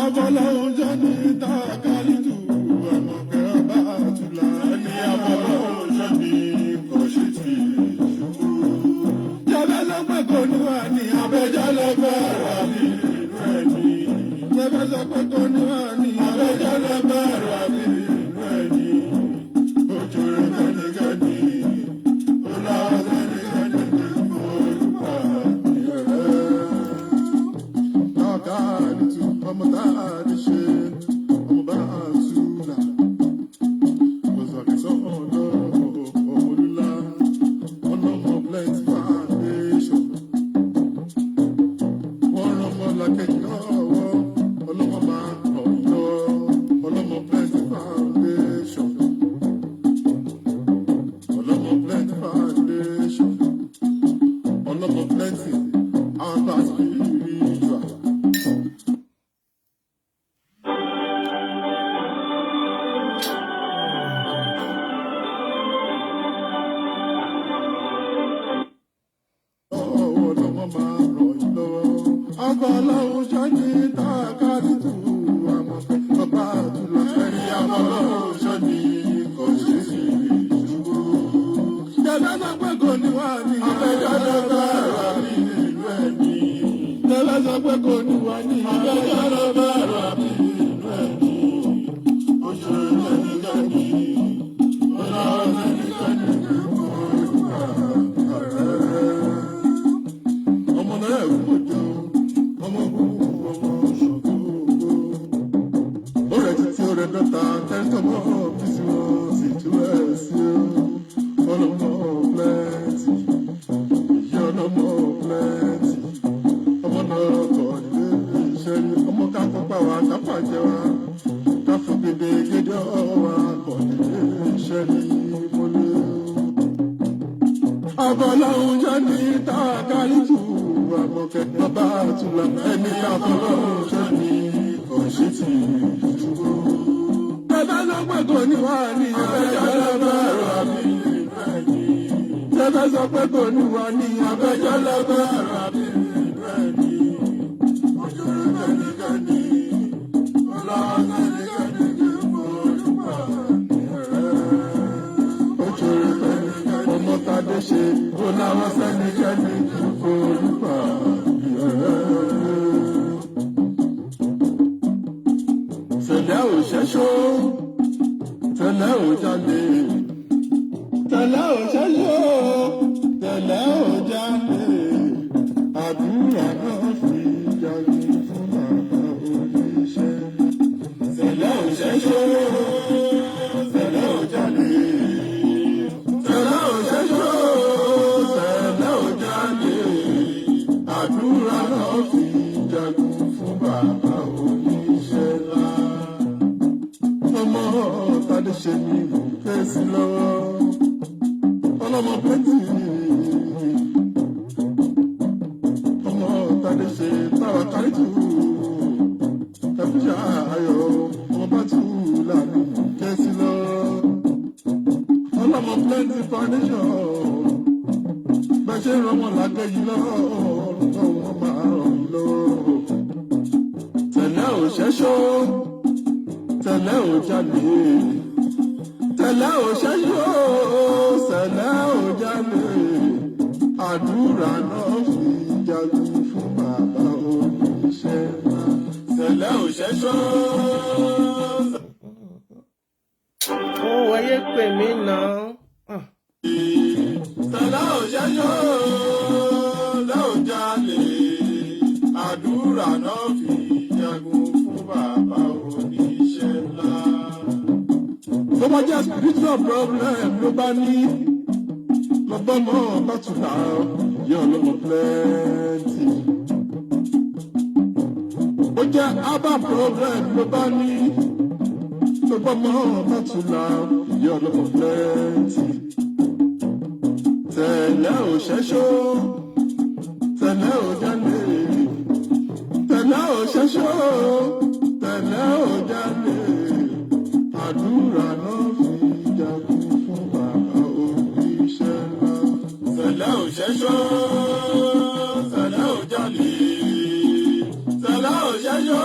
Afọlọ́hún jẹ́ ní Tákàlítù, Àmọ̀kẹ́ ọba àtúlá. Ẹni afọlọ́hún jẹ́ ní Kọ̀ṣítì ṣubú. Jẹ́bẹ́ sọ pé kò ní wà ní abẹ́jọ́lẹ̀ bẹ́ẹ̀ rà ní ìlú ẹni. Jẹ́bẹ́ sọ pé kò ní wà ní abẹ́jọ́lẹ̀ bẹ́ẹ̀ rà ní ìlú ẹni. Ojú rẹ̀ kẹ́nikẹ́ni, ó láwọn sẹ́nikẹ́ni ní olùpàá ní ẹ̀rẹ́. Tákàlítù, ọmọ tá a lè ṣe, ọmọ bá a túlà. Mọ̀sàkìsọ́ ọ̀dọ́ ọmọlúlá, ọlọ́mọ Plenty Foundation. Wọ́n rán ọmọ làkejì lọ́wọ́, ọlọ́mọ máa ràn yín lọ́wọ́, ọlọ́mọ Plenty Foundation. Ọlọ́mọ Plenty Foundation. Ọlọ́mọ Plenty, Abba Spiritual. Oh my God. Ọlọ́mọ máa ràn yín lọ́wọ́. Afọlọ́hún ṣọ́ni Tákàlítù, Àmọ̀kẹ́ ọba àtúlọ̀. Ẹni afọlọ́hún ṣọ́ni kò ṣe sí ìṣubú. Jẹ́bẹ́ sọ pé kò ní wá ní abẹ́jọ́lẹ̀ bẹ́ẹ̀ rà ní ìlú ẹni. Jẹ́bẹ́ sọ pé kò ní wá ní abẹ́jọ́lẹ̀ bẹ́ẹ̀ rà ní ìlú ẹni. Oṣù ẹnikẹ́ni, ọlọ́run ẹnikẹ́ni kò gbà rẹ̀. Ọmọ náà kò jọ ọmọ gbogbo ọmọ ṣògo. Ó rẹ̀ títí ó rẹ̀ dọ́ta tẹ́tọ́mọ́ ọ́fíìsì wọn sì tú ẹ̀ sí o. Ọlọ́mọ Plenty, ìyá ọlọ́mọ Plenty. Ọmọ náà kọ̀ nílé iṣẹ́ rí ọmọ káfọ́ pa wá káfà jẹ wá. Káfọ́ gédégédé ọ̀wá kọ̀ nílé iṣẹ́ rí mọ́lẹ́. Afọlọ́hún jẹ́ ní Tákàlítù, Àmọ̀kẹ́ bàbá àtúlà. Ẹni afọlọ́hún jẹ́ ní Kọ̀ṣítì ìṣubú. Bàbá sọ pé kò ní wá ní abẹ́jọ́lẹ̀ bẹ́ẹ̀ rà mí ìlú ẹni. Bàbá sọ pé kò ní wá ní abẹ́jọ́lẹ̀ bẹ́ẹ̀ rà mí ìlú ẹni. Ojú kẹ́nikẹ́ni, ọlọ́run kẹ́nikẹ́ni kì í fojú pa ní ẹ̀rẹ́. Ojú kẹ́nikẹ́ni, ọmọ tadé ṣe, ó láwọn sẹ́nikẹ́ni kì í fojú pa ní ẹ̀rẹ́. Tẹ̀lẹ́ ò ṣẹ́ṣó, tẹ̀lẹ́ ò jalè. Tẹ̀lẹ́ ò ṣẹ́ṣó, tẹ̀lẹ́ ò jalè. Àdúrà náà fi jagun fún bàbá oníṣẹ́. Tẹ̀lẹ́ ò ṣẹ́ṣó, tẹ̀lẹ́ ò jalè. Tẹ̀lẹ́ ò ṣẹ́ṣó, tẹ̀lẹ́ ò jalè. Àdúrà náà fi jagun fún bàbá oníṣẹ́ ńlá. Ọmọ tàdé ṣe ní fèsì lọ́wọ́. Ọlọ́mọ Plenty. Ọmọ tàdé ṣe táwa kárí tù. Ẹ̀fúnṣà ayọ̀ ọmọ bá tù lánàá fèsì lọ́wọ́. Ọlọ́mọ Plenty Foundation. Bẹ́ẹ̀ ṣe ń rọmọ lágbẹ́yìn lọ́wọ́, wọ́n máa ràn yín lọ́wọ́. Tẹ̀lẹ́ ò ṣẹ́ṣó, tẹ̀lẹ́ ò jalè. Tẹ̀lẹ́ ò ṣẹ́ṣó, tẹ̀lẹ́ ò jalè. Àdúrà náà fi jagun fún bàbá oníṣẹ́ ńlá. Tẹ̀lẹ́ ò ṣẹ́ṣó. Ó wáyé pè mí náà. Ah. Tẹ̀lẹ́ ò ṣẹ́ṣó, tẹ̀lẹ́ ò jalè. Àdúrà náà fi jagun fún bàbá oníṣẹ́ ńlá. Tó bá jẹ́ spiritual problem ló bá ní, lọ́gbọ́n mọ́ bàtúlà yẹ ọlọ́mọ Plenty. Ó jẹ́ herbal problem ló bá ní, lọ́gbọ́n mọ́ bàtúlà yẹ ọlọ́mọ Plenty. Tẹ̀lẹ́ ò ṣẹ́ṣó, tẹ̀lẹ́ ò jalè. Tẹ̀lẹ́ ò ṣẹ́ṣó, tẹ̀lẹ́ ò jalè. Àdúrà náà fi jagun fún bàbá oníṣẹ́ ńlá. Tẹ̀lẹ́ ò ṣẹ́ṣó, tẹ̀lẹ́ ò jalè. Tẹ̀lẹ́ ò ṣẹ́ṣó,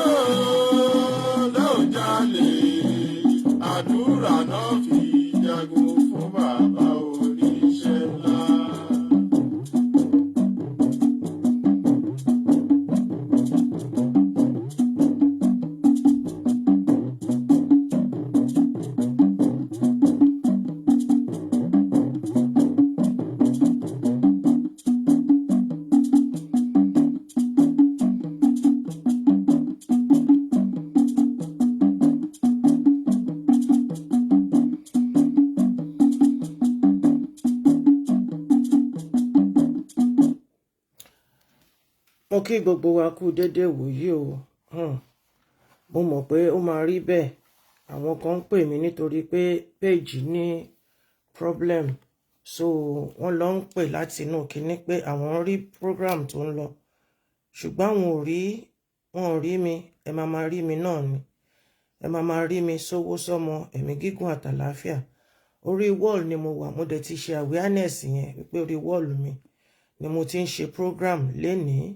Mo kí gbogbo wa kú déédéé wòyí o. Mo mọ̀ pé ó máa rí bẹ́ẹ̀. Àwọn kan ń pè mí nítorí pé péèjì ní problem. So wọ́n lọ ń pè láti inú kinní pé àwọn ń rí program tó ń lọ. Ṣùgbọ́n àwọn ò rí, wọn ò rí mi. Ẹ máa máa rí mi náà ni. Ẹ máa máa rí mi sówó sọ́mọ, ẹ̀mí gígùn àtàlàáfíà. Orí wall ni mo wà. Mo dẹ̀ ti ṣe awareness yẹn wípé orí wall mi ni mo ti ń ṣe program lénìí.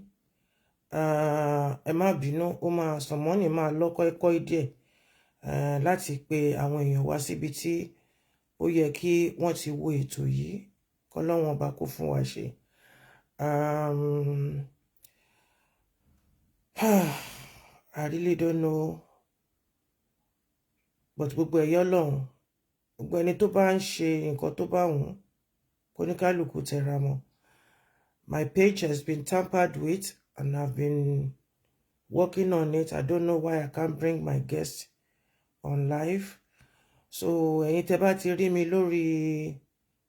Ẹ má bínú, ó máa sọ̀mọ́nì máa lọ́kọ́ ẹ̀kọ́ díẹ̀ láti pe àwọn èèyàn wá síbi tí ó yẹ kí wọ́n ti wo ètò yìí. Kọ́lọ́run ọba kó fún wa ṣe. I really don't know, but gbogbo ẹ̀yọ́ lọ́hùn, gbogbo ẹni tó bá ń ṣe nǹkan tó bá wù ú, kóníkálùkù tẹra mọ́. My page has been tampered with and I've been working on it. I don't know why I can't bring my guests on live. So ẹ̀yin tẹ́ bá ti rí mi lórí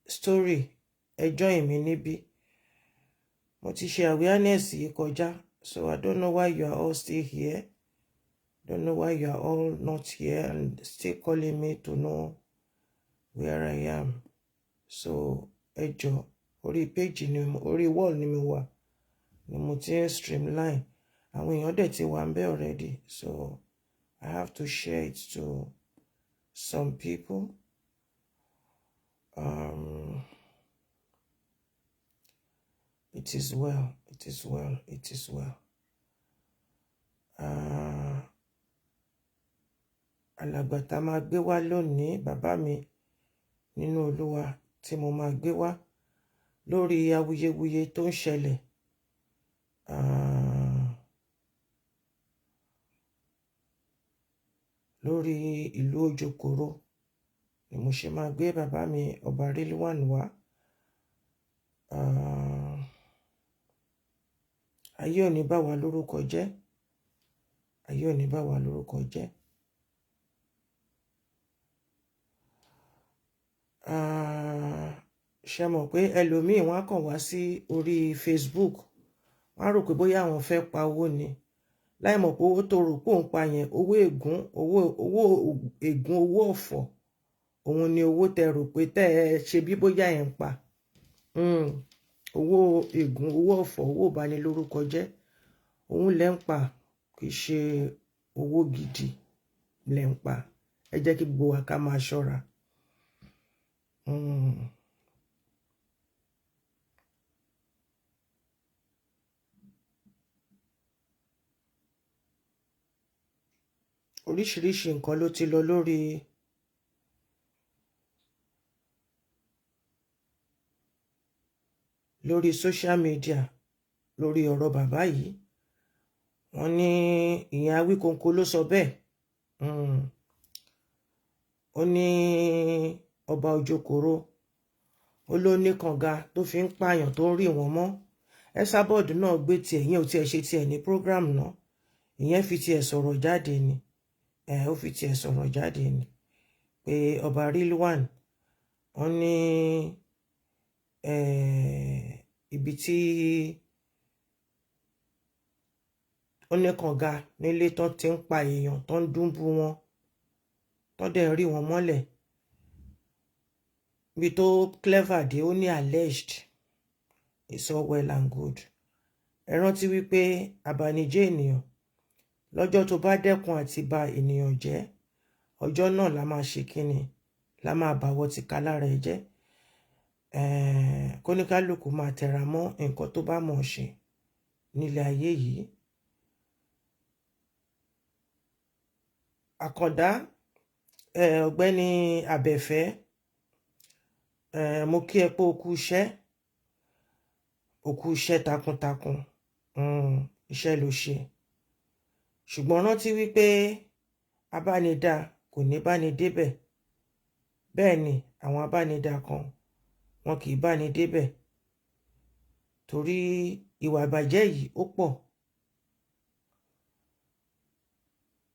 story, ẹ join mi níbí. Mo ti ṣe awareness yìí kọjá, so I don't know why you are all still here. Don't know why you are all not here and still calling me to know where I am. So ẹ jọ̀ọ́, orí page ni, orí wall ni mo wà ni mo ti ń streamline. Àwọn èèyàn dẹ̀ ti wà ńbẹ̀ already, so I have to share it to some people. It is well, it is well, it is well. Alàgbà tá a máa gbé wá lónìí, bàbá mi nínú Olúwa tí mo máa gbé wá lórí awuyewuye tó ń ṣẹlẹ̀. Lórí ìlú Ojokoro ni mo ṣe máa gbé bàbá mi Ọba Rilwan wá. Ayé ò ní bá wa lórúkọ jẹ́. Ayé ò ní bá wa lórúkọ jẹ́. Ṣe mọ̀ pé ẹlòmíì wọ́n á kàn wá sí orí Facebook, wọ́n á rò pé bóyá àwọn fẹ́ pa owó ni, láì mọ̀ pé owó tó rò pé òun pa yẹn, owó ègún, owó ègún, owó ọ̀fọ̀, òun ni owó tẹ rò pé tẹ́ ẹ ṣe bí bóyá ẹ̀ ń pa. Owó ègún, owó ọ̀fọ̀, owó ìbanilórúkọ jẹ́, òun lẹ́ ń pa, kì í ṣe owó gidi lẹ́ ń pa. Ẹ jẹ́ kí gbogbo wa ká máa ṣọ́ra. Oríṣiríṣi nǹkan ló ti lọ lórí social media lórí ọ̀rọ̀ bàbá yìí. Wọ́n ní ìyẹn Awíkonko ló sọ bẹ́ẹ̀. Ó ní ọba Ojokoro ó ló ní kànga tó fi ń pààyàn tó ń rí wọn mọ́. Esabod náà gbé tiẹ̀, ìyẹn ò tiẹ̀ ṣe tiẹ̀ ní program náà, ìyẹn fi tiẹ̀ sọ̀rọ̀ jáde ni. Ó fi tiẹ̀ sọ̀rọ̀ jáde ni pé ọba Rilwan, wọ́n ní ibi tí ó ní kànga nílé tó ti ń pa èèyàn, tó ń dúnbú wọn, tó dẹ̀ ń rí wọn mọ́lẹ̀. Ibi tó clever dé, ó ní alleged. It's all well and good. Ẹ rántí wípé abanijẹ́ ènìyàn, lọ́jọ́ tó bá dẹ́kun àti ba ènìyàn jẹ́, ọjọ́ náà la máa ṣe kíni, la máa bàwọ̀ ti ká lára ẹ jẹ́. Kóníkálùkù máa tẹra mọ́ nǹkan tó bá mọ̀ ṣe nílé ayé yìí. Àkàndá, ọ̀gbẹ́ni Àbẹ̀fẹ́, mo kí ẹ pé o kú iṣẹ́, o kú iṣẹ́ takuntakun, iṣẹ́ ló ṣe. Ṣùgbọ́n rántí wípé abánidá kò ní báni débẹ̀. Bẹ́ẹ̀ ni àwọn abánidá kan wọn kì í báni débẹ̀, torí ìwà ìbàjẹ́ yìí ó pọ̀.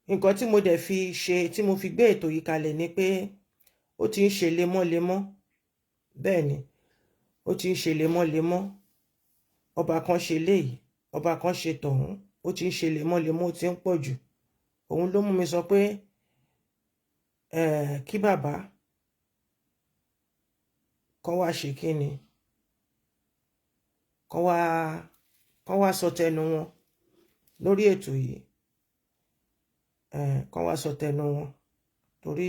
Nǹkan tí mo dẹ̀ fi ṣe, tí mo fi gbé ètò yìí kalẹ̀ ni pé ó ti ń ṣe lemọ́lemọ́. Bẹ́ẹ̀ ni, ó ti ń ṣe lemọ́lemọ́. Ọba kan ṣe léyìí, Ọba kan ṣe tọ̀hún, ó ti ń ṣe lemọ́lemọ́, ó ti ń pọ̀ jù. Òun ló mú mi sọ pé kí bàbá kọ́ wá ṣe kíni, kọ́ wá sọ tẹnu wọn lórí ètò yìí, kọ́ wá sọ tẹnu wọn torí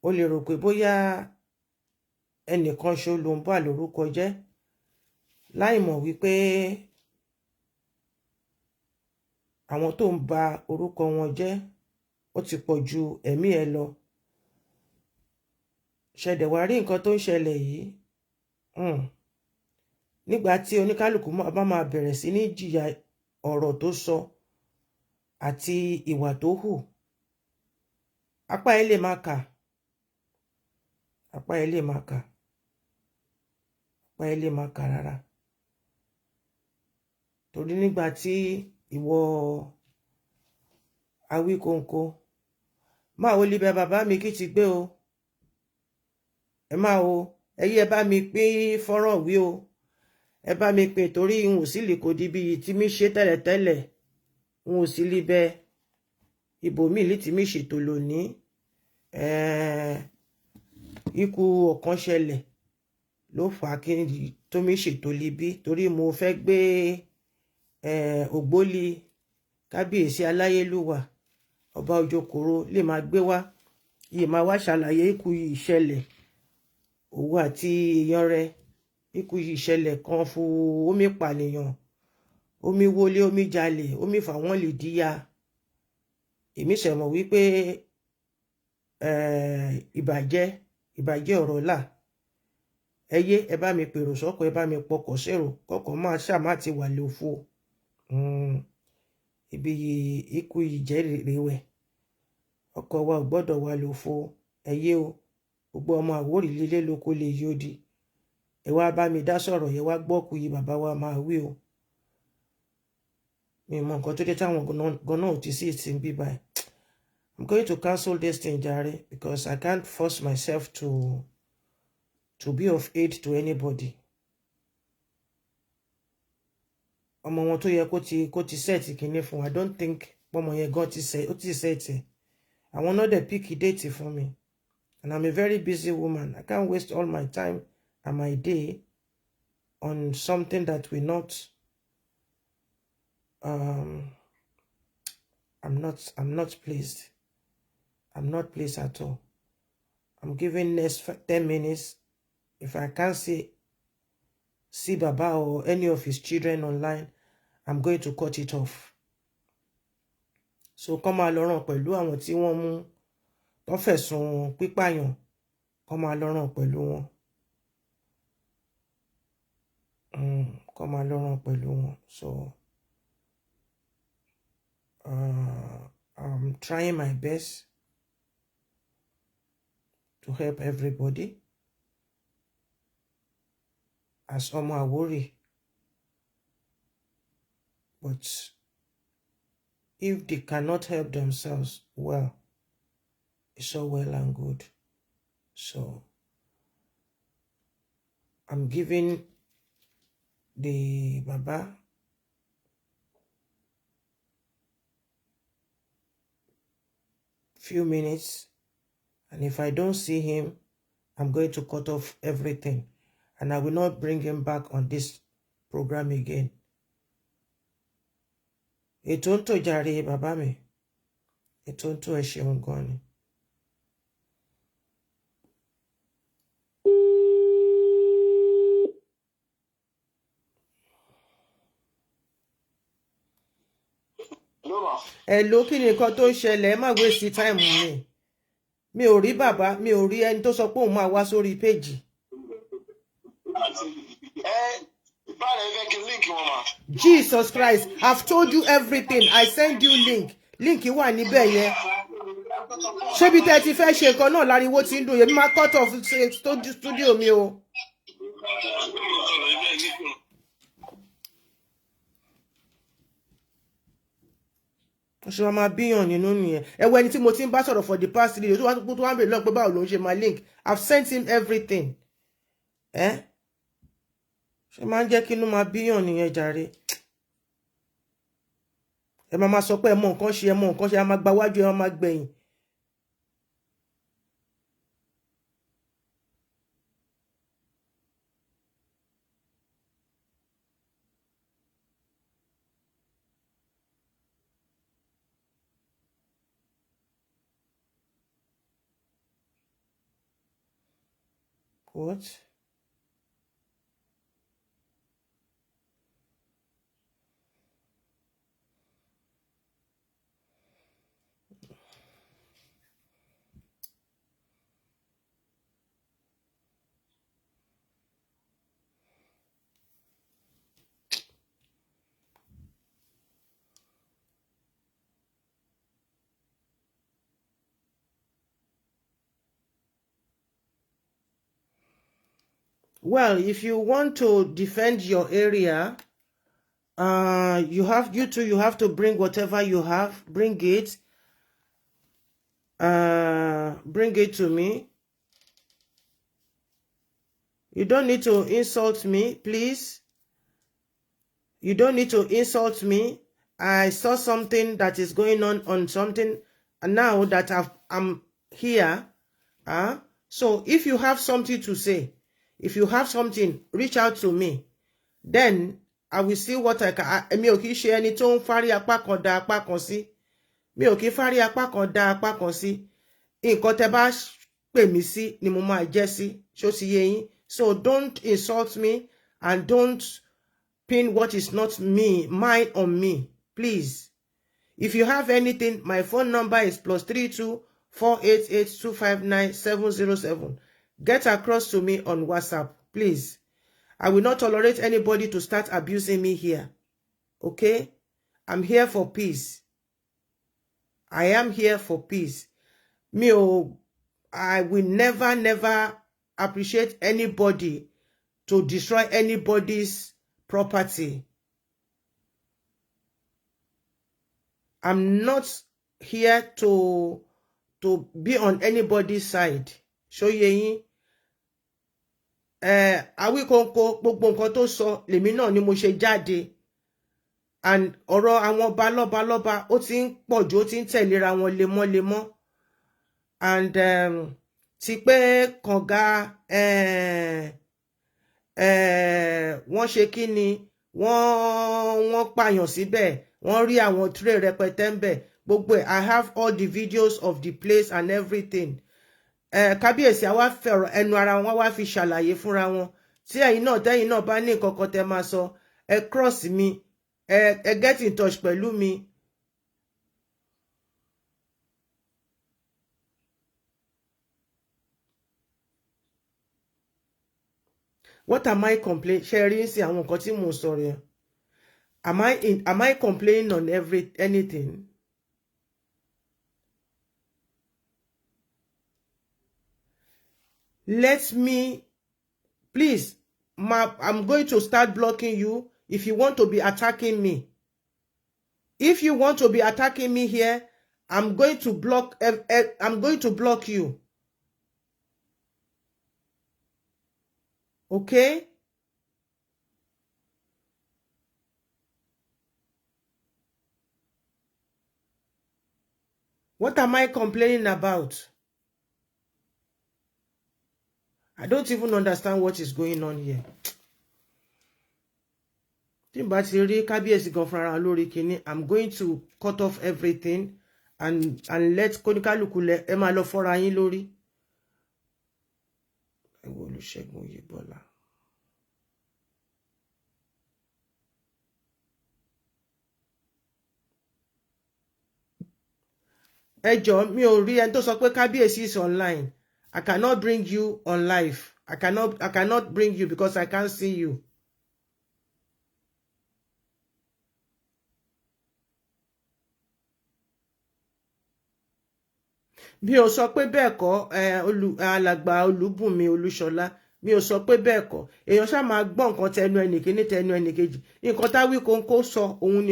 ó lè rò pé bóyá ẹnìkan ṣo ló ń bà lórúkọ jẹ́, láì mọ̀ wípé àwọn tó ń ba orúkọ wọn jẹ́ ó ti pọ̀ ju ẹ̀mí ẹ lọ. Ṣẹ̀dẹ̀ wá rí nǹkan tó ń ṣẹlẹ̀ yìí. Nígbà tí oníkálukú bá máa bẹ̀rẹ̀ sí ní jìyà ọ̀rọ̀ tó sọ àti ìwà tó hù, apá ẹ lè máa kà, apá ẹ lè máa kà, apá ẹ lè máa kà rárá. Torí nígbà tí ìwọ Awíkonko máa wo libẹ bàbá mi kí ti gbé o, ẹ máa wo ẹyí, ẹ bá mi pín fọ́nrán wí o, ẹ bá mi pín, torí n ò sí lè kó di bí tí mi ṣe tẹ́lẹ̀tẹ́lẹ̀, n ò sí libẹ ibòmíì lè tí mi ṣètò lónìí. Ikú ọ̀kan ṣẹlẹ̀ ló fà á kí tó mi ṣètò libí, torí mo fẹ́ gbé ògbólì kábíyèsí aláyélúwà ọba Òjòkòrò lè máa gbé wá yìí, máa wá ṣàlàyé ikú yìí ṣẹlẹ̀, òun àti èèyàn rẹ̀, ikú yìí ṣẹlẹ̀ kan fún omi pànìyàn, omi wọlé, omi jalè, omi fà wọ́n lè díya. Èmi ṣe mọ̀ wípé ìbàjẹ́ ọ̀rọ̀ là. Ẹ yé, ẹ bá mi pèrò sọ́kọ̀, ẹ bá mi pọkọ̀ sérò, kọ́kọ́ máa ṣáà má ti wà lófo. Ibi ikú yìí jẹ́ rèwẹ̀, ọkọ̀ wa ò gbọ́dọ̀ wà lófo. Ẹ yé o, gbogbo ọmọ Àwórì lílé lóko lè yódi. Ẹ wá bá mi dá sọ̀rọ̀, yẹ wá gbọ́ kú yìí bàbá wa máa wí o. Mi mọ nǹkan tó dé táwọn gan-an ò ti sí ìsìn bí báyìí. I'm going to cancel this thing jàre, because I can't force myself to be of aid to anybody. Ọmọ wọn tó yẹ kó ti set kinní fún, I don't think pọ́mọ yẹn gan ti set, ó ti set ẹ̀. Àwọn náà dẹ̀ pick date fún mi, and I'm a very busy woman. I can't waste all my time and my day on something that will not I'm not pleased. I'm not pleased at all. I'm giving next 10 minutes. If I can't see Baba or any of his children online, I'm going to cut it off. So kọ́ máa lọ ràn pẹ̀lú àwọn tí wọ́n mú tó fẹ̀sùn pípààyàn, kọ́ máa lọ ràn pẹ̀lú wọn. Kọ́ máa lọ ràn pẹ̀lú wọn. So I'm trying my best to help everybody as ọmọ Àwórì, but if they cannot help themselves, well, it's all well and good. So I'm giving the Baba few minutes, and if I don't see him, I'm going to cut off everything, and I will not bring him back on this program again. Ètò ń tò jàre bàbá mi, ètò ń tò, ẹ ṣeun gan ni. Ló mà. Ẹ ló kí ni nǹkan tó ń ṣẹlẹ̀? Ẹ má waste time mi. Mi ò rí bàbá, mi ò rí ẹni tó sọ pé òun máa wá sórí péjì. Ẹ báyìí, ẹ fẹ́ kí n link wọn mà. Jesus Christ, I've told you everything. I send you link, link wà níbẹ̀ yẹn. Ṣébi tẹ́ ti fẹ́ ṣe nǹkan náà láriwo tí ń dùn yẹn, mi máa cut off studio mi o. Ó Wọ́n ṣe máa bíyàn nínú nìyẹn. Ẹ wo ẹni tí mo ti ń bá sọ̀rọ̀ for the past 3 days, tó wá ń bèèrè lọ́pẹ́ báwo ló ń ṣe máa link. I've sent him everything. Ẹ ṣe máa ń jẹ́ kí inú máa bíyàn nìyẹn jàre. Ẹ máa máa sọ pé ẹ mọ nǹkan ṣe, ẹ mọ nǹkan ṣe, ẹ máa gba wájú, ẹ máa gbẹ̀yìn. What? Well, if you want to defend your area, you have you have to bring whatever you have, bring it to me. You don't need to insult me, please. You don't need to insult me. I saw something that is going on something, and now that I'm here, so if you have something to say, if you have something, reach out to me. Then I will see what I can. Mi ò kì í ṣe ẹni tó ń fárí apá kan dá apá kan sí. Mi ò kì í fárí apá kan dá apá kan sí. Nǹkan tẹ́ bá pè mí sí ni mo máa jẹ́ sí. Ṣó ti yé yín? So don't insult me and don't pin what is not me, mine on me, please. If you have anything, my phone number is +32 488 259 707. Get across to me on WhatsApp, please. I will not tolerate anybody to start abusing me here. Okay? I'm here for peace. I am here for peace. I will never, never appreciate anybody to destroy anybody's property. I'm not here to be on anybody's side. Ṣó yé yín? Awíkóńkó gbogbo nǹkan tó sọ lèmi náà ni mo ṣe jáde. And ọ̀rọ̀ àwọn ọba lọ́ba lọ́ba ó ti ń pọ̀ jù, ó ti ń tẹ̀léra wọn lemọ́lemọ́. And ti pé kànga wọ́n ṣe kí ni, wọ́n pààyàn síbẹ̀, wọ́n rí àwọn tray rẹpẹtẹ ń bẹ̀ gbogbo ẹ̀. I have all the videos of the place and everything. Kábíyèsí àwa fẹ̀rọ̀ ẹnu ara wọn wá fi ṣàlàyé fúnra wọn. Tí ẹ̀yin náà tẹ́yin náà bá ní nǹkan kan tẹ́ máa sọ, ẹ cross mi, ẹ get in touch pẹ̀lú mi. What am I complaining? Ṣé rí sí àwọn nǹkan tí mò ń sọ rẹ̀? Am I complaining on anything? Let me, please, I'm going to start blocking you if you want to be attacking me. If you want to be attacking me here, I'm going to block you. Okay? What am I complaining about? I don't even understand what is going on here. Tí n bá ti rí kábíyèsí gan fúnra lórí kíní, I'm going to cut off everything and let kóníkálùkù lẹ ẹ máa lọ fọ́ra yín lórí. Ẹ wo Olúṣẹ́gun Oyèbọ́lá. Ẹ jọ̀ọ́, mi ò rí ẹni tó sọ pé kábíyèsí is online. I cannot bring you on live. I cannot bring you because I can't see you. Mi ò sọ pé bẹ́ẹ̀ kọ́, alàgbà Olúbùnmi Olúṣọlá. Mi ò sọ pé bẹ́ẹ̀ kọ́. Èèyàn ṣá máa gbọ́ nǹkan tẹnu ẹnìkíní tẹnu ẹnìkejì. Nǹkan táwí kóńkó sọ òun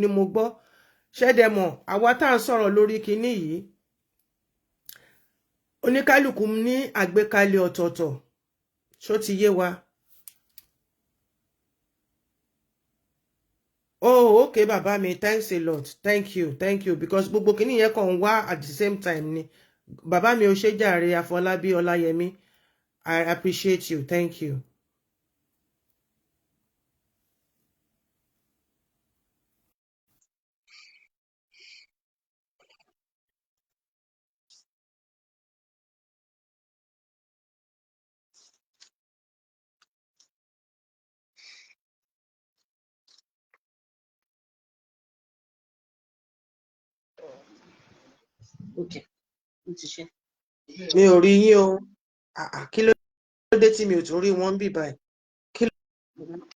ni mo gbọ́. Ṣẹ́dẹ̀mọ̀ àwa tá à ń sọ̀rọ̀ lórí kinní yìí, oníkálukú ní àgbékalẹ̀ ọ̀tọ̀ọ̀tọ̀. Ṣó ti yé wa? Oh, okay, bàbá mi, thanks a lot. Thank you, thank you. Because gbogbo kinní yẹn kàn ń wá at the same time ni. Bàbá mi, ò ṣe jàre, Afọlábí Ọláyẹmí. I appreciate you. Thank you. Ok, ó ti ṣe. Mi ò rí yín o. Ah, ah, kí ló dé tí mi ò tún rí wọn bí báyìí? Kí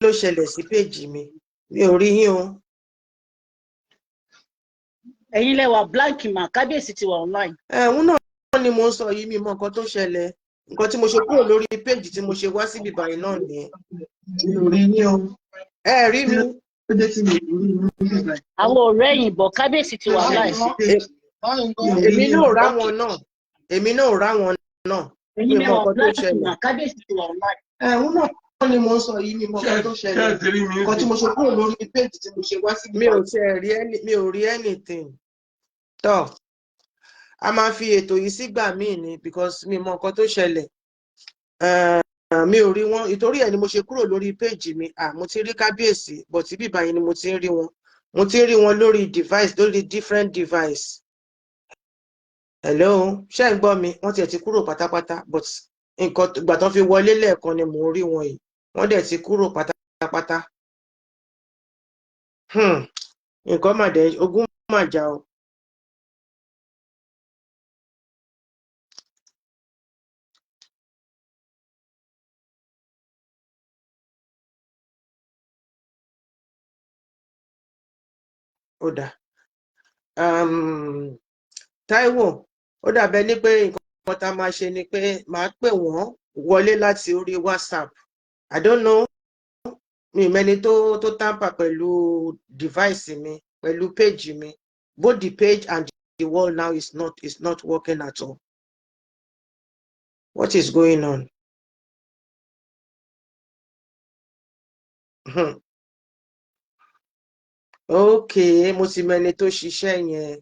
ló ṣẹlẹ̀ sí péjì mi? Mi ò rí yín o. Ẹ̀yin lẹ wà blank mà, kábíyèsí ti wà online. Ẹ̀hún náà ni mo ń sọ yìí, mi mọ nǹkan tó ṣẹlẹ̀. Nǹkan tí mo ṣe kúrò lórí péjì tí mo ṣe wá síbí báyìí náà nìyẹn. Mi ò rí yín o. Ẹ rí mi. Àwọn ọ̀rẹ́ yìí bọ̀, kábíyèsí ti wà online. Èmi náà ò rá wọn náà. Èmi náà ò rá wọn náà. Mi Ẹ̀yin ò lẹ mọ wà nǹkan tó blank ṣẹlẹ̀. mà, kábíyèsí ti wà online. Ẹ̀hún náà ni mo ń sọ yìí, mi mọ nǹkan tó ṣẹlẹ̀. Ṣé ẹ ti rí mi? Nǹkan tí mo ṣe kúrò lórí péjì tí mo ṣe wá síbí. Mi ò tiẹ̀ rí any, mi ò rí anything. Tọ́ a máa fi ètò yìí sígbà míì ni because mi mọ nǹkan tó ṣẹlẹ̀. Mi ò rí wọn, ìtorí ẹ̀ ni mo ṣe kúrò lórí péjì mi. Ah, mo ti rí kábíyèsí, but ibi báyìí ni mo ti ń rí wọn. Mo ti ń rí wọn lórí device, lórí different device. Hello, ṣé ń gbọ́ mi? Wọ́n tiẹ̀ ti kúrò pátápátá, but nǹkan ìgbà tán fi wọlé lẹ́ẹ̀kan ni mò ń rí wọn yìí. Wọ́n dẹ̀ ti kúrò pátápátá. Nǹkan mà dẹ̀, ogún mà jà o. Ó dáa. Táíwò, ó dàbẹ̀ ní pé nǹkan tá a máa ṣe ni pé màá pè wọ́n wọlé láti orí WhatsApp. I don't know, mi mẹ́ni tó tamper pẹ̀lú device mi, pẹ̀lú page mi. Both the page and the wall now is not working at all. What is going on? Okay, mo ti mẹ́ni tó ṣiṣẹ́ yẹn.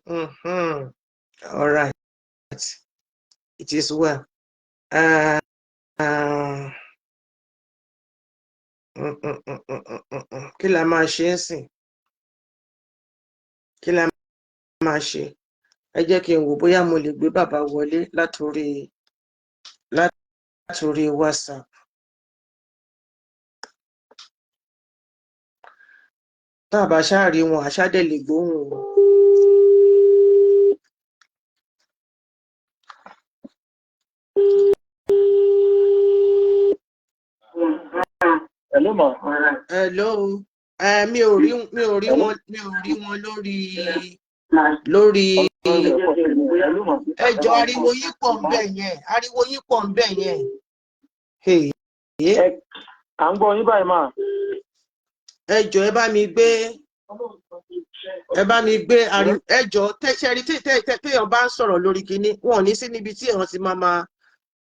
All right. It is well. Kí la máa ṣe ń sìn? Kí la máa ṣe? Ẹ jẹ́ kí n wò bóyá mo lè gbé bàbá wọlé látòrí WhatsApp. Tá a bá ṣáà rí wọn, àṣà dẹ̀ lè gbóhùn wọn. Hello, ma. Hello. Ẹ mi ò rí wọn, mi ò rí wọn lórí. Hello, ma. Ẹ jọ̀ọ́, ariwo yín pọ̀ ń bẹ̀ yẹn, ariwo yín pọ̀ ń bẹ̀ yẹn. Hey. À ń gbọ́ yín báyìí, ma. Ẹ jọ̀ọ́, ẹ bá mi gbé ariwo. Ẹ jọ̀ọ́, tẹ́sẹ̀rí téèyàn bá ń sọ̀rọ̀ lórí kinní, wọn ò ní sí níbi tí èèyàn ti máa máa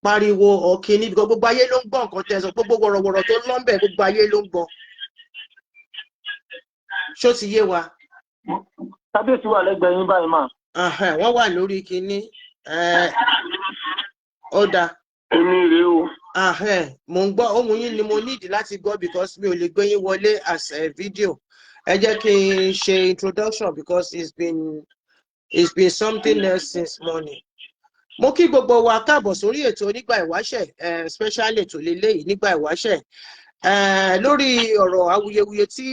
pariwo ọ̀kíní, because gbogbo ayé ló ń gbọ́ nǹkan tẹ́ ẹ sọ. Gbogbo wọ̀rọ̀wọ̀rọ̀ tó ń lọ ńbẹ̀, gbogbo ayé ló ń gbọ́. Ṣó ti yé wa? Kábíyèsí wà lẹ́gbẹ̀ẹ́ yín báyìí, ma. Ahẹ́n, wọ́n wà lórí kinní. Ó dáa. Èmi rèé o. Ahẹ́n, mò ń gbọ́ ohùn yín ni mo need láti gbọ́ because mi ò lè gbé yín wọlé as a video. Ẹ jẹ́ kí n ṣe introduction because it's been something else since morning. Mo kí gbogbo wa káàbọ̀ sórí ètò Nígbà Ìwáṣẹ̀, special ètò lélẹ́yìí, Nígbà Ìwáṣẹ̀, lórí ọ̀rọ̀ awuyewuye tí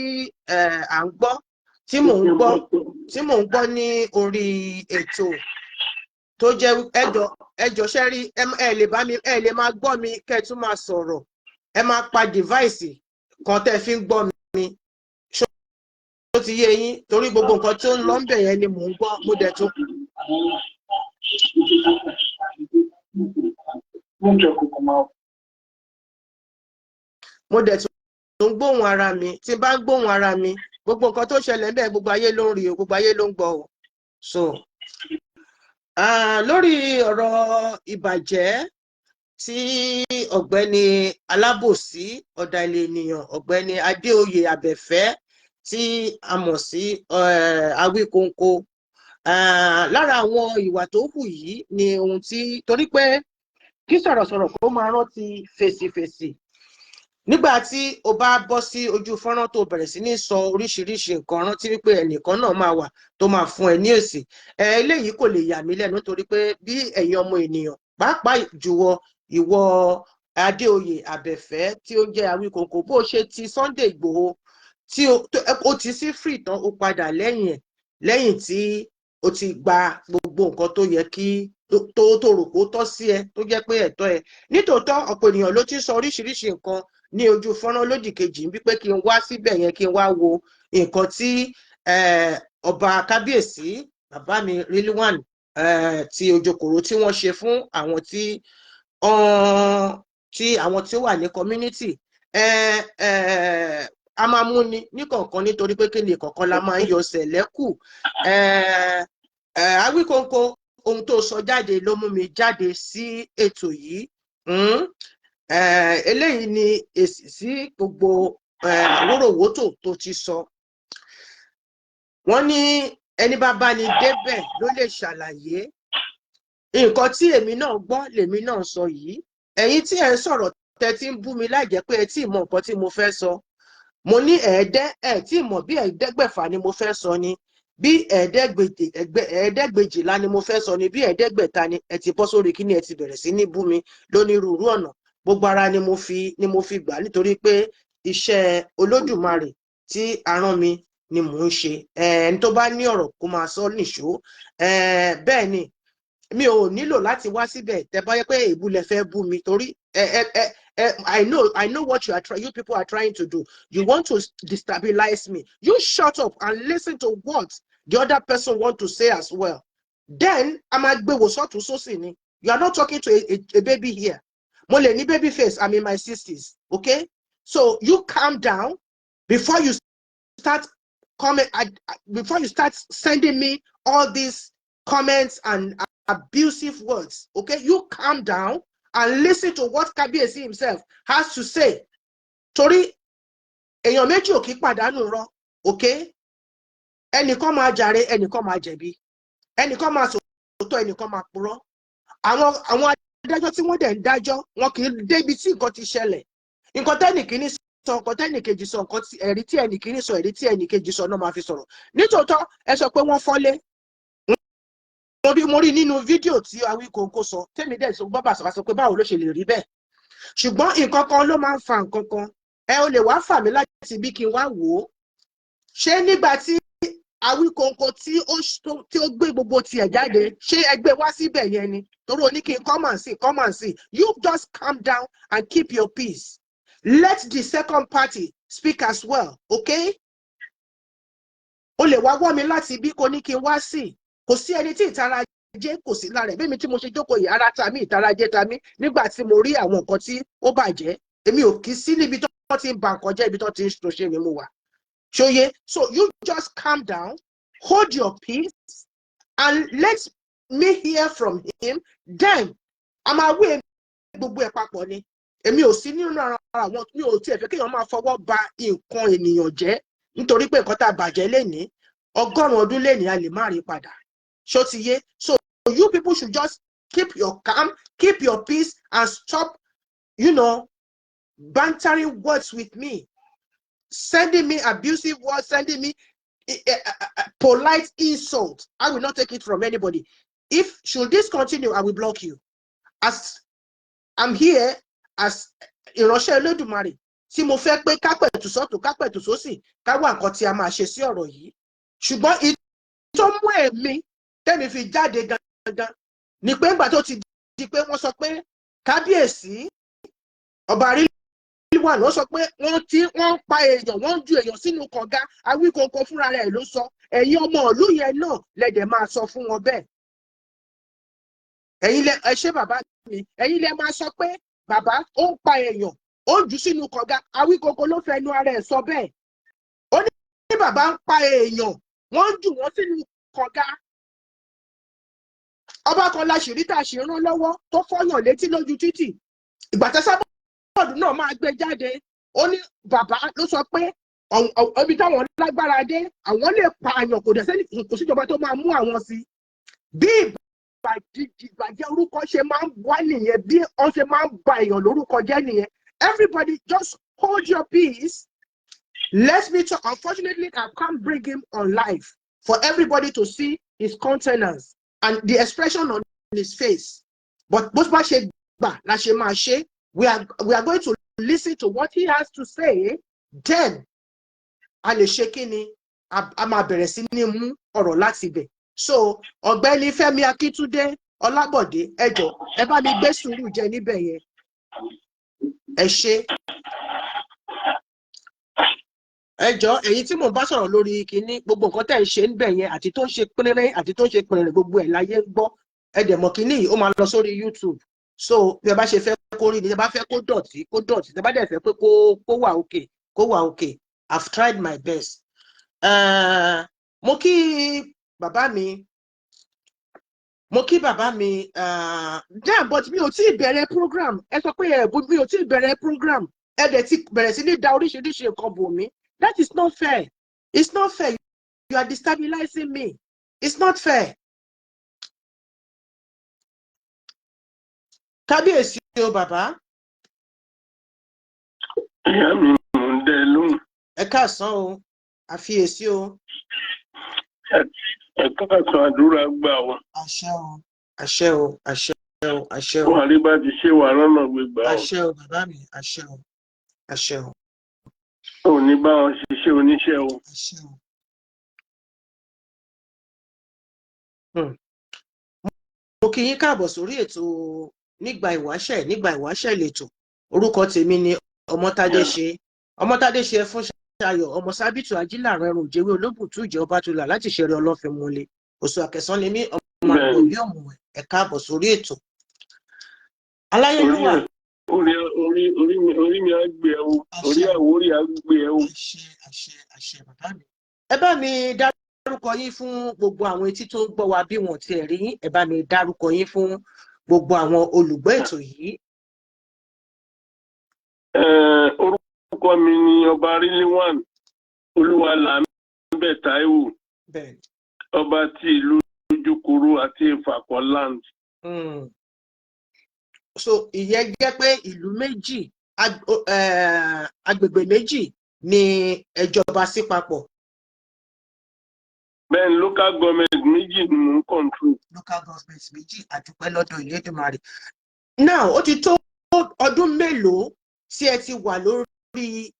à ń gbọ́, tí mò ń gbọ́ ní orí ètò tó jẹ́. Ẹjọ́, ẹjọ́, ṣẹ́ rí, ẹ lè bá mi, ẹ lè máa gbọ́ mi kẹ́ ẹ tún máa sọ̀rọ̀. Ẹ máa pa device kan tẹ́ ẹ fi ń gbọ́ mi. Ṣó ti yé yín? Torí gbogbo nǹkan tó ń lọ ń bẹ̀ yẹn ni mò ń gbọ́. Mo dẹ̀ tún Oúnjẹ kòkò máa. Mo dẹ̀ tún ń gbóhùn ara mi. Tí n bá ń gbóhùn ara mi, Gbogbo nǹkan tó ṣẹlẹ̀ ńbẹ̀, gbogbo ayé ló ń rí o, gbogbo ayé ló ń gbọ́ o. So lórí ọ̀rọ̀ ìbàjẹ́ tí ọ̀gbẹ́ni alábòsí, ọ̀dàlẹ̀ ènìyàn, ọ̀gbẹ́ni Adéoyè Àbẹ̀fẹ́ tí a mọ̀ sí Awíkonko, lára àwọn ìwà tó hù yìí ni ohun tí torí pé kí sọ̀rọ̀sọ̀rọ̀ kó máa rántí fèsìfèsì. Nígbà tí o bá bọ́ sí ojú fọ́nrán tó bẹ̀rẹ̀ sí ní sọ oríṣiríṣi nǹkan, rántí wípé ẹnìkan náà máa wà tó máa fún ẹ ní èsì. Ẹ eléyìí kò lè yà mí lẹ́nu, nítorí pé bí ẹ̀yin ọmọ ènìyàn, pàápàá jùwọ ìwọ Adéoyè Àbẹ̀fẹ́ tí ó jẹ́ Awíkonko, bó ṣe ti Sunday Ìgbòho tí ó ti sí free tán, ó padà lẹ́yìn ẹ̀ lẹ́yìn tí ó ti gba gbogbo nǹkan tó yẹ kí tó rò pé ó tọ́ sí ẹ, tó jẹ́ pé ẹ̀tọ́ ẹ nítòótọ́. Ọ̀pọ̀ ènìyàn ló ti sọ oríṣiríṣi nǹkan ní ojú fọ́nrán lódì kejì ń bí pé kí n wá síbẹ̀ yẹn, kí n wá wo nǹkan tí ọba kábíyèsí bàbá mi Rilwan ti Ojokoro tí wọ́n ṣe fún àwọn tí ó wà ní community. A máa mú ni níkọ̀ọ̀kan, nítorí pé kí ni, ìkọ̀ọ̀kan la máa ń yọ sẹ̀lẹ́kù. Awíkonko, ohun tó sọ jáde ló mú mi jáde sí ètò yìí. Eléyìí ni èsì sí gbogbo wóróworó tó ti sọ. Wọ́n ní ẹni bá bá ní débẹ̀ ló lè ṣàlàyé. Nǹkan tí èmi náà gbọ́ lèmi náà sọ yìí. Ẹ̀yin tí ẹ̀ ń sọ̀rọ̀, tẹ́ tí ń bú mi láì jẹ́ pé ẹ tí ì mọ nǹkan tí mo fẹ́ sọ, mo ní ẹ̀ẹ́dẹ́ ẹ̀ tí mọ̀ bí 500 ni mo fẹ́ sọ ni, bí 512 ni mo fẹ́ sọ ni, bí 500 ni. Ẹ ti bọ́ sórí kíní, ẹ ti bẹ̀rẹ̀ sí ní bú mi lónírúurú ọ̀nà. Gbogbo ara ni mo fi gbà, nítorí pé iṣẹ́ Olódùmarè tí a rán mi ni mò ń ṣe. Ẹni tó bá ní ọ̀rọ̀ kó máa sọ nìṣó. Bẹ́ẹ̀ ni, mi ò nílò láti wá síbẹ̀. Tẹ́ bá yẹ pé èébú lẹ fẹ́ bú mi, torí ẹ ẹ ẹ ẹ I know what you people are trying to do. You want to destabilize me. You shut up and listen to what the other person want to say as well. Then a máa gbé wò sọ́tún sósì ni. You are not talking to a baby here. Mo lè ní baby face, I'm in my 60s, okay? So you calm down before you start comment, before you start sending me all these comments and abusive words, okay? You calm down and listen to what Kabiyesi himself has to say, torí èèyàn méjì ò kí pàdánù rọ, okay? Ẹnìkan máa jàre, ẹnìkan máa jẹ̀bi, ẹnìkan máa sòótọ́, ẹnìkan máa purọ́. Àwọn adájọ́ tí wọ́n dẹ̀ ń dájọ́, wọn kì í débi tí nǹkan ti ṣẹlẹ̀. Nǹkan tẹ́nì kìíní sọ, nǹkan tẹ́nì kejì sọ, nǹkan tí ẹ̀rí tí ẹnì kìíní sọ, ẹ̀rí tí ẹnì kejì sọ náà máa fi sọ̀rọ̀. Nítòótọ́, ẹ sọ pé wọ́n fọ́lé. Mo rí nínú fídíò tí Awíkonko sọ, tẹ́mi dẹ̀ sọ bábà sọ pé báwo ló ṣe lè rí bẹ́ẹ̀? Ṣùgbọ́n nǹkan kan ló máa ń fa nǹkan kan. Ẹ o lè wá fà mí láti bí kí n wá wò ó. Ṣé nígbà tí Awíkonko tí ó gbé gbogbo tiẹ̀ jáde, ṣé ẹgbẹ́ wá síbẹ̀ yẹn ni? Torí o ní kí n come and see, come and see. You just calm down and keep your peace. Let the second party speak as well, okay? O lè wá wọ́ mi láti bí kò ní kí n wá sí. Kò sí ẹni tí ìtara jẹ́ kò sí lára ẹ̀. Bẹ́ẹ̀ mi tí mo ṣe jókòó yìí, ara ta mí, ìtara jẹ́ ta mí nígbà tí mo rí àwọn nǹkan tí ó bàjẹ́. Èmi ò kí sí níbi tó ti ń ba nǹkan jẹ́, ibi tó ti ń ṣe ni mo wà. Ṣóyé? So you just calm down, hold your peace and let me hear from him. Then a máa wé gbogbo ẹ̀ papọ̀ ni. Èmi ò sí nínú ara àwọn, mi ò tiẹ̀ fẹ́ kéèyàn máa fọwọ́ ba nǹkan ènìyàn jẹ́, nítorí pé nǹkan tá a bàjẹ́ lénìí, 100 ọdún lénìí, a lè má rí padà. Ṣó ti yé? So you people should just keep your calm, keep your peace and stop bantering words with me, sending me abusive words, sending me polite insult. I will not take it from anybody. If should this continue, I will block you. As I'm here as ìránṣẹ́ Olódùmarè tí mo fẹ́ pé ká pẹ̀tù sọ́tùn, ká pẹ̀tù sósì, ká wá nǹkan tí a máa ṣe sí ọ̀rọ̀ yìí. Ṣùgbọ́n ìdí tó mú èmi tẹ́mi fi jáde gangan ni pé ńgbà tó ti di pé wọ́n sọ pé kábíyèsí ọba Rilwan, wọ́n sọ pé wọ́n ti wọ́n ń pa èèyàn, wọ́n ń ju èèyàn sínú kànga. Awíkonko fúnra rẹ̀ ló sọ. Ẹ̀yin ọmọ ìlú yẹn náà lẹ́dẹ̀ máa sọ fún wọn bẹ́ẹ̀. Ẹ̀yin lẹ ẹ ṣé bàbá mi, ẹ̀yin lẹ máa sọ pé bàbá ó ń pa èèyàn, ó ń jù sínú kànga. Awíkonko ló fẹnu ara ẹ̀ sọ bẹ́ẹ̀. Ó ní Bàbá ń pa èèyàn, wọ́n ń jù wọ́n sínú kànga. Ọba kan la ṣèrí tá a ṣe rán lọ́wọ́ tó fọ́yàn létí lójú títì. Ìgbà tí Esabod náà máa gbé jáde, ó ní bàbá ló sọ pé ibi táwọn lágbára dé, àwọn lè pààyàn, kò dẹ̀ sẹ́ni, kò síjọba tó máa mú àwọn sí. Bí ìbàjẹ́ orúkọ ṣe máa ń wá nìyẹn, bí wọ́n ṣe máa ń ba èèyàn lórúkọ jẹ́ nìyẹn. Everybody, just hold your peace. Let me talk. Unfortunately, I can't bring him on live for everybody to see his countenance and the expression on his face, but bó bá ṣe gbà la ṣe máa ṣe. We are going to listen to what he has to say, then a lè ṣe kí ni, a máa bẹ̀rẹ̀ sí ní mú ọ̀rọ̀ láti ibẹ̀. So Ọ̀gbẹ́ni Fẹ́mi Akíntúndé Ọlábọ̀dé, ẹ jọ̀ọ́, ẹ bá mi gbé sùúrù jẹ níbẹ̀ yẹn. Ẹ ṣe. Ẹ jọ̀ọ́, ẹ̀yin tí mò ń bá sọ̀rọ̀ lórí kinní, gbogbo nǹkan tẹ́ ń ṣe níbẹ̀ yẹn, àti tó ń ṣe pínrín àti tó ń ṣe pínrín, gbogbo ẹ̀ láyé ń gbọ́. Ẹ dẹ̀ mọ̀ kinní yìí, ó máa lọ sórí YouTube. So bí ẹ bá ṣe fẹ́ kó rí ni. Ẹ bá fẹ́ kó dọ̀tí, kó dọ̀tí. Ẹ bá dẹ̀ fẹ́ pé kó wà òkè, kó wà òkè. I've tried my best. Mo kí bàbá mi, mo kí bàbá mi. Yeah, but mi ò tí ì bẹ̀rẹ̀ program. Ẹ sọ pé ẹ mi ò tí ì bẹ̀rẹ̀ program, ẹ dẹ̀ ti bẹ̀rẹ̀ sí ní da oríṣiríṣi nǹkan bò mí. That is not fair. It's not fair. You are destabilizing me. It's not fair. Kábíyèsí o, bàbá. Ìyá mi, mò ń dẹ lóhùn. Ẹ káàsán o, àfiyèsí o. Ẹ káàsán, àdúrà gbà o. Àṣẹ o, àṣẹ o, àṣẹ o, àṣẹ o. Wọn àrí bá ti ṣe wà lọ́nà gbégbá o. Àṣẹ o, bàbá mi, àṣẹ o, àṣẹ o. Ò ní bá wọn ṣiṣẹ́ oníṣẹ́ o. Àṣẹ o. Mo kí yín káàbọ̀ sórí ètò Nígbà Ìwáṣẹ̀. Nígbà Ìwáṣẹ̀ lètò. Orúkọ tèmi ni Ọmọtádé ṣe, Ọmọtádé ṣe fún Ṣayọ̀, ọmọ Sábìtù Ajílàrán ẹrùn òjèwé olóbùtú ìjẹ Ọbátúlà láti ṣeré ọlọ́fin múlẹ̀ oṣù àkẹsán ni mí, ọmọ àgbò bí òmùwẹ̀. Ẹ káàbọ̀ sórí ètò. Aláyélúwà. Orí orí orí mi, orí mi á gbé ẹ o, orí Àwórì á gbé ẹ o. Àṣẹ, àṣẹ, àṣẹ, bàbá mi. Ẹ bá mi dárúkọ yín fún gbogbo àwọn etí tó ń gbọ́ wa, bí wọn tiẹ̀ rí yín. Ẹ bá mi dárúkọ yín fún gbogbo àwọn olùgbọ́ ètò yìí. Orúkọ mi ni Ọba Rilwan Olúwalámbẹ̀ Táíwò, ọba ti ìlú Ojúkòrò àti Ìfàkọ̀ land. So ìyẹn jẹ́ pé ìlú méjì, agbègbè méjì ni ẹ jọba sí papọ̀. Bẹ́ẹ̀ ni, local government méjì ni mò ń control. Local government méjì, àdúpẹ́ lọ́dọ̀ Ìlédùmarè. Now, ó ti tó ọdún mélòó tí ẹ ti wà lórí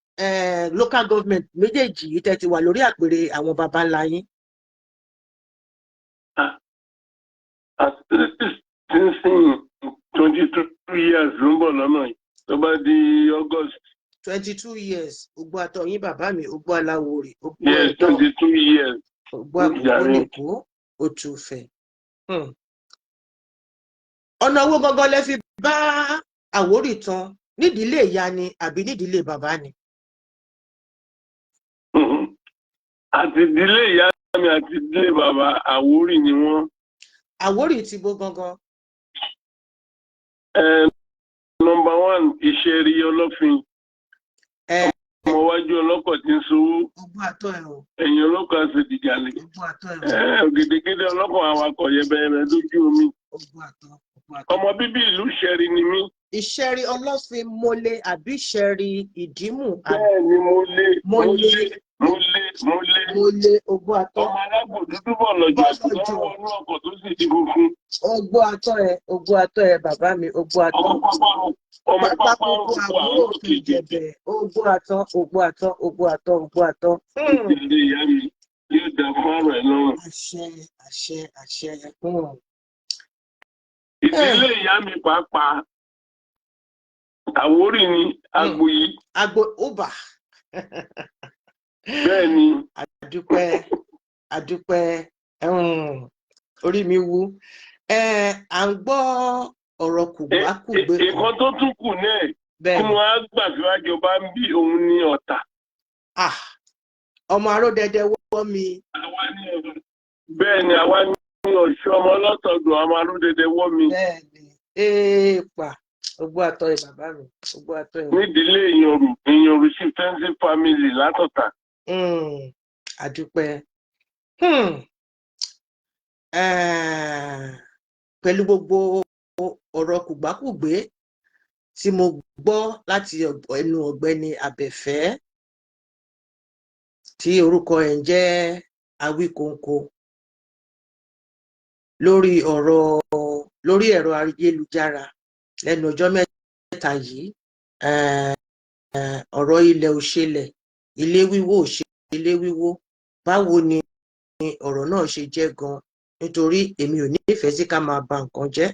local government méjèèjì yìí, tẹ́ ti wà lórí àpèrè àwọn baba ńlá yín? Sínsìn 22 years ló ń bọ̀ lọ́nà yìí tó bá di August. 22 years. Ogbó àtọ yín, bàbá mi, ogbó aláwòrè, ogbó Yes. ẹ̀dọ́. 22 years. Ogbó àkókò nìkó òtúfẹ̀. Ọ̀nà owó gangan lẹ fi bá Àwórì tan? Nídìílé ìyá ni àbí nídìílé bàbá ni? Àti ìdílé ìyá mi àti ìdílé bàbá, Àwórì ni wọ́n. Àwórì ti bó gangan? Number one, Ìṣẹ̀rí Ọlọ́fin, ọmọ iwájú ọlọ́kọ̀ tí ń sowó, Ogbó àtọ ẹ o. ẹ̀yìn ọlọ́kọ̀ àṣedìjàlè, Ogbó àtọ ẹ o. Ògèdègèdè ọlọ́kọ̀ awakọ̀ yẹbẹyẹbẹ lójú omi. Ogbó àtọ, ogbó àtọ. Ọmọ bíbí ìlú Ìṣẹ̀rí ni mí. Ìṣẹ̀rí Ọlọ́fin Mọ́lé àbí Ìṣẹ̀rí Ìdímù àbí? Bẹ́ẹ̀ ni, mo lé mo Mọ́lé. lé mo lé mo lé. Mọ́lé, ogbó àtọ. Ọmọ alágbò dúdú bọ̀ lọ́jọ́ Bọ̀ tó lọ́jọ́. wọnú ọkọ̀ tó sì di funfun. Ogbó àtọ ẹ, ogbó àtọ ẹ, bàbá mi, ogbó àtọ. Ọmọ pápá ọmọ pápá Pápákọ̀ òkú àbúrò àwọn òkè òkè ìjẹ̀bẹ̀, ogbó àtọ, ogbó àtọ, ogbó àtọ, ogbó àtọ. Ìdílé ìyá mi yóò dá fún àrùn ẹ̀ lọ́rùn. Àṣẹ, àṣẹ, àṣẹ. Ìdílé ìyá mi pàápàá, Àwórì ni, Agboyí. Agbo ọba. Bẹ́ẹ̀ ni. Àdúpẹ́, àdúpẹ́. Orí mi wú. À ń gbọ́ ọ̀rọ̀ kùgbákùgbé kan. Nǹkan tó tún kù náà tí Bẹ́ẹ̀ ni. wọ́n á gbà síwájú ọba ń bí òun ní Ọ̀tà. Ah. Ọmọ aródẹdẹ wọ́ mi. Àwa ní, bẹ́ẹ̀ ni, àwa ní ọ̀ṣọ́ ọmọ ọlọ́tọ̀dọ̀, ọmọ aródẹdẹ wọ́ mi. Bẹ́ẹ̀ ni, èèpà ogbó àtọ́ ẹ̀, bàbá mi, ogbó àtọ́ ẹ̀. Nídìílé Ìyànrù, Ìyànrù chieftaincy family látọ̀tà. Àdúpẹ́. Pẹ̀lú gbogbo ọ̀rọ̀ kùgbákùgbé tí mo gbọ́ láti ẹnu ọ̀gbẹ́ni Abẹ́fẹ́ tí orúkọ ẹ̀ ń jẹ́ Awíkonko lórí ọ̀rọ̀ lórí ẹ̀rọ ayélujára lẹ́nu ọjọ́ 3 yìí, ọ̀rọ̀ ilẹ̀ òṣèlẹ̀, ilé wíwó ò ṣe ilé wíwó, báwo ni ọ̀rọ̀ náà ṣe jẹ́ gan? Nítorí èmi ò nífẹ̀ẹ́ sí ká máa ba nǹkan jẹ́.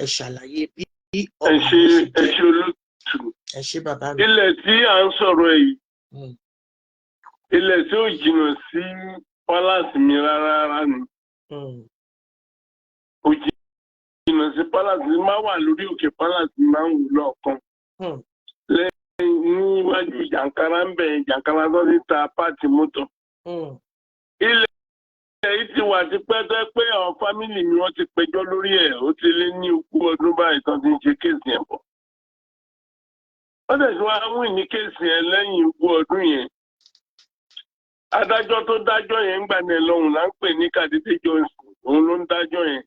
Ẹ ṣàlàyé bí Ẹ ọ̀rọ̀ ṣe náà ṣe ẹ jẹ́. ṣe, olóòtú. Ẹ ṣé, bàbá mi. Ilẹ̀ tí à ń sọ̀rọ̀ yìí, ilẹ̀ tí ó jìnnà sí palace mi rárá rárá ni. Ó jìnnà sí palace mi, máa wà lórí òkè palace mi, máa ń wò lọ́ọ̀kan. Lẹ́yìn níwájú jàǹkárá ń bẹ̀, jàǹkárá tó ti ta part mọ́tò. Ilẹ̀ yìí ti wà tipẹ́ tó pé àwọn family mi, wọ́n ti pẹjọ́ lórí ẹ̀. Ó ti lé ní 20 ọdún báyìí tán ti ń ṣe case yẹn bọ̀. Wọ́n tẹ̀sí wá win ní case yẹn lẹ́yìn 20 ọdún yẹn. Adájọ́ tó dájọ́ yẹn ń gbà ní ẹlọ́run là ń pè ní Kàdídé Johnson, òun ló ń dájọ́ yẹn.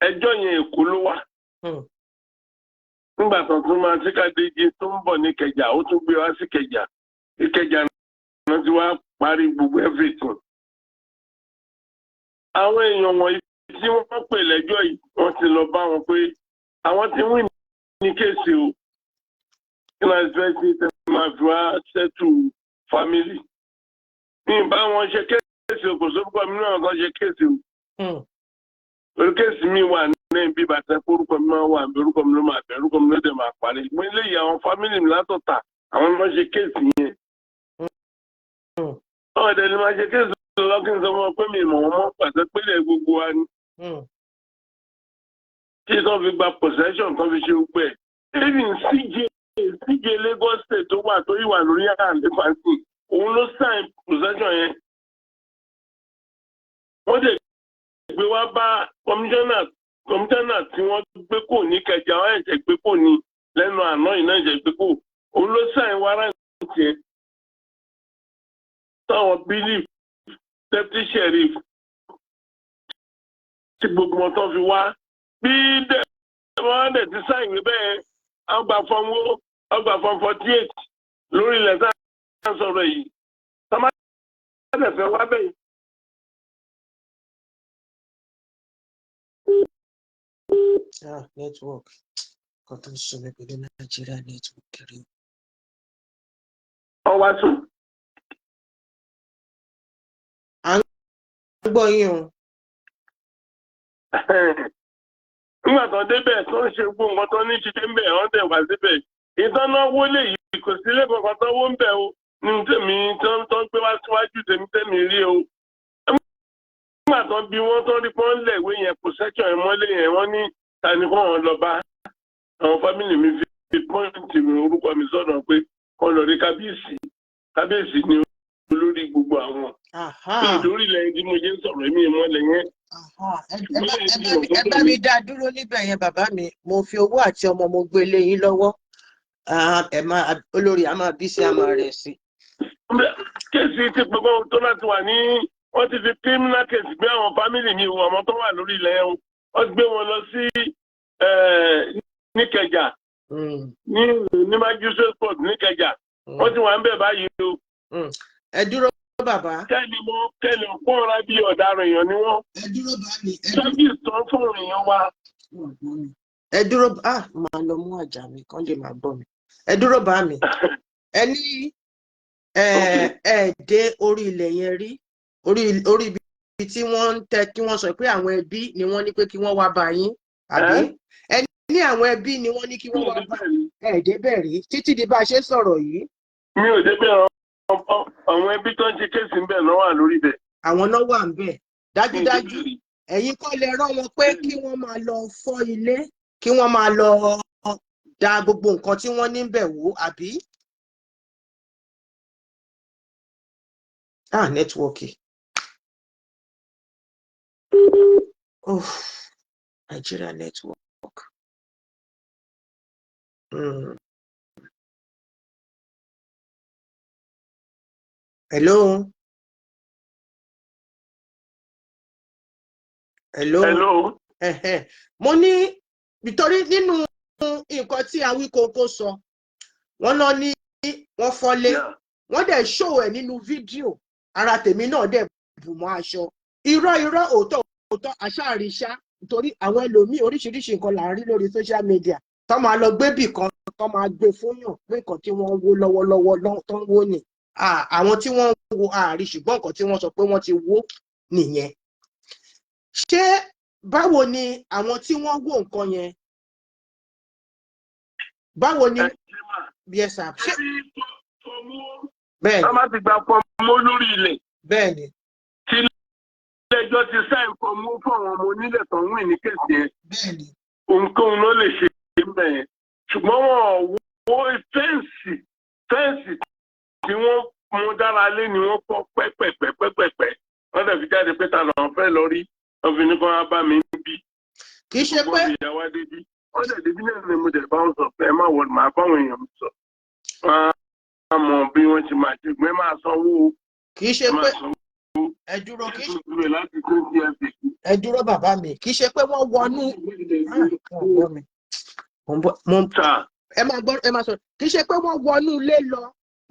Ẹjọ́ yẹn, Èkó ló wà. Nígbà tó tún máa sí Kàdéjé tó ń bọ̀ ní Ìkẹjà, ó tún gbé wá sí Ìkẹjà. Ìkẹjà náà ti wá parí gbogbo everything. Àwọn èèyàn wọ̀nyí tí wọ́n pè lẹ́jọ́ yìí, wọ́n ti lọ bá wọn pé àwọn ti win ní case o, kí náà fẹ́ ṣe tẹ́ máa fi wá settle family. Ní ìbá wọn ṣe case o, kò sórúkọ mi náà kan ṣe case o. Orí case mi wà ní ibi bàtẹ, orúkọ mi máa wà ní, orúkọ mi ló máa bẹ, orúkọ mi ló dẹ̀ máa parí. Mo eléyìí, àwọn family mi látọ̀tà, àwọn ló ṣe case yẹn. Ọ̀dẹ̀ ni máa ṣe case lọ́kìn sọ fún ọ pé mi mọ̀ wọ́n mọ́ pàṣẹ pélé gbogbo wa ni. Tí tó fi gba possession, tó fi ṣe gbogbo ẹ̀. Even CJ Lagos State tó wà, tó yìí wà lórí àléfà sí, òun ló sign possession yẹn. Wọ́n dẹ̀ gbé wá bá commissioner tí wọ́n gbé kò ní Kẹjà, wọ́n ẹ̀jẹ̀ gbé kò ní lẹ́nu àná yìí náà, ẹ̀jẹ̀ gbé kò, òun ló sign warrant yẹn. Táwọn bailiff, deputy sheriff, tí gbogbo wọn tó fi wá bí wọ́n dẹ̀ ti sign ìwé bẹ́ẹ̀, wọ́n gba form wo, wọ́n gba form 48 lórí ilẹ̀ tá à ń sọ̀rọ̀ yìí. Tọ́mọ́ dẹ̀ fẹ́ wá bẹ́ẹ̀. Ah, network kan tó ń sọ mi pẹ̀lú Nàìjíríà, network rí. Wọ́n wá sùn. À ń gbọ́ yín o. Nígbà tó débẹ̀, tó ń ṣe gbogbo nǹkan tó ní ṣe ń bẹ̀, wọ́n dẹ̀ wá síbẹ̀. Ìtọ́nà wọlé yìí, kò sí ilé kankan tó wó ń bẹ̀ o. Ní tèmi tó ń gbé wá síwájú tèmi, tèmi rí o. Nígbà tó bí wọ́n tó rí pọ́n lẹ̀wé yẹn, kò sẹ́kọ̀ ẹ̀ mọ́lé yẹn, wọ́n ní ta ni kó wọn lọ bá. Àwọn family mi fi point mi, orúkọ mi sọ̀rọ̀ pé kọ́ lọ rí kábíyèsí. Kábíyèsí ni olórí gbogbo àwọn. Ìdórí lẹ́yìn tí mo jẹ́ ń sọ̀rọ̀, èmi ìmọ̀lẹ̀ yẹn. Ẹ bá mi dá dúró níbẹ̀ yẹn, bàbá mi. Mo fi owó àti ọmọ mo gbé lé yín lọ́wọ́. Ẹ máa olórí, a máa bí sí, a máa rẹ̀ sí. Case ti gbogbo tó láti wà ní, wọ́n ti fi criminal case gbé àwọn family mi wọ, ọmọ tó wà lórí ilẹ̀ yẹn, wọ́n gbé wọn lọ sí Níkẹjà, ní magistrate court níkẹjà. Wọ́n ti wà ń bẹ̀ báyìí o. Ẹ dúró, bàbá. Kẹ́lì mọ́ kẹ́lì kóra bí ọ̀daràn èèyàn ni wọ́n. Ẹ dúró, bá mi. Service tó ń fún èèyàn wa. Ẹ dúró, ah, máa lọ mú àjà mi kán lè máa gbọ́ mi. Ẹ dúró, bá mi. Ẹ ní ẹ ẹ dé orí ilẹ̀ yẹn rí, orí ibi tí wọ́n ń tẹ, kí wọ́n sọ pé àwọn ẹbí ni wọ́n ní pé kí wọ́n wá bá yín, àbí? Ẹ ní àwọn ẹbí ni wọ́n ní kí wọ́n wá bá ẹ débẹ̀ rí títí di bá a ṣe sọ̀rọ̀ yìí? Mi ò débẹ̀. Àwọn ẹbí tó ń ṣe case ń bẹ̀ náà wà lórí ibẹ̀. Àwọn náà wà ń bẹ̀ dájúdájú. Ẹ̀yin kọ́ lẹ rán wọn pé kí wọ́n máa lọ fọ́ ilé, kí wọ́n máa lọ da gbogbo nǹkan tí wọ́n ní bẹ̀ wó, àbí? Ah, network. Oh, Nigeria network. Hello. Hello. Hello. Ẹ̀hẹ̀. Mo ní nítorí nínú nǹkan tí Awíkonko sọ, wọ́n lọ ní wọ́n fọ́lé, wọ́n dẹ̀ show ẹ̀ nínú fídíò. Ara tèmi náà dẹ̀ bù mọ́ aṣọ. Irọ́ irọ́, òótọ́ òótọ́, àṣàríṣà, nítorí àwọn ẹlòmíì, oríṣiríṣi nǹkan là ń rí lórí social media tó máa lọ gbé bì kan, tó máa gbé fúnyàn pé nǹkan tí wọ́n ń wó lọ́wọ́lọ́wọ́ tó ń wó ni. Àwọn tí wọ́n ń wo ààrí, ṣùgbọ́n nǹkan tí wọ́n sọ pé wọ́n ti wó nìyẹn. Ṣé báwo ni àwọn tí wọ́n wó nǹkan yẹn, báwo ni? Ẹ ṣe mà. Yes sir, ṣé Ṣé fọmú bẹ́ẹ̀ wọ́n ni bá ti gba fọmú lórí ilẹ̀ bẹ́ẹ̀ ni tí ilé-ẹjọ́ ti sign fọmú fún àwọn ọmọ onílẹ̀ tó ń wìn ní case yẹn, bẹ́ẹ̀ ni ohunkóhun ló lè ṣe ń bẹ̀ yẹn, ṣùgbọ́n wọn ò wó fence. Fence tí wọ́n mú dára lé ni wọ́n fọ́ pẹ́pẹ́pẹ́pẹ́pẹ́. Wọ́n dẹ̀ fi jáde pé ta làwọn fẹ́ lọ rí. Wọ́n fi ní kó wá bá mi ń bí. Kì í ṣe pé Wọ́n fi ìyàwó adé bí wọ́n dẹ̀ débi náà ni mo dẹ̀ bá wọn sọ pé ẹ má wọ, màá báwọn èèyàn mi sọ, wọ́n á mọ bí wọ́n ti máa ṣe pé máa sanwó. Kì í ṣe Máa pé sanwó. Ẹ dúró, kì í ṣe Láti 20 years ago. Ẹ dúró, bàbá mi, kì í ṣe pé wọ́n wọnú. Ah, wọ́n gbọ́ mi. Mo ń bọ̀ Sà. Ẹ máa gbọ́, ẹ máa sọ. Kì í ṣe pé wọ́n wọnú ilé lọ,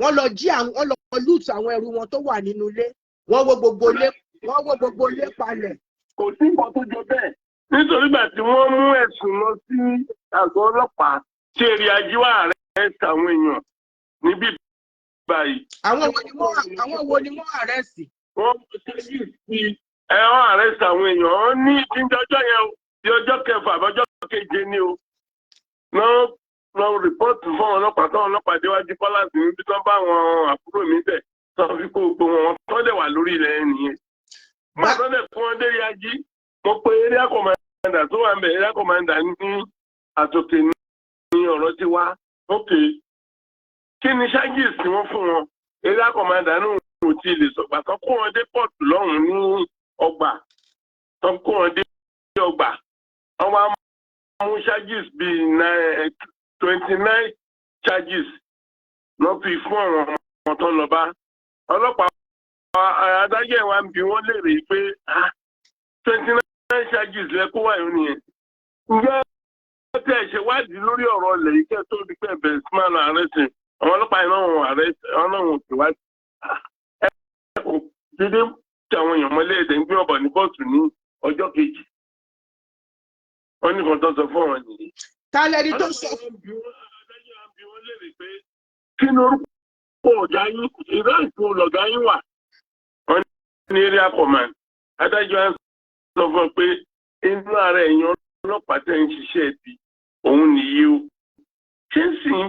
wọ́n lọ jí àwọn, wọ́n lọ loot àwọn ẹrù wọn tó wà nínú ilé, wọ́n wó gbogbo ilé, wọ́n wó gbogbo ilé palẹ̀. Kò sí nǹkan tó jọ bẹ́ẹ̀, nítorí ìgbà tí wọ́n mú ẹ̀sùn lọ sí àgọ́ ọlọ́pàá tí èrè ajíwá arrest àwọn èèyàn níbí báyìí. Àwọn wo ni wọ́n arrest? Wọ́n ṣẹ́yìn sí ẹ, wọ́n arrest àwọn èèyàn. Wọ́n ní ìjọjọ́ yẹn o, di ọjọ́ kẹfà àbọ̀jọ́ keje ni o, wọ́n lọ report fún àwọn ọlọ́pàá. Táwọn ọlọ́pàá déwájú palace níbi tí wọ́n bá àwọn àbúrò mi bẹ̀, tó fi kó gbogbo wọn tó dẹ̀ wà lórí ilẹ̀ nìyẹn. Nígbà tó dẹ̀ fún wọn dé ají, mo pe area commander tó wà ń bẹ̀. Area commander ní àtòkè ní ọ̀rọ̀ ti wá. Ok, kí ni charges tí wọ́n fún wọn? Area commander náà ò tí ì lè sọ. Gbà tó kó wọn dé pọ̀tù lọ́hùn-ún ní ọgbà, tó kó wọn dé ọgbà, wọ́n wá mú charges bíi 29 charges lọ́ fi fún àwọn ọmọ tó ń lọ bá ọlọ́pàá. Adájọ́ ẹ̀ wá ń bi wọ́n léèrè pé 29 charges lẹ kó wáyé nìyẹn, ǹjẹ́ tẹ́ ẹ ṣe wádìí lórí ọ̀rọ̀ ilẹ̀ yìí kẹ́ tó di pé bẹ̀rẹ̀ sí máa lọ arrest? Àwọn ọlọ́pàá yìí náà wọ́n arrest, àwọn náà wọ́n ṣèwádìí. Ẹ kò dédé tí àwọn èèyàn mọ́lé ẹ̀dẹ̀ ń gbé ọ̀bọ̀ ní kóòtù ní ọjọ́ kejì. Wọ́n ní kan tó sọ fún àwọn nìyí. Ta lẹni tó sọ? Adájọ́ á bi wọ́n léèrè pé kí ni orúkọ ọ̀gá yín, ìró ìfò lọ̀gá yín wà? Wọ́n ní area command. Adájọ́ á sọ fún ọ pé inú ara ẹ̀yàn ọlọ́pàá tẹ̀ ń ṣiṣẹ́ ibi òun nìyí o. Ṣé ń sìn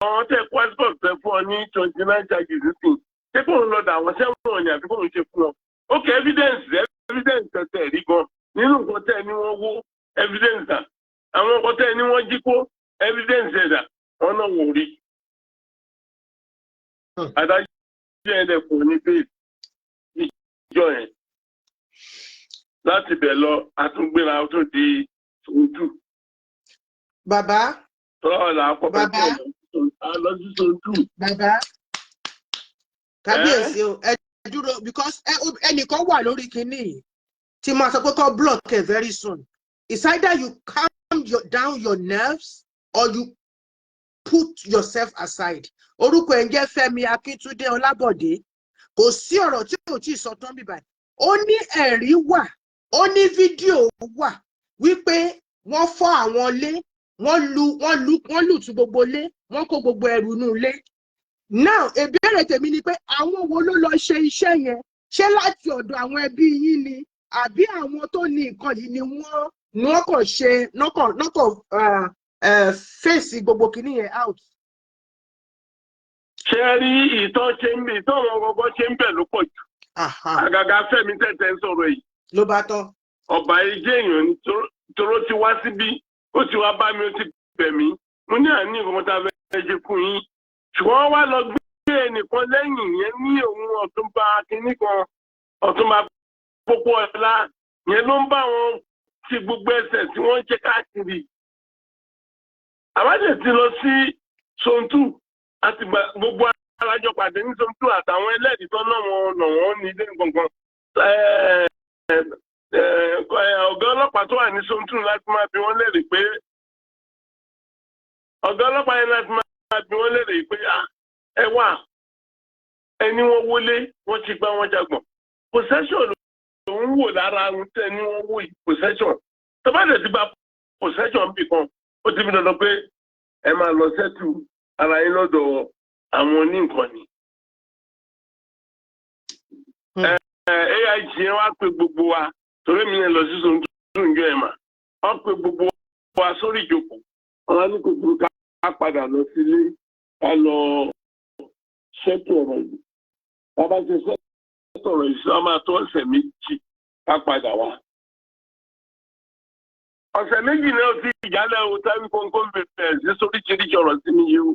àwọn tẹ passport tẹ fún ọ ní 29 charges nísìn, ṣé kóun lọ dà wọ́n sẹ́wọ̀n ni àbí kóun ṣe fún ọ? Ok, evidence tẹ̀tẹ̀ rí gan nínú nǹkan tẹ́ ní wọ́n wó, evidence dà? Àwọn nǹkan tẹ́ ní wọ́n jí kó, evidence ẹ̀dà? Wọ́n náà wò rí. Adájọ́ yẹn dẹ̀ kò ní bail ìjọ yẹn. Láti bẹ̀ lọ, àtúngbéra tó di ojú. Bàbá. Tọ́lá là á kọ́. Bàbá. Bẹ́ẹ̀ lọ sí sojú. Bàbá, kábíyèsí o. Ẹ dúró, because ẹnìkan wà lórí kinní yìí tí máa sọ pé kó block ẹ very soon. It's either you calm down your nerves or you put yourself aside. Orúkọ ẹ̀ ń jẹ́ Fẹ́mi Akíntúndé Ọlábọ̀dé. Kò sí ọ̀rọ̀ tí ò tí ì sọ tán bíbáyìí. Ó ní ẹ̀rí wà, ó ní fídíò wà wípé wọ́n fọ́ àwọn ilé, wọ́n lù tú gbogbo ilé, wọ́n kó gbogbo ẹrù inú ilé. Now, ìbéèrè tèmi ni pé àwọn wo ló lọ ṣe iṣẹ́ yẹn? Ṣé láti ọ̀dọ̀ àwọn ẹbí yín ni, àbí àwọn tó ní nǹkan yìí ni wọ́n kàn ṣe nọ́kàn fèsì gbogbo kìíní yẹn out? Ṣé ẹ rí ìtàn ṣe ń bẹ, ìtàn àwọn gbogbo ṣe ń bẹ̀ ló pọ̀ jù. Àgàgà Fẹ́mi tẹ̀tẹ̀ ń sọ̀rọ̀ yìí. Ló bá tán. Ọba ẹjẹ èèyàn ni toró ti wá síbí, ó ti wá bá mi, ó ti bẹ̀ mí. Mo ní àní nǹkan tá a fẹ́ ṣe fún yín, ṣùgbọ́n wọ́n wá lọ gbé ẹnìkan lẹ́yìn yẹn ní òun Ọ̀túnba kínní kan, Ọ̀túnba Pópó Ọlá yẹn ló ń bá wọn ti gbogbo ẹsẹ̀ tí wọ́n ń ṣe káàkiri. Àbájá ti lọ sí Zone 2 àti gbogbo alájọ pàdé ní Zone 2 àtàwọn ẹlẹ́rìí tó náà wọn nà wọ́n ní ilé gbọ̀ngàn. Ọ̀gá ọlọ́pàá tó wà ní Zone 2 láti máa bi wọ́n léèrè pé, ọ̀gá ọlọ́pàá yẹn láti máa bi wọ́n léèrè pé, "Ah, ẹ wà ẹni wọ́n wọlé, wọ́n ti gbá wọn jagbọ̀n, possession ló ń wò lára ohun tẹ́ ní wọ́n wò yìí." Possession, tó bá dẹ̀ ti gba possession bì kan, ó ti fi dandan pé ẹ máa lọ settle ara yín lọ́dọ̀ àwọn oníǹkan ni. AIG yẹn wá pé gbogbo wa, torí mi yẹn lọ sí Zone 2 ń jọ ẹ̀ mà, wọ́n pe gbogbo wa sórí ìjókòó. Wọ́n ní kò burú, ká padà lọ sílé, ká lọ settle ọ̀rọ̀ yìí. Bàbá ṣe settle ọ̀rọ̀ yìí sí, wọ́n máa tó ọ̀sẹ̀ 2, ká padà wá. Ọ̀sẹ̀ 2 náà ti ìjálẹ̀ o, tábí kónkó bẹ̀rẹ̀ sí sóríṣiríṣi ọ̀rọ̀ sí mi yìí o.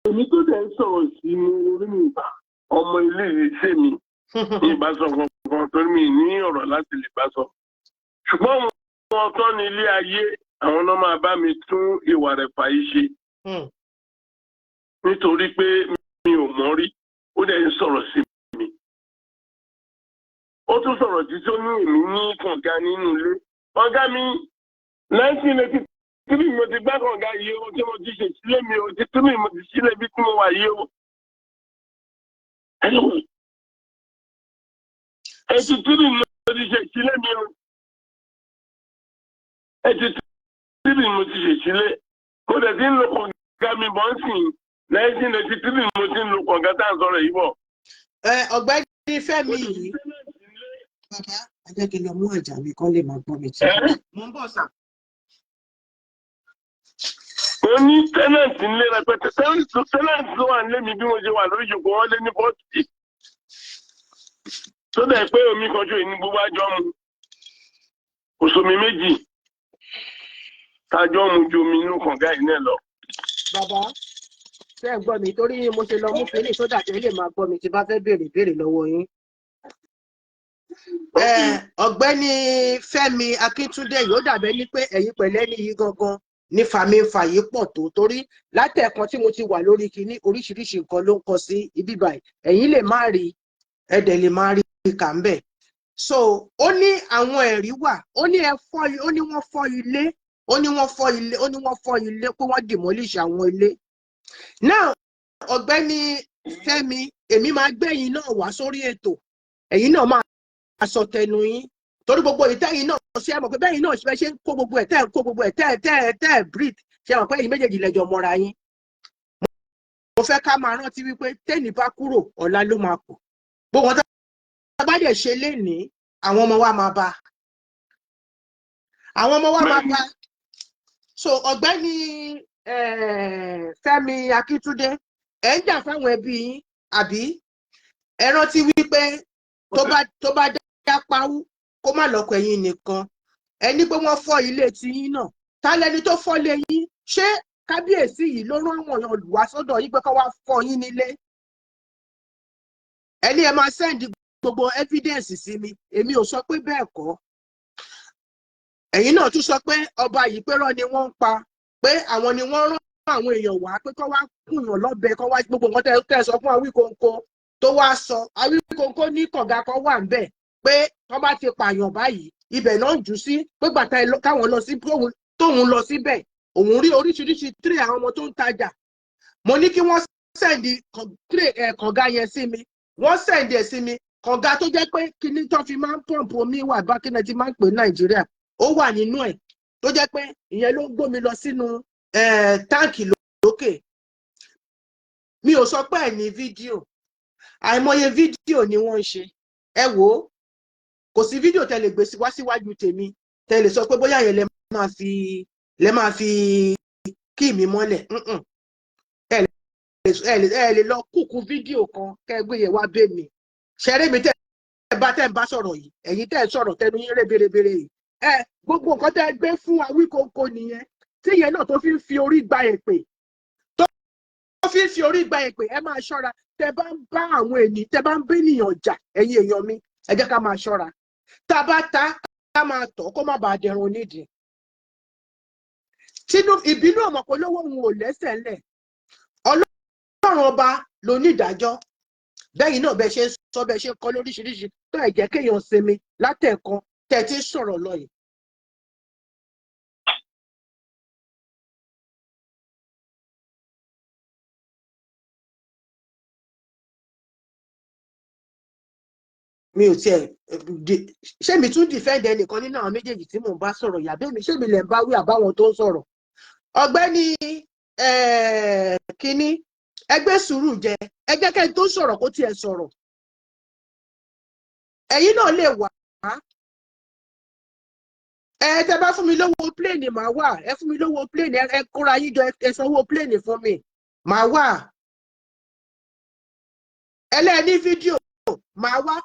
Èmi tó dẹ̀ ń sọ̀rọ̀ sí mi orí mi, ọmọ ilé iṣẹ́ mi ní ìbásọ kankan, torí mi ní ọ̀rọ̀ láti lè bá sọ. Ṣùgbọ́n wọn tán ní ilé ayé, àwọn náà máa bá mi tún ìwà rẹ̀ fà yìí ṣe, nítorí pé mi ò mọ̀ rí, ó dẹ̀ ń sọ̀rọ̀ sí mi. Ó tún sọ̀rọ̀ títí, ó ní èmi ní kànga nínú ilé. Kànga mi, 1983 mo ti gbá kànga yìí o, tí mo ti ṣe sílé mi o, ti three mo ti sílé bí tí mo wà yìí o. 83 mo ti ṣe sílé mi o. 83 mo ti ṣe sílé. Mo dẹ̀ ti ń lo kànga mi bọ́ ń sìn. 1983 mo ti ń lo kànga tá à ń sọ̀rọ̀ yìí bọ̀. Ẹ ọ̀gbẹ́ni Fẹ́mi yìí, bàbá, ẹ jẹ́ kí n lọ mú àjà mi kán lè máa gbọ́ mi tí. Mo ń bọ̀ sà. Mo ní tenant nílé rẹpẹtẹ. Tenant tó wà nílé mi bí mo ṣe wà lórí ìjókòó, wọn lé ní 40, tó dẹ̀ pé omi kan ṣe ní gbogbo àjọ mu. Kò sómi méjì tájọ́ mu ju omi inú kànga yìí náà lọ. Bàbá, ṣé ẹ gbọ́ mi? Torí mo ṣe lọ mú kínní sódà tẹ́ lè máa gbọ́ mi tí bá fẹ́ béèrè béèrè lọ́wọ́ yín. Ọ̀gbẹ́ni Fẹ́mi Akíntúndé, yóò dàbẹ́ ní pé ẹ̀yin pẹ̀lẹ́ ní yìí gangan ní fàmífà yìí pọ̀ tó, torí látẹ̀kan tí mo ti wà lórí kinní, oríṣiríṣi nǹkan ló ń kọ sí ibí báyìí. Ẹ̀yin lè má rí, ẹ̀dẹ̀ lè má rí kà ń bẹ̀. So ó ní àwọn ẹ̀rí wà, ó ní ẹ fọ́, ó ní wọ́n fọ́ ilé, ó ní wọ́n fọ́ ilé, ó ní wọ́n fọ́ ilé, pé wọ́n demolish àwọn ilé. Now, ọ̀gbẹ́ni Fẹ́mi, èmi máa gbẹ̀yìn náà wá sórí ètò, ẹ̀yin náà máa sọ tẹnu yín, torí gbogbo ìtẹ́yìn náà ṣe é mọ̀ pé bẹ́yìn náà ṣe ń kó gbogbo ẹ̀, tẹ́ ẹ̀ kó gbogbo ẹ̀, tẹ́ ẹ̀ breathe, ṣe mọ̀ pé ẹ̀yin méjèèjì lẹ́jọ́ mọ́ra yín. Mo fẹ́ ká máa rántí wípé tẹ́ni bá kúrò, ọ̀la ló máa kù. Gbogbo wọn tá a bá dẹ̀ ṣe lénìí, àwọn ọmọ wa máa bá, àwọn ọmọ wa máa bá. So ọ̀gbẹ́ni Fẹ́mi Akíntúndé, ẹ̀ ń jà fáwọn ẹbí yín, àbí? Ẹ rántí wípé tó bá dá páwú, kó má lọ́kọ̀ ẹ̀yin nìkan. Ẹ ní pé wọ́n fọ́ ilé tiyín náà. Ta lẹni tó fọ́ lé yín? Ṣé kábíyèsí yìí ló rán àwọn èèyàn wá sọ́dọ̀ yín pé kó wá fọ́ yín nílé? Ẹ ní ẹ máa send gbogbo evidence sí mi. Èmi ò sọ pé bẹ́ẹ̀ kọ́. Ẹ̀yin náà tún sọ pé ọba yìí, pé rọ́ ni wọ́n ń pa, pé àwọn ni wọ́n rán àwọn èèyàn wá pé kó wá kùnyàn lọ́bẹ, kó wá gbogbo nǹkan tẹ́ ẹ sọ fún Awíkonko tó wá sọ. Awíkonko ní kànga kan wà ń bẹ̀, pé wọ́n bá ti pààyàn báyìí, ibẹ̀ náà ń jù sí, pé gbàtà káwọn lọ sí, tóun lọ síbẹ̀, òun rí oríṣiríṣi tray àwọn ọmọ tó ń tajà. Mo ní kí wọ́n send kànga yẹn sí mi, wọ́n send ẹ̀ sí mi. Kànga tó jẹ́ pé kíní tó fi máa ń pump omi wà bá kíní tí máa ń pè ní Nàìjíríà, ó wà nínú ẹ̀, tó jẹ́ pé ìyẹn ló ń gbómi lọ sínú táǹkì lókè. Mi ò sọ pé ẹ̀ ní fídíò. Àìmọye fídíò ni wọ́n ń ṣe. Ẹ wò ó, kò sí fídíò tẹ́ lè gbé wá síwájú tèmi tẹ́ lè sọ pé bóyá yẹn lẹ máa fi kí mi mọ́lẹ̀. Ẹ lè lọ kúkú fídíò kan kẹ́ ẹ gbé yẹn wá bẹ́ mi. Ṣeré mi tẹ́ ẹ bá tẹ́ ń bá sọ̀rọ̀ yìí, ẹ̀yin tẹ́ ẹ sọ̀rọ̀ tẹnu yín rébérébéré yìí, ẹ gbogbo nǹkan tẹ́ ẹ gbé fún Awíkonko nìyẹn, tí ìyẹn náà tó fi ń fi orí gba èpè tó fi orí gba èpè. Ẹ máa ṣọ́ra tẹ bá ń bá àwọn ènìyàn, tẹ bá ń bá ènìyàn jà. Ẹ̀yin èèyàn mi, ẹ jẹ́ ká máa ṣọ́ra. Tá a bá ta, ká máa tọ̀ kó má bàa dẹrun onídìí. Tínú ìbínú ọmọ pé lówó òun ò lẹ́sẹ̀ ńlẹ̀. Ọlọ́run Ọba lónídàájọ́. Bẹ́yìn náà bẹ́ẹ̀ ṣe ń sọ, bẹ́ẹ̀ ṣe ń kọ́ lóríṣiríṣi tó ẹ̀ jẹ́ kéèyàn sinmi látẹ̀kan tẹ̀ tí ń sọ̀rọ̀ lọ yìí. Mi ò tiẹ̀ ṣé mi tún defend ẹnìkan nínú àwọn méjèèjì tí mò ń bá sọ̀rọ̀ yàbẹ́ mi? Ṣé mi lẹ̀ ń bá wí àbáwọn tó ń sọ̀rọ̀? Ọ̀gbẹ́ni kínní, ẹgbẹ́ sùúrù jẹ, ẹ jẹ́ kẹ́ni tó sọ̀rọ̀ kó tiẹ̀ sọ̀rọ̀. Ẹ̀yin náà lè wà á. Ẹ tẹ bá fún mi lówó plane, màá wà. Ẹ fún mi lówó plane, ẹ kóra yín jọ, ẹ sanwó plane fún mi, màá wà. Ẹlẹ́ni fídíò, màá wá.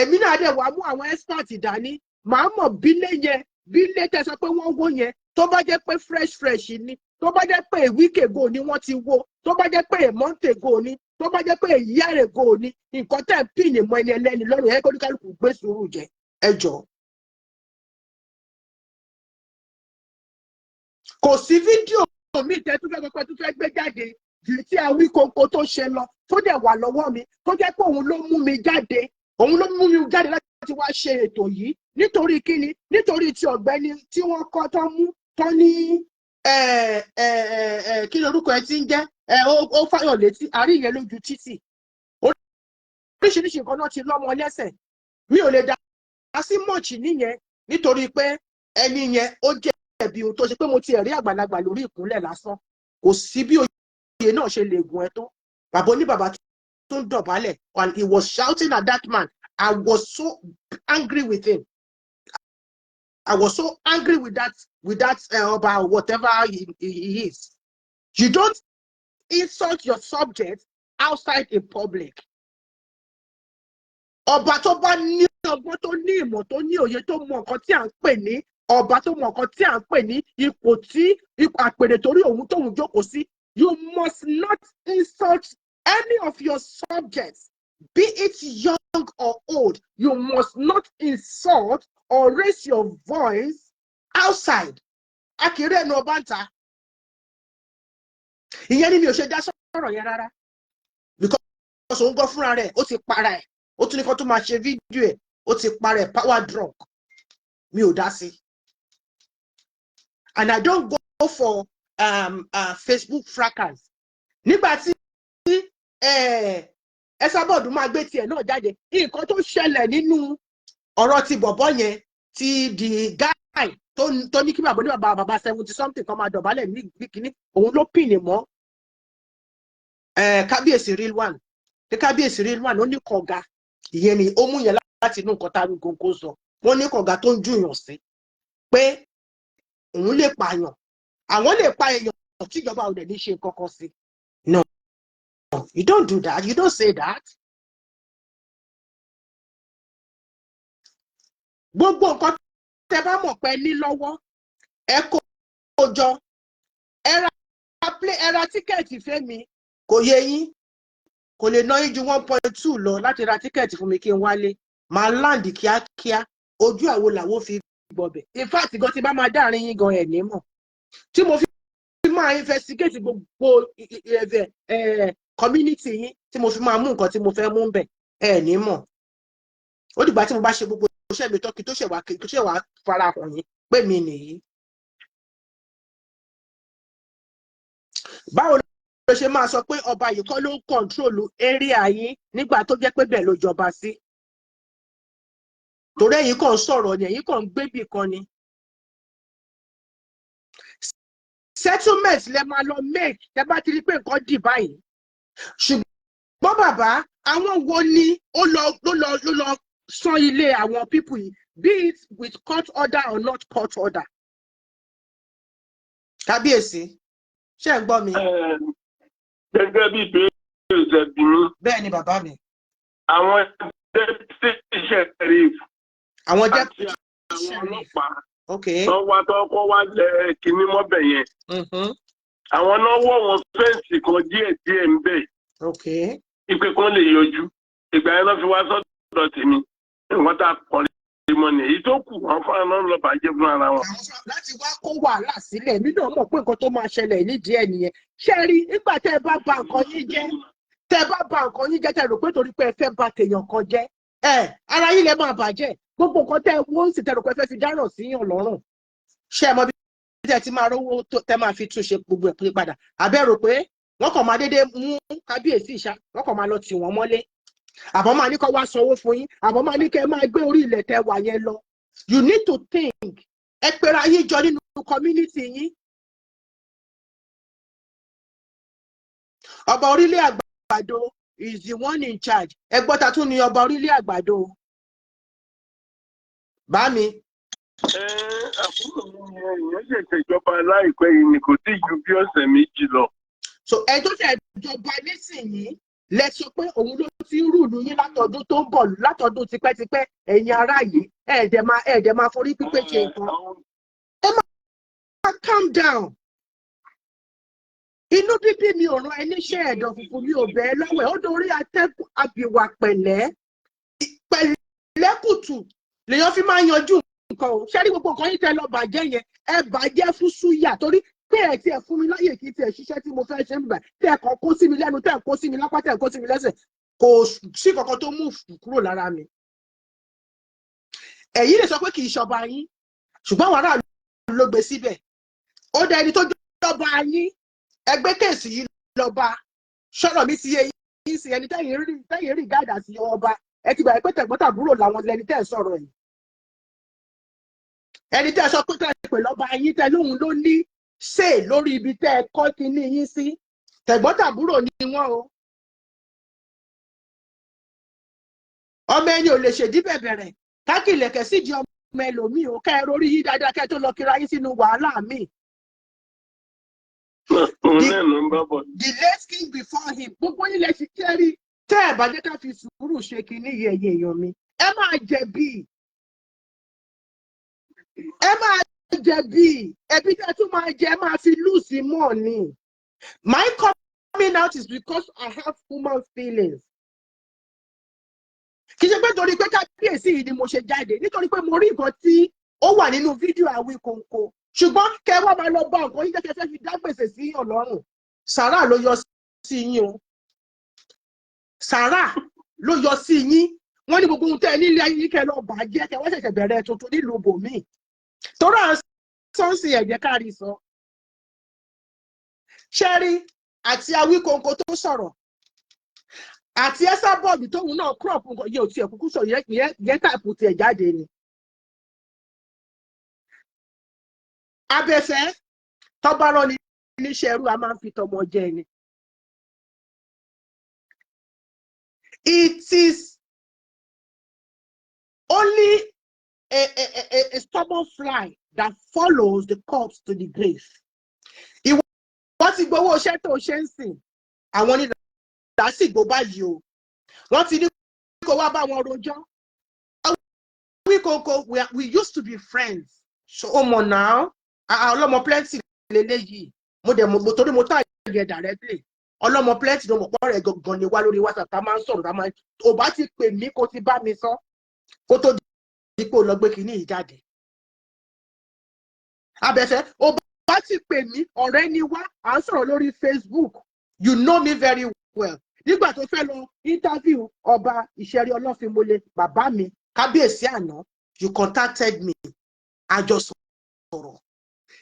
Èmi náà dẹ̀ wá mú àwọn expert dání. Màá mọ̀ bílé yẹn, bílé tẹ sọ pé wọ́n wó yẹn, tó bá jẹ́ pé fresh fresh ni, tó bá jẹ́ pé a week ago ni wọ́n ti wó, tó bá jẹ́ pé a month ago ni, tó bá jẹ́ pé a year ago ni. Nǹkan tẹ̀ ń pín mọ́ ẹni ẹlẹ́ni lọ́rùn ẹ̀, kó ní kálukú gbé sùúrù jẹ, ẹ jọ̀ọ́. Kò sí fídíò mi tẹ́ tún fẹ́ pẹ́ tún fẹ́ gbé jáde jù tí Awíkonko tó ṣe lọ, tó dẹ̀ wà lọ́wọ́ mi, tó jẹ́ pé òun ló mú mi jáde, òun ló mú mi jáde láti wá ṣe ètò yìí. Nítorí kíni? Nítorí tí ọ̀gbẹ́ni tí wọ́n kọ́ tó mú tó ní kí lorúkọ ẹ ti ń jẹ́, ó fáyọ̀ létí àárín yẹn lójú títì. Oríṣiríṣi nǹkan náà ti lọ́mọ lẹ́sẹ̀. Mi ò lè dá sí much níyẹn, nítorí pé ẹni yẹn ó jẹ̀bi ohun tó ṣe, pé mo ti ẹ̀rí àgbàlagbà lórí ìkúnlẹ̀ lásán. Kò sí bí oyè náà ṣe lè gùn ẹ tó. Bàbá oníbàbá tó ń dọ̀bálẹ̀, and he was shouting at that man. I was so angry with him. I was so angry with that ọba or whatever he is. You don't insult your subject outside in public. Ọba tó bá ní ọgbọ́n, tó ní ìmọ̀, tó ní òye, tó mọ nǹkan tí à ń pè ní ọba, tó mọ nǹkan tí à ń pè ní ipò tí ipò àpèrè torí òun tóun jókòó sí, you must not insult any of your subjects, be it young or old. You must not insult or raise your voice outside. Akiri ẹnu ọba ń ta. Ìyẹn ni mi ò ṣe dá sọ̀rọ̀ yẹn rárá, because òun gbọ́ fúnra rẹ̀, ó ti para ẹ̀, ó tún ní kó tún máa ṣe fídíò ẹ̀, ó ti para ẹ̀, power drunk. Mi ò dá sí, and I don't go for Facebook fracas. Nígbà tí Esabod máa gbé tiẹ̀ náà jáde, nǹkan tó ṣẹlẹ̀ nínú ọ̀rọ̀ ti bọ̀bọ̀ yẹn, ti the guy tó ní kí bàbá ní bàbá bàbá 70 something kan máa dọ̀bálẹ̀ ní kínní, òun ló pin mọ́ Kábíyèsí Rilwan, pé Kábíyèsí Rilwan ó ní kọ̀ọ̀gá. Ìyẹn ni ó mú yẹn láti inú nǹkan tá a gbogbo sọ. Wọ́n ní kọ̀ọ̀gá tó ń jùyàn sí pé òun lè pààyàn, àwọn lè pa èèyàn tíjọba ò dẹ̀ ní ṣe kankan sí. No, you don't do that. You don't say that. Gbogbo nǹkan tẹ bá mọ̀ pé ní lọ́wọ́, ẹ kó o jọ, ẹ ra ticket fẹ́mi. Kò yé yín? Kò lè ná yín ju 1.2 lọ láti ra ticket fún mi kí n wálé. Máa land kíákíá, ojú àwo làwo fi gbọbẹ̀. In fact gan, tí bá máa dáàrin yín gan, ẹ̀ ní mọ̀ tí mo fi máa investigate gbogbo community yín, tí mo fi máa mú nǹkan tí mo fẹ́ mú bẹ̀, ẹ̀ ní mọ̀. Ó dìgbà tí mo bá ṣe gbogbo iṣẹ́ mi tọ́kì tó ṣẹ̀ wá fara hàn yín pé mi nìyí. Báwo ló ṣe máa sọ pé ọba yìí kọ́ ló ń control area yín nígbà tó jẹ́ pé bẹ́ẹ̀ ló jọba sí? Torí ẹ̀yin kàn ń sọ̀rọ̀ ni, ẹ̀yin kàn ń gbébì kan ni. Settlement lẹ máa lọ make tẹ bá ti rí pé nǹkan dì báyìí. Ṣùgbọ́n bàbá, àwọn wo ni ó lọ ló lọ sán ilé àwọn people yìí, be it with court order or not court order? Kábíyèsí, ṣé ẹ ń gbọ́ mi? Gẹ́gẹ́ bí ìbéèrè ṣe bí mi. Bẹ́ẹ̀ ni, bàbá mi. Àwọn deputy sheriff àwọn àti deputy àwọn sheriff ọlọ́pàá ok tó wá tó kọ́ wá lẹ kinní mọ́bẹ̀ yẹn. Àwọn náà wọ̀ wọ́n fence kan díẹ̀ díẹ̀ ń bẹ̀. Ipe kan lè yọjú. Ìgbà yẹn náà fi wá sọ́dọ̀ tèmi. Nǹkan tá a kọ́ lé mọ́ ni èyí tó kù, àwọn fúnra náà lọ bàjẹ́ fún ara wọn. Àwọn láti wá kó wàhálà sílẹ̀. Èmi náà mọ̀ pé nǹkan tó máa ṣẹlẹ̀ nídìí ẹ̀ nìyẹn. Ṣé rí, nígbà tẹ́ ẹ bá ba nǹkan yín jẹ́, tẹ́ ẹ bá ba nǹkan yín jẹ́, tẹ́ ẹ rò pé torí pé ẹ fẹ́ ba tèèyàn kan jẹ́, ẹ ara yín lẹ máa bàjẹ́. Gbogbo nǹkan tẹ́ ẹ wọ́n sì tẹ́ ẹ rò pé ẹ fẹ́ fi dáràn síyàn lọ́rùn, ṣé ẹ mọ bí tẹ́ ẹ ti máa rówó tẹ́ máa fi túnṣe gbogbo ẹ̀ pé padà? Àbẹ́ rò pé wọ́n kàn máa déédéé mú kábíyèsí ìṣá, wọ́n kàn máa lọ tì wọ́n mọ́lé, àbọ̀ máa ní kó wá sanwó fún yín, àbọ̀ máa ní kẹ́ ẹ máa gbé orí ilẹ̀ tẹ́ wà yẹn lọ? You need to think. Ẹ pera yín jọ nínú community yín. Ọba Orílẹ̀ Àgbàdo is the one in charge. Ẹ gbọ́, ta tún ni ọba Orílẹ̀ Àgbàdo? Bá mi. Ẹ àbúrò mi ni, ìyẹn ṣẹ̀ṣẹ̀ ìjọba láìpẹ́ yìí ni, kò tí ì ju bí ọ̀sẹ̀ 2 lọ. So ẹ tó ṣe ìjọba nísìnyí lẹ sọ pé òun ló ti ń rule yín látọdún tó ń bọ̀, látọdún tipẹ́tipẹ́. Ẹ̀yin ará yìí, ẹ̀ẹ́dẹ̀ máa forí pípé ṣe nǹkan. Ẹ máa calm down. Inú bíbí mi ò rán ẹ níṣẹ́, ẹ̀dọ̀ funfun mi ò bẹ́ẹ̀ lọ́wọ́ ẹ̀. Ó dorí atẹ́kùn abìwà pẹ̀lẹ́ pẹ̀lẹ́kùtù lèèyàn fi máa ń yanjú nǹkan o. Ṣé rí gbogbo nǹkan yín tẹ́ lọ bàjẹ́ yẹn, ẹ bàjẹ́ fún súyà, torí pé ẹ tiẹ̀ fún mi láyè kí tiẹ̀ ṣiṣẹ́ tí mo fẹ́ ṣe ń bẹ̀, tẹ́ ẹ kàn kó sí mi lẹ́nu, tẹ́ ẹ kó sí mi lápá, tẹ́ ẹ kó sí mi lẹ́sẹ̀, kò sí kankan tó mú kúrò lára mi. Ẹ̀yin lè sọ pé kì í ṣọba yín, ṣùgbọ́n àwọn aráàlú ló gbé síbẹ̀. Ó dá ẹni tó jọba yín, ẹgbẹ́ case yìí lọ́ba. Sọ̀rọ̀ mi ti yé yín sí? Ẹni tẹ́yìn rí gàdà sí ọba, ẹ ti gbà pé tẹ̀gbọ́n-tàbúrò làwọn lẹni tẹ́ ẹ̀ sọ̀rọ̀ yìí. Ẹni tẹ́ ẹ sọ pé tẹ́ ẹ pè lọ́ba yín, tẹ́ lóhun ló ní ṣe lórí ibi tẹ́ ẹ kọ́ kinní yín sí, tẹ̀gbọ́n-tàbúrò ni wọ́n o. Ọmọ ẹni ò lè ṣèdí bẹ̀bẹ̀rẹ̀ kákìlẹ̀kẹ̀ sídìí ọmọ ẹlòmíì o. Kẹ́ ẹ rorí yín dáadáa kẹ́ ẹ tó lọ kíra yín sínú wàhálà míì. Òun náà ló ń bá bọ̀. The late king before him, gbogbo yín lẹ ṣe kẹ́rí. Tẹ́ ẹ̀ bá jẹ́ ká fi sùúrù ṣe kinní yìí, ẹ̀yin èèyàn mi, ẹ máa jẹ̀bi, ẹ máa jẹ̀bi. Ẹ̀bi tẹ́ tún máa jẹ, ẹ máa fi lose mọ́ ni. My coming out is because I have human feelings. Kì í ṣe pé torí pé kábíyèsí yìí ni mo ṣe jáde, nítorí pé mo rí nǹkan tí ó wà nínú fídíò Àwíkòǹkò. Ṣùgbọ́n kẹ wá máa lọ bá nǹkan yín jẹ́, kẹ fẹ́ fi dá gbèsè sí Ọlọ́run. Sàrà ló yọ sí yín o, sàrà ló yọ sí yín. Wọ́n ní gbogbo ohun tẹ́ ẹ nílé ayé yín, kẹ́ lọ bàjẹ́, kẹ́ wọ́n ṣẹ̀ṣẹ̀ bẹ̀rẹ̀ tuntun nílùú bòmíì, torí à ń sọ́ọ̀sì ẹ̀jẹ̀ kárí sọ. Ṣẹ́rí àti Awíkòǹkò tó sọ̀rọ̀ àti Esabod tóun náà crop nǹkan yẹ ò tiẹ̀ kúkú sọ yẹn type tiẹ̀ jáde ni. Abẹ́fẹ́ tọ́ba rán ni níṣẹ́ ẹrú, a máa ń fi tọmọ jẹ ni. It is only a stubborn fly that follows the corpse to the grave. Ìwọ wọ́n ti gbowó iṣẹ́ tó ṣe ń sìn àwọn ní lásìgbò báyìí o. Wọ́n ti ní kó wá bá wọn rojọ́. Awíkòǹkò, we used to be friends, so ó mọ̀ náà. Ọlọ́mọ plenty lélẹ́yìí. Mo dẹ̀ mọ̀ torí mo tà yẹ directly. Ọlọ́mọ plenty ló mọ̀ pọ́ rẹ̀ gangan ni wá lórí WhatsApp, tá máa ń sọ̀rọ̀, tá máa ò bá ti pè mí kó ti bá mi sọ kó tó di pé ó lọ gbé kinní yìí jáde. Abẹ́fẹ́, ò bá ti pè mí, ọ̀rẹ́ ni wá, à ń sọ̀rọ̀ lórí Facebook. You know me very well. Nígbà tó fẹ́ lọ interview ọba Ìṣẹ̀rí Ọlọ́finmọ́lẹ̀, bàbá mi kábíyèsí àná, you contacted me, a jọ sọ̀rọ̀.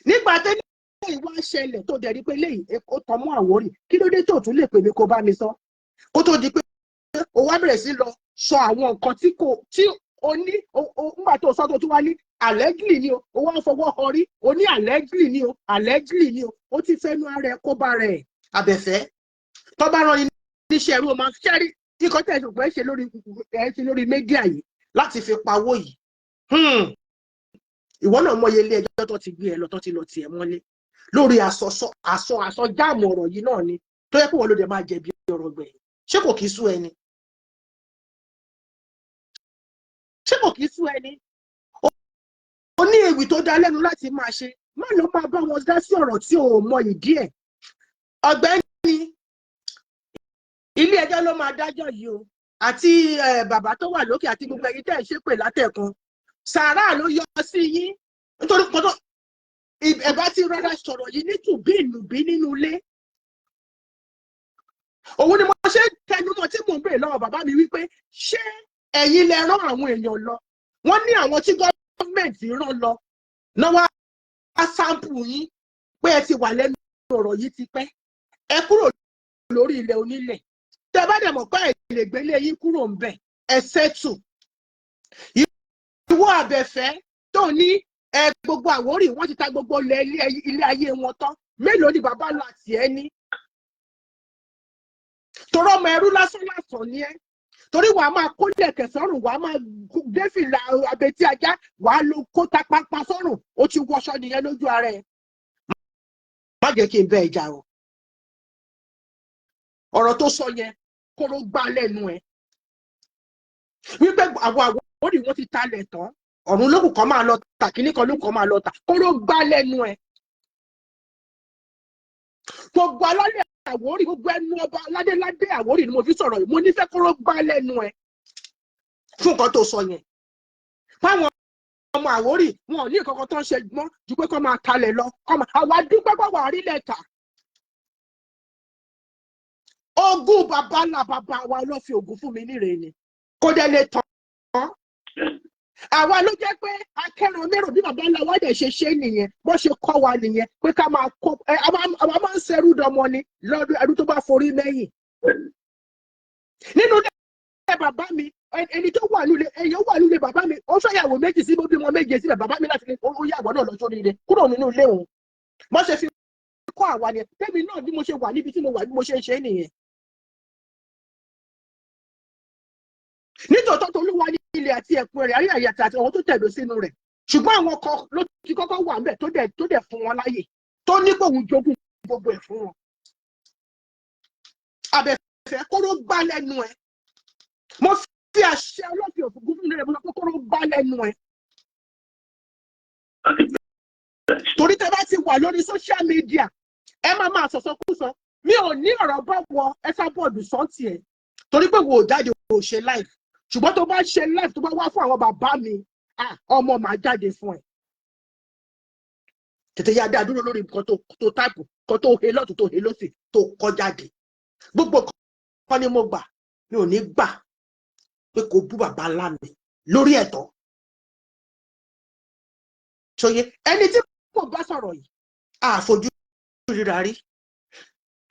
Nígbà tẹ́lẹ̀ ìwà ṣẹlẹ̀ tó dẹ̀ rí pé léyìí ó tọmọ́ Àwórì, kí ló dé tó tún lè pè mí kó bá mi sọ kó tó di pé o wá bẹ̀rẹ̀ sí lọ sọ àwọn nǹkan tí kò tí o ní nígbà tó sọ, tó tún wá ní allegedly ni o, o wá fọwọ́ họrí, o ní allegedly ni o, allegedly ni o. Ó ti fẹ́nu ara ẹ kó bá rẹ̀. Àbẹ̀fẹ́, tó bá rán ni níṣẹ́ ẹrú, o máa ṣẹ́rí ikọ̀ tẹ̀ ṣùgbọ́n ẹ ṣe lórí media yìí láti fi pawó yìí. Ìwọ náà mọye ilé ẹjọ́ tó ti gbé ẹ lọ, tó ti lọ tiẹ̀ mọ́lé lórí àsọ àsọ àsọ jáàmù ọ̀rọ̀ yìí náà ni, tó yẹ kó wọ́n ló dẹ̀ máa jẹ̀bi ọ̀rọ̀ gbẹ̀yìn. Ṣé kò kìí sú ẹni? Ṣé kò kìí sú ẹni? O ní ewì tó dá lẹ́nu láti máa ṣe, má lọ máa bá wọn dá sí ọ̀rọ̀ tí o ò mọ ìdí ẹ̀. Ọ̀gbẹ́ni. Ilé ẹjọ́ ló máa dájọ́ yìí o, àti bàbá tó wà lókè àti gbogbo ẹ̀yin tẹ́ ẹ̀ ṣépè látẹ̀kan. Sàárà ló yọ sí yín nítorí kọ́tọ́ ẹ bá ti rọra sọ̀rọ̀ yìí ní tùbí ìnùbí nínú ilé. Òun ni mo ṣe ń tẹnumọ́ tí mò ń bèèrè lọ́wọ́ bàbá mi wípé, ṣé ẹ̀yin lẹ rán àwọn èèyàn lọ? Wọ́n ní àwọn tí gọ́ọ̀mẹ̀ntì rán lọ náà wá sample yín pé ẹ ti wà lẹ́nu ọ̀rọ̀ yìí ti pẹ́. Ẹ kúrò lórí ilẹ̀ onílẹ̀. Tẹ bá dẹ̀ mọ̀ pé ẹ lè gbélé yín kúrò ń bẹ̀, ẹ settle. Ìwọ Àbẹ̀fẹ́ tó ní ẹ gbogbo Àwórì, wọ́n ti ta gbogbo ilẹ̀ ilé ayé wọn tán. Mélòó ni bàbá ńlá tiẹ̀ ní? Torí ọmọ ẹrú lásán lásán ni ẹ, torí wàá máa kó lẹ̀kẹ̀ sọ́rùn, wàá máa dé fìlà abetí ajá, wàá lo kó tapapa sọ́rùn. Ó ti wọṣọ nìyẹn lójú ara ẹ. Má jẹ́ kí n bẹ́ ẹ jà o. Ọ̀rọ̀ tó sọ yẹn, kóró gbá lẹ́nu ẹ wípé àwọn Àwórì, wọ́n ti talẹ̀ tán, ọ̀run lókùn kan máa lọ tà, kíní kan lókùn kan máa lọ tà. Kóró gbá lẹ́nu ẹ. Gbogbo alálẹ̀ Àwórì, gbogbo ẹnu ọba ládéládé Àwórì ni mo fi sọ̀rọ̀ yìí. Mo nífẹ̀ẹ́ kóró gbá lẹ́nu ẹ fún nǹkan tó sọ yẹn, fáwọn ọmọ Àwórì, wọn ò ní nǹkan kan tó ń ṣe mọ́ ju pé kó máa talẹ̀ lọ. Kó máa àwa dúpẹ́ pé wàá rí lẹ́tà ogún. Bàbá ńlá bàbá wa ló fi ògùn fún mi níre ni, kó dẹ̀ lè tán. Àwa ló jẹ́ pé akẹ́ran mérò bí bàbá ńlá wa dẹ̀ ṣe ṣe nìyẹn, bó ṣe kọ́ wa nìyẹn pé ká máa kó ẹ. Àwa máa ń ṣerú dọmọ ni lọ́dún ẹrú tó bá forí mẹ́yìn nínú ilé bàbá mi. Ẹni tó wà nílé, èèyàn wà nílé bàbá mi, ó fẹ́yàwó méjì sí, bímọ méje síbẹ̀. Bàbá mi láti lè ó yàwó náà lọ sórí ilé kúrò nínú ilé òun. Bó ṣe fi kọ́ àwa ni tẹ́mi náà, bí mo ṣe wà níbi tí mo wà, bí mo ṣe ń ṣe nìyẹn. Nítòótọ́, tolúwa ní ilẹ̀ àti ẹ̀kún rẹ̀, ayé àyàtà àti àwọn tó tẹ̀dó sínú rẹ̀, ṣùgbọ́n àwọn kan ló ti kọ́kọ́ wà ńbẹ̀ tó dẹ̀ fún wọn láyè, tó ní pé òun jogún gbogbo ẹ̀ fún wọn. Àbẹ̀fẹ́, kóró gbá lẹ́nu ẹ̀. Mo fi àṣẹ ọlọ́fin òfin fún rẹ̀, mo sọ pé kóró gbá lẹ́nu ẹ̀, torí tẹ bá ti wà lórí social media, ẹ máa máa sọ̀sọkúsọ. Mi ò ní ọ̀rọ̀ bá wọ Esabod sọ́ọ̀tì ẹ̀, torí pé wo ò jáde, ò ṣe live. Ṣùgbọ́n tó bá ṣe live, tó bá wá fún àwọn bàbá mi, ọmọ màá jáde fún ẹ. Tètè yá dá dúró lórí nǹkan tó type, nǹkan tó he lọ́tún, tó he lọ́sì, tó kọ́ jáde. Gbogbo kan ni mo gbà. Mi ò ní gbà pé kò bú bàbá ńlá mi lórí ẹ̀tọ́ ṣòye. Ẹni tí kò bá sọ̀rọ̀ yìí, àfojú ríra rí.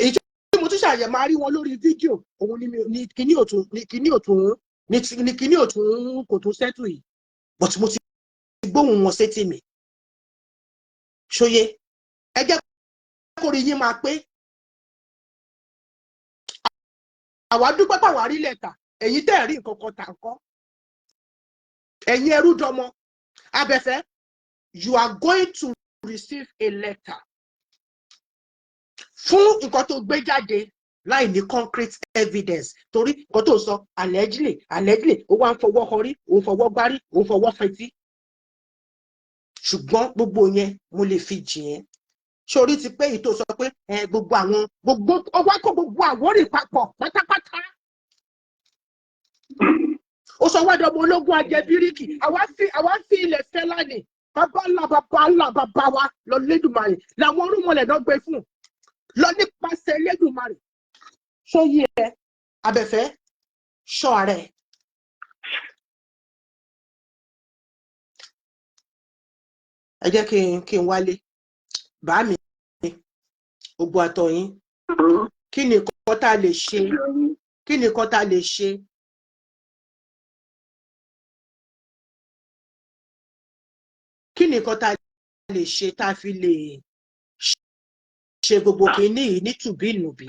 Èyí tí mo tún ṣàyẹ̀ máa rí wọn lórí fídíò, òun ni kíní òtún ní kíní òtún ní kíní òtún kò tún settle yìí, but mo ti gbóhùn wọn sétí mi. Ṣòye, ẹ jẹ́ kó rí yín máa pé àwa dúpẹ́ pàwọ́ rí lẹ́tà. Èyí tẹ́ ẹ̀ rí nǹkan kan tà ń kọ́ ẹ̀yin ẹrú dọmọ. Abẹ́fẹ́, you are going to receive a letter fún nǹkan tó gbé jáde láì ní concrete evidence, torí nǹkan tó sọ, allegedly, allegedly, ó wá ń fọwọ́ kọrí, òun fọwọ́ gbárí, òun fọwọ́ fetí. Ṣùgbọ́n gbogbo yẹn, mo lè fi jìn ẹ́ sórí ti pé èyí tó sọ pé ẹ gbogbo àwọn gbogbo ó wá kó gbogbo Àwórì papọ̀ pátápátá, ó sọ wá dọmọ ológun ajẹbíríkì. Àwa fi ilẹ̀ fẹ́ lánìí. Bàbá ńlá bàbá ńlá bàbá wa lọ lẹ́dùnmarè làwọn orúnmọlẹ̀ náà gbé fún lọ nípasẹ̀ lẹ́dùnmarè. Sóyè ẹ, Abẹ́fẹ́, ṣọ́ ara ẹ. Ẹ jẹ́ kí n wálé bá mi gbogbo àtọ̀ yín. Kí ni nǹkan tá a lè ṣe? Kí ni nǹkan tá a lè ṣe? Kí ni nǹkan tá a lè ṣe tá a fi lè ṣe gbogbo kìíní yìí ní tùbínùbí?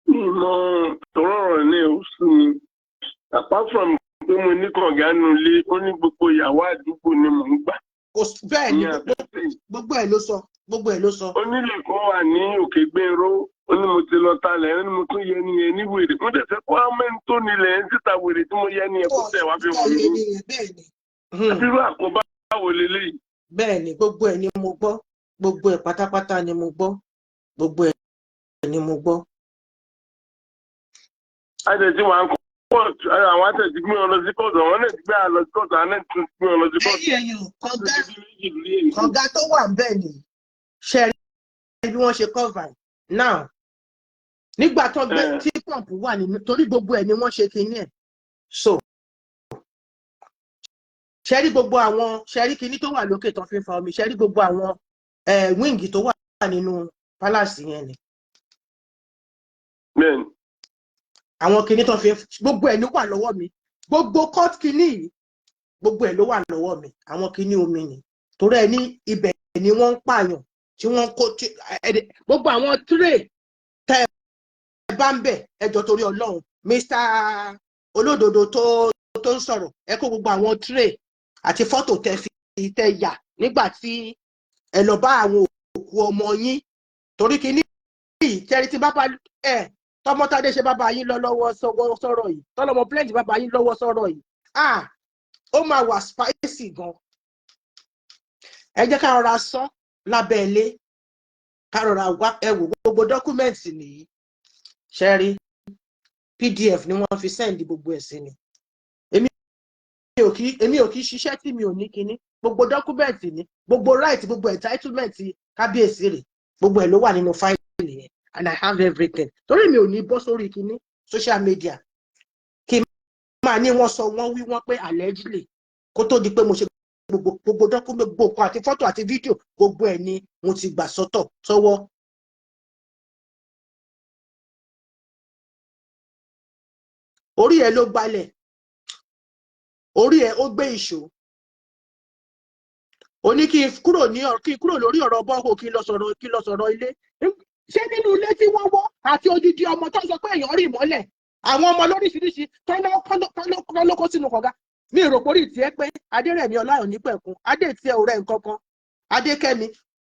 Mi mọ tọrọ ọ̀rọ̀ ní oṣù mi, apart from pé mo ní kànga nínú ilé, ó ní gbogbo ìyàwó àdúgbò ni mò ń gbà. Bẹ́ẹ̀ ni. Ní Abẹ́fẹ́. Gbogbo ẹ̀ ló sọ, gbogbo ẹ̀ ló sọ. Onílé kan wà ní Òkè Gbénró, ó ní mo ti lọ talẹ̀, ó ní mo tún yẹ ní yẹn ní wèrè. Mo dẹ̀ fẹ́ kó amẹ́ni tó nílẹ̀ ń síta wèrè tí mo yẹ ní yẹn kó tẹ̀ wá fi wọ̀n mí. Bẹ́ẹ̀ ni. Irú àkóbá wo leléyìí? Bẹ́ẹ̀ ni, gbogbo ẹ̀ ni mo gbọ́, gbogbo ẹ̀ pátápátá ni mo gbọ́, gbogbo ẹ̀ ni mo gbọ́. A tẹ̀ sí wọn kóòtù, àwọn àtẹ̀sí gbé wọn lọ sí kóòtù, àwọn náà ti gbé àwọn lọ sí kóòtù, àwọn náà tún gbé wọn lọ sí kóòtù. Ẹ̀yin èèyàn, kọ̀ǹga kọ̀ǹga tó wà ń bẹ̀ ni ṣe rí bí wọ́n ṣe cover ẹ̀ now nígbà tó gbé tí pump wà nínú, torí gbogbo ẹ̀ ni wọ́n ṣe kinní ẹ̀. So ṣe rí gbogbo àwọn, ṣe rí kinní tó wà lókè tó fi ń fa omi, ṣe rí gbogbo àwọn wing tó wà nínú palace yẹn ni. Bẹ́ẹ̀ni. Àwọn kinní tó fi gbogbo ẹ̀ ló wà lọ́wọ́ mi. Gbogbo court kinní yìí, gbogbo ẹ̀ ló wà lọ́wọ́ mi. Àwọn kinní omi ni, torí ẹ ní ibẹ̀ ni wọ́n ń pààyàn tí wọ́n kó gbogbo àwọn tray tẹ́ ẹ bá ń bẹ̀. Ẹ jọ̀ọ́, torí Ọlọ́run, Mr Olódodo tó ń sọ̀rọ̀, ẹ kó gbogbo àwọn tray àti fọ́tò tẹ́ fi tẹ́ yà nígbà tí ẹ lọ bá àwọn òkú ọmọ yín, torí kinní yìí tẹ́rí tí bàbá ẹ tọmọtadé ṣe bàbá yín lọ lọ́wọ́ sọ̀rọ̀ yìí, tọlọmọ plenty bàbá yín lọ́wọ́ sọ̀rọ̀ yìí, ah, ó máa wà spicy gan. Ẹ jẹ́ ká rọra sọ lábẹ́ ilé, ká rọra wá. Ẹ wò, gbogbo document nìyí. Ṣe rí PDF ni wọ́n fi send gbogbo ẹ̀ sí ni. Èmi ò kí ṣiṣẹ́ tí mi ò ní kinní. Gbogbo document ní, gbogbo right, gbogbo entitlement kábíyèsí rẹ̀, gbogbo ẹ̀ ló wà nínú fáìlì yẹn, and I have everything, torí mi ò ní bọ́ sórí kinní social media kí n máa ní wọ́n sọ, wọ́n wí, wọ́n pé allegedly, kó tó di pé mo ṣe gbogbo document, gbogbo nǹkan àti fọ́tò àti fídíò, gbogbo ẹ̀ ni mo ti gbà sọ́tọ̀ sọ́wọ́. Orí ẹ ló gbalẹ̀, orí ẹ ó gbé ìṣó. Ó ní kí n kúrò ní kí n kúrò lórí ọ̀rọ̀ bọ́ọ̀hù, kí n lọ sọ̀rọ̀ ilé. Ṣé nínú ilé tí wọ́n wọ́ àti odidi ọmọ tó ń sọ pé èèyàn rì mọ́lẹ̀, àwọn ọmọ lóríṣiríṣi tó ló kó sínú kànga? Mi rò pórí tiẹ̀ pé Adérẹ̀mí Ọláyọ̀ nípẹ̀kun adé tiẹ̀ ò rẹ̀ nǹkan kan. Adékẹ́mi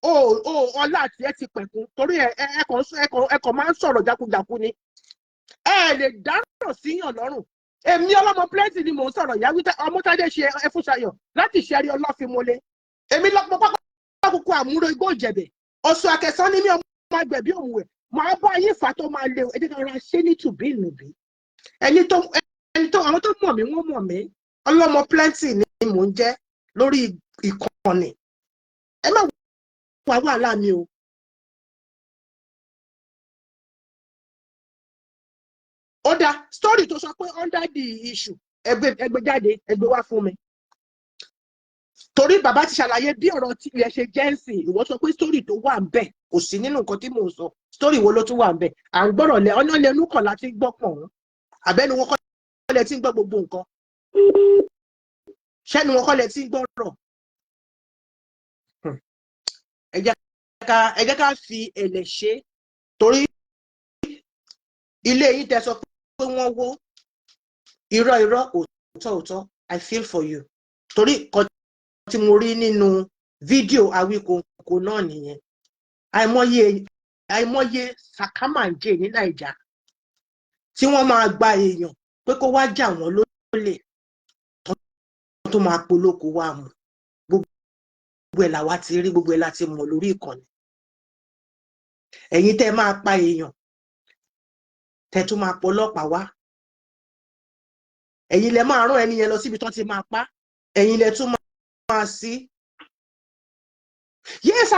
o ò, ọlá tiẹ̀ ti pẹ̀kun, torí ẹ ẹ kàn máa ń sọ̀rọ̀ jákujàku ni. Ẹ lè dáràn síyàn lọ́rùn. Èmi ọlọ́mọ plenty ni mò ń sọ̀rọ̀. Ìyá wípé ọmọtádé ṣe ẹfúnṣayọ̀ láti ṣẹ́rí ọlọ́fimọ́lé. Èmi lọ́pọ̀ pápá kúkú àmúrò igbó ìjẹ̀bẹ̀ ọ̀sùn àkẹsán ní mí, ọmọ agbẹ̀bí òmùwẹ̀. Màá bá yín fà tó máa lé. Ẹ jẹ́ ká ra ṣé ní tùbí ìnùbí. Ẹni tó àwọn tó mọ̀ mí, wọ́n mọ̀ mí. Ọlọ́mọ plenty ni mò ń jẹ́ lórí ìkànnì. Ẹ má wà wàhálà mi o. Ó dá story tó sọ pé under the issue, ẹgbẹ́ jáde, ẹgbẹ́ wá fún mi, torí bàbá ti ṣàlàyé bí ọ̀rọ̀ tilẹ̀ ṣe jẹ́ ń sìn. Ìwọ sọ pé story tó wà ń bẹ̀ kò sí nínú nǹkan tí mò ń sọ. Story wo ló tún wà ń bẹ̀? À ń gbọ́rọ̀ lẹ ọ̀nà lẹnu kọ̀ láti gbọ́ pọ̀ ọ̀hún. Àbẹ́nu wọn kọ́ lẹ ti ń gbọ́ gbogbo nǹkan? Ṣẹ́nu wọn kọ́ lẹ ti ń gbọ́rọ̀? Ẹ jẹ́ ká fi ẹ̀lẹ̀ ṣe, torí ilé yín tẹ́ sọ pé wọ́n wó, irọ́ irọ́, òótọ́ òótọ́. I feel for you, torí nǹkan tí mo rí nínú fídíò Awíkonko náà nìyẹn. Àìmọye àìmọye sàkámàǹjẹ ní Nàìjà tí wọ́n máa gba èèyàn pé kó wá jà wọ́n lólè, tó máa polóko wá mú. Gbogbo ẹ̀ làwa ti rí, gbogbo ẹ̀ láti mọ̀ lórí ìkànnì. Ẹ̀yin tẹ́ máa pa èèyàn, tẹ́ tún máa pọlọ́pàá wá, ẹ̀yin lẹ máa rán ẹni yẹn lọ síbi tán ti máa pa, ẹ̀yin lẹ tún máa sí. Yes,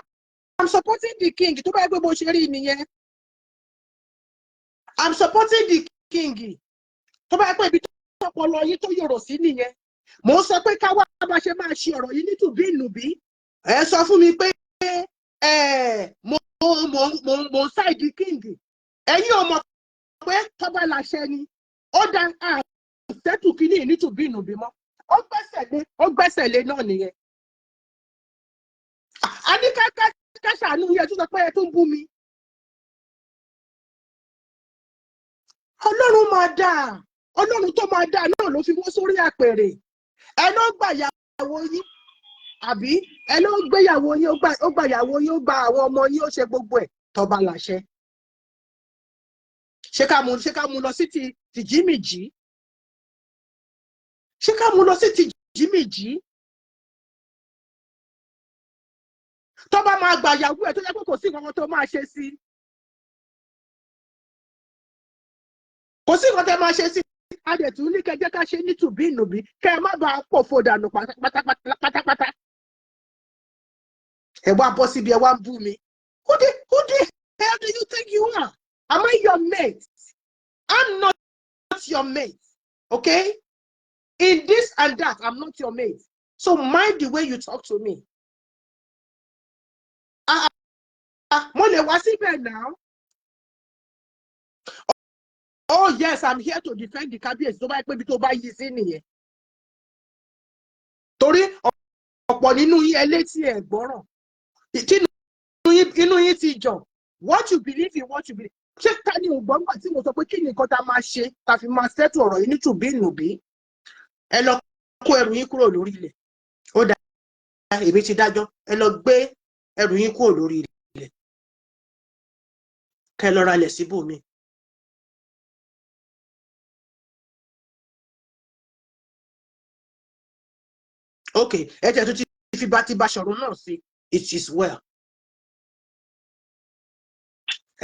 I'm supporting the king. Tó bá yẹ pé bó ṣe rí nìyẹn, I'm supporting the king. Tó bá yẹ pé ibi tó ọpọlọ yín tó yòrò sí nìyẹn, mò ń sọ pé káwá bá ṣe máa ṣe ọ̀rọ̀ yìí nítùbí ìnùbí. Ẹ sọ fún mi pé ẹ mo ń side king. Ẹ̀yin ò mọ̀ pé tọ́ba làṣẹ ni ó dá àṣẹ́tù kínní nítùbí ìnùbí mọ́. Ó gbẹ́sẹ̀ lé, ó gbẹ́sẹ̀ lé náà nìyẹn. A ní ká ká ṣàánú yẹn, tó sọ pé ẹ tún bú mi. Ọlọ́run máa dáa, Ọlọ́run tó máa dáa náà ló fi wọ́n sórí àpèrè. Ẹ ló gbàyàwó yín, àbí ẹ ló gbéyàwó yín, ó gbàyàwó yín, ó gba àwọn ọmọ yín, ó ṣe gbogbo ẹ̀. Tọba làṣẹ. Ṣé ká mú lọ sí ti tìjímìjí? Ṣé ká mú lọ sí tìjímìjí? Tó bá máa gbàyàwó ẹ̀, tó yẹ pé kò sí nǹkan tó máa ṣe sí. Kò sí nǹkan tẹ́ máa ṣe sí. A dẹ̀ tún ní kẹ́ jẹ́ ká ṣe ní tùbí ìnùbí, kẹ́ ẹ má bàa pòfo dànù pátápátá pátápátá. Ẹ wá bọ́ síbi, ẹ wá ń bú mi. Who the hell do you think you are? Am I your mate? I'm not your mate, okay? In this and that, I'm not your mate. So mind the way you talk to me. Ah, ah, mo lè wá síbẹ̀ now. Oh yes, I'm here to defend the kábíyèsí, tó bá yẹ pé ibi tó bá yí sí nìyẹn. Torí ọ̀pọ̀ nínú yín, ẹ létí ẹ̀ gbọ́ràn. Tí inú yín ti jọ̀. What you believe in, what you believe. Ṣé ta ni ò gbọ́ nígbà tí mo sọ pé kí ni nǹkan tá a máa ṣe tá a fi máa settle ọ̀rọ̀ yìí ní tùbí ìnùbí? Ẹ lọ kó ẹrù yín kúrò lórí ilẹ̀. Ó dáa, èmi ti dájọ́. Ẹ lọ gbé ẹrù yín kúrò lórí ilẹ̀. Kẹ́ ẹ lọ ralẹ̀ síbòmíì. Ok, ẹ tẹ̀ tún ti fi bá ti Baṣọ̀run náà sí. It is well.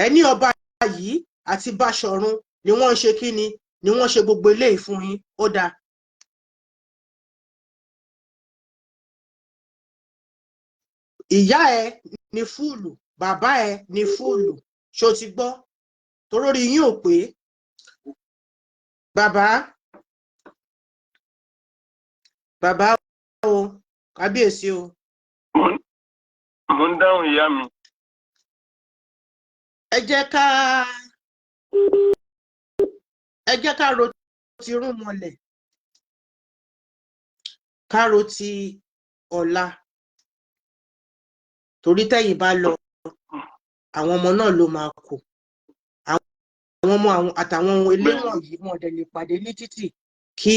Ẹ ní ọba yìí àti Baṣọ̀run ni wọ́n ń ṣe, kí ni wọ́n ṣe gbogbo eléyìí fún yín. Ó dáa. Ìyá ẹ ní fool, bàbá ẹ ní fool. Ṣó ti gbọ́? Torórí yín ò pé. Bàbá, bàbá o, kábíyèsí o. Mo ń dáhùn, ìyá mi. Ẹ jẹ́ ká ro ti irúnmọlẹ̀, ká ro ti ọ̀la, torí tẹ́yìn bá lọ, àwọn ọmọ náà ló máa kù. Àwọn ọmọ àwọn àtàwọn ilé wọ̀nyí, wọn dẹ̀ lè pàdé ní títì kí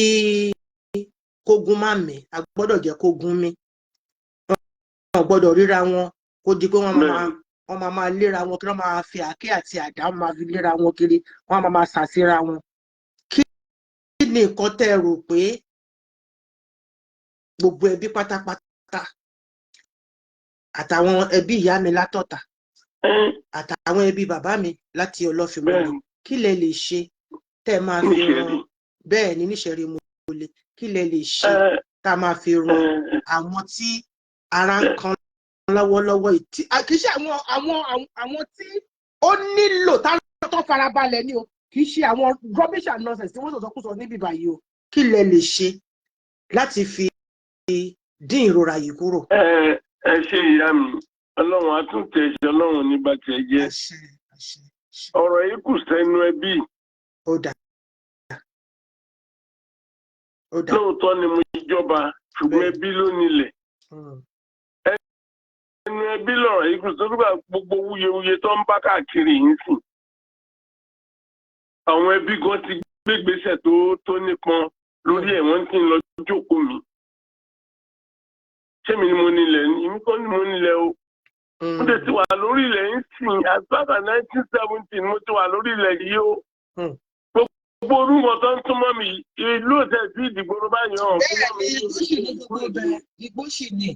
kógun má mí. A gbọ́dọ̀ jẹ́ kógun mí. Wọn gbọ́dọ̀ ríra wọn kó di pé wọ́n máa léra wọn, kí wọ́n máa fi àáké àti àdá, wọ́n máa fi léra wọn kiri, wọ́n máa ṣàṣírà wọn. Kí ni nǹkan tẹ́ ẹ rò pé gbogbo ẹbí pátápátá, àtàwọn ẹbí ìyá mi látọ̀tà, àtàwọn ẹbí bàbá mi láti Ọlọ́fínmọ́lẹ̀, kí lẹ lè ṣe tẹ́ ẹ máa fi ran, bẹ́ẹ̀ ni, níṣẹ́rí mo lè, kí lẹ lè ṣe tá a máa fi ran àwọn tí ara ń kan lọ́wọ́lọ́wọ́ yìí, tí kì í ṣe àwọn tí ó nílò táwọn tó farabalẹ̀ ni o, kì í ṣe àwọn rubbish and nonsense tí wọ́n sọ̀sọ́ kú sọ níbí báyìí o. Kí lẹ lè ṣe láti fi dín ìrora yìí kúrò? Ẹ ẹ ṣe, ìyá mi. Ọlọ́run á tún tẹ̀ ṣe, Ọlọ́run ní bá tiẹ̀ jẹ́. Àṣẹ, àṣẹ, àṣẹ. Ọ̀rọ̀ yìí kù sẹ́nu ẹbí. Ó dà, ó dà. Lóòótọ́ ni mo jọba, ṣùgbọ́n ẹbí ló nílẹ̀. Ẹnu ẹbí lọ̀rọ̀ yìí kù sórí. Gbogbo wuyewuye tó ń bá káàkiri yìí sìn, àwọn ẹbí gan ti gbégbèsè tó nípọn lórí ẹ̀. Wọ́n ti ń lọ jókòó mi. Ṣé mi ni mo nílẹ̀ ni? Èmi kọ́ ni mo nílẹ̀ o. Mo tẹ̀ ti wà lórí ilẹ̀ ń sìn as far as 1970 mo ti wà lórí ilẹ̀ yìí o. Gbogbo orúkọ tó ń túmọ̀ mi, ìlú òtẹ̀ sí ìdìgbòrò báyìí hàn. Bẹ́ẹ̀ ni, igbó sì ní gbogbo bẹ́ẹ̀, igbó sì ní.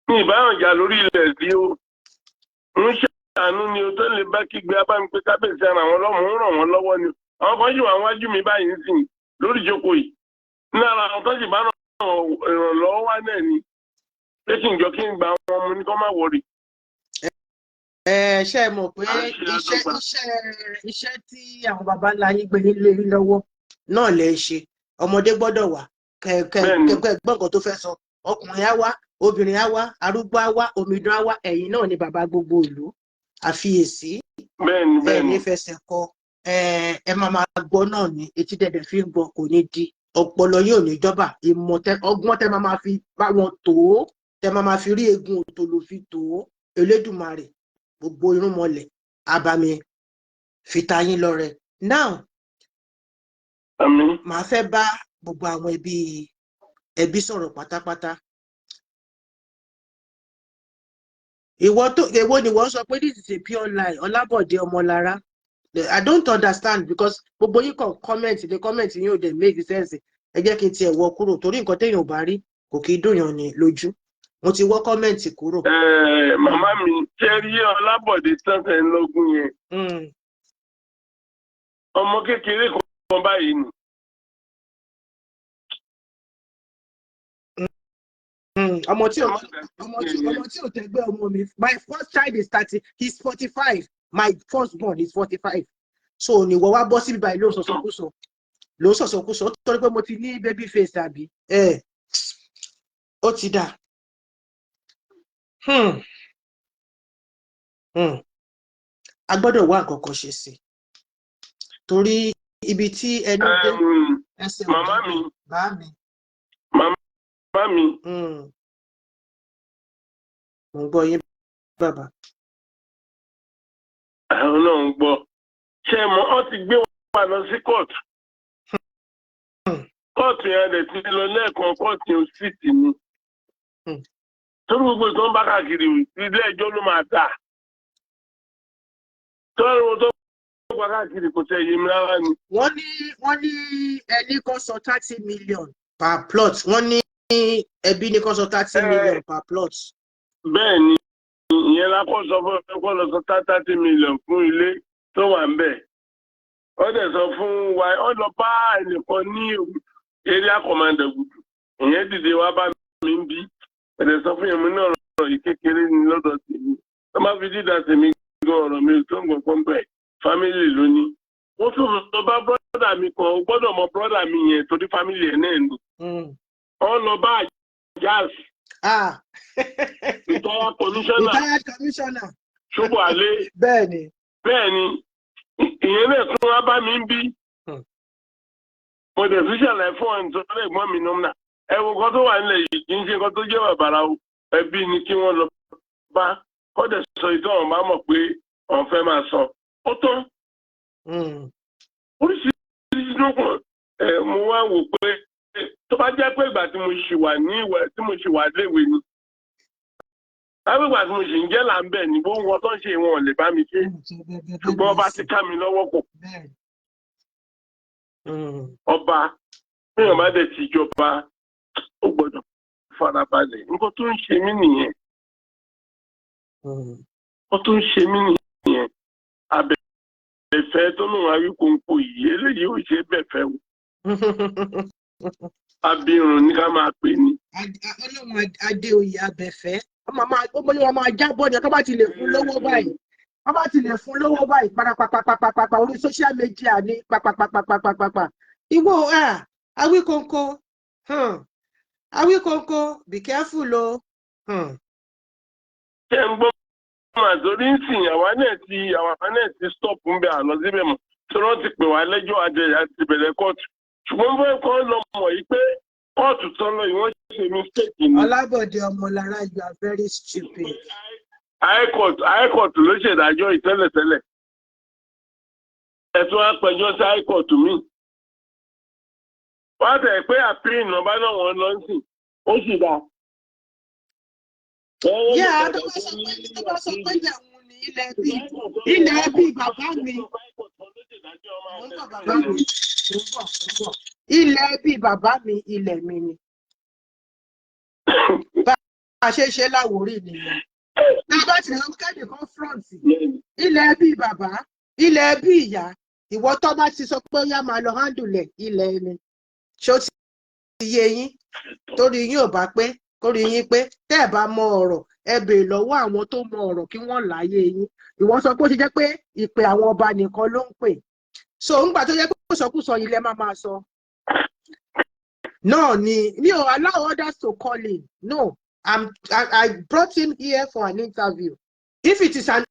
Mi ìbáyọ̀ jà lórí ilẹ̀ sí o. Ń ṣàánú ni o, tó lè bá kígbe abámi pé kábíyèsí ara àwọn ọlọ́mọ ń ràn wọ́n lọ́wọ́ ni. Àwọn kan sì wà wájú mi báyìí ń sìn lórí ìjókòó yìí. Ní ara àwọn tó sì bá ràn ìrànlọ́wọ́ wá náà ni pé kí n jọ kí n gba àwọn ọmọ ní kọ́ má wọrí. Ẹ ṣe é mọ̀ pé À ń ṣe iṣẹ́ àdọ́gba. iṣẹ́ tí àwọn baba ńlá yín gbé nílé yín lọ́wọ́ náà lẹ ń ṣe. Ọmọdé gbọ́dọ̀ wà kẹ kẹ kẹ kẹ gbọ́ nǹkan tó fẹ́ sọ. Ọkùnrin á wá, obìnrin á wá, arúgbó á wá, omidan á wá. Ẹ̀yin náà ni bàbá gbogbo ìlú. Àfiyèsí. Bẹ́ẹ̀ni. Ẹ Bẹ́ẹ̀ni. ní fẹsẹ̀ kọ. Ẹ máa máa gbọ́ náà ní etí dẹ̀dẹ̀ fi ń gbọ́, kò ní di ọpọlọ yóò ní jọba. Ìmọ̀ tẹ, ọgbọ́n tẹ máa máa fi bá wọn tó, tẹ máa máa fi rí egun òtòlò fi tó. Elédùmarè, gbogbo irúnmọlẹ̀ abami fi ta yín lọ́rẹ now. Àmín. Màá fẹ́ bá gbogbo àwọn ẹbí sọ̀rọ̀ pátápátá. Ìwọ tó, èwo ni wọ́n sọ pé this is a pure lie? Ọlábọ̀dé Ọmọlára, I don't understand, because gbogbo yín kàn comment, the comment yín ò dẹ̀ make sense. Ẹ jẹ́ kí n tiẹ̀ wọ kúrò, torí nǹkan téèyàn ò bá rí kò kí í dùnyàn ní lójú. Mo ti wọ́ comment kúrò. Ẹ, màmá mi, ṣé rí Ọlábọ̀dé tán tẹ̀ ń lọ́gùn yẹn? Ọmọ kékeré kan báyìí ni. Ọmọ tí ò tẹ́gbẹ́ ọmọ mi. My first child is 30, he's 45. My first born is 45. So ni wọ́n wá bọ́ síbi báyìí, ló ń sọ̀sọ̀kúsọ, ló ń sọ̀sọ̀kúsọ. Ó torí pé mo ti ní baby face, àbí? Ẹ ó ti dà. A gbọ́dọ̀ wá nǹkan kan ṣe sí i, torí ibi tí ẹnu dé, ẹsẹ̀ ò Màmá dé. mi. Bá mi. Màmá mi. Mo ń gbọ́ yín, bàbá. Àwọn náà ń gbọ́. Ṣé ẹ mọ̀, ọ́ ti gbé wa lọ sí kóòtù. Kóòtù yẹn lè ti lọ lẹ́ẹ̀kan, kóòtù yẹn ò sì tì ní. Torí gbogbo ìtàn bá káàkiri, ilé ẹjọ́ ló máa dà. Tọ́rọ wọn tó bá káàkiri kò tẹ̀ yé mi rárá ni. Wọ́n ní ẹni kan sọ 30 million per plot. Wọ́n ní ẹbí ní kan sọ 30 million per plot. Bẹ́ẹ̀ ni, ìyẹn la kọ́ sọ fún ẹ kọ́ lọ sọ 30 million fún ilé tó wà ń bẹ̀. Ó dẹ̀ sọ fún wa, ó lọ bá ẹnìkan ní area commander Gùdù. Ìyẹn dìde wá bá mi ń bí. Ẹ̀dẹ̀ sọ fún yẹn, mo ní ọ̀rọ̀ yìí kékeré ní lọ́dọ̀ tèmi. Tó bá fi dídà tèmi gan, ọ̀rọ̀ mi ò tó nǹkan kan bẹ̀. Family ló ní. Wọ́n tún lọ bá brother mi kan, ó gbọ́dọ̀ mọ brother mi yẹn torí family ẹ̀ náà ni. Ó lọ bá Jazz, retired commissioner. Retired commissioner. Ṣubú àlẹ́. Bẹ́ẹ̀ ni. Bẹ́ẹ̀ ni, ìyẹn náà tún wá bá mi ń bí. Mo dẹ̀ tún ṣàlàyé fún ọ̀hún tó lẹ́gbọ́n mi nọ́mìnà. Ẹ wo nǹkan tó wà nílẹ̀ yìí, kì í ṣe nǹkan tó jẹ́ bàbàrà o. Ẹbí ni kí wọ́n lọ bá kọ́ dẹ̀ sọ ìtọ́ àwọn bá mọ̀ pé òun fẹ́ máa sọ. Ó tán. Oríṣiríṣi ló kàn. Ẹ mo wá wò pé tó bá jẹ́ pé ìgbà tí mo ṣì wà ní ìwẹ̀, tí mo ṣì wà léwe ni. Lábẹ́ ìgbà tí mo ṣì ń jẹ́ là ń bẹ̀ ní gbogbo nǹkan tó ń ṣe, wọn ò lè bá mi ṣe. Ṣùgbọ́n ọba ti ká mi lọ́wọ́ kò. Ọba téèyàn bá dẹ̀ ti jọba, ó gbọ́dọ̀ farabalẹ̀. Nǹkan tó ń ṣe mí nìyẹn. Nǹkan tó ń ṣe mí nìyẹn. Abẹ́fẹ́ tó lóun Awíkonko yìí, eléyìí ò ṣe é bẹ̀fẹ́ o. Abirùn ní ká máa pè ní. Ọlọ́run Adéoyè abẹ́fẹ́, ó máa wọ́n máa jábọ́ ni. Tó bá ti lè fún lówó báyìí, wọ́n bá ti lè fún lówó báyìí, pàpàpàpàpàpà, orí social media ní pàpàpàpàpàpà. Ìwọ Awíkonko, Awíkonko, be careful o. Ṣé ń gbọ́ mà? Torí ń sìn, àwa náà ti stop ń bẹ àlọ́ síbẹ̀ mọ́, tí wọ́n ti pè wá lẹ́jọ́, àjẹyà ti bẹ̀rẹ̀ kóòtù. Ṣùgbọ́n fẹ́ kọ́ lọ mọ̀ yìí pé kóòtù tán lọ yìí, wọ́n ṣe mistake ni. Ọlábọ̀dé Ọmọlára, you are very stupid. High court ló ṣèdájọ́ yìí tẹ́lẹ̀tẹ́lẹ̀. Ẹ̀tún á pẹjọ́ sí high court mi. Wọ́n á tẹ̀ pé appeal náà bá náà wọ́n lọ sí, ó sì dáa. Yeah, tó bá sọ pé ilẹ̀ òun ni ilẹ̀ bí bàbá mi. Mo ń bọ̀, bàbá mi, mo ń bọ̀, mo ń bọ̀. Ilẹ̀ bí bàbá mi, ilẹ̀ mi ni. Bá a ṣe ṣe láwórí nìyẹn. Tá a bá ti lọ kẹ́nì kan front, ilẹ̀ bí bàbá, ilẹ̀ bí ìyá, ìwọ tó bá ti sọ pé ó yá, máa lọ handle ilẹ̀ ẹni. Ṣé ó ti yé yín? Torí yín ò bá pé kórí yín pé, tẹ́ ẹ̀ bá mọ ọ̀rọ̀, ẹ béèrè lọ́wọ́ àwọn tó mọ ọ̀rọ̀ kí wọ́n láyé yín. Ìwọ sọ pé ó ṣe jẹ́ pé ìpè àwọn ọba nìkan ló ń pè. So ńgbà tó jẹ́ pé ìsọkúsọ yìí lẹ máa máa sọ náà ni mi ò allow others to call in. No, I brought him here for an interview. If it is an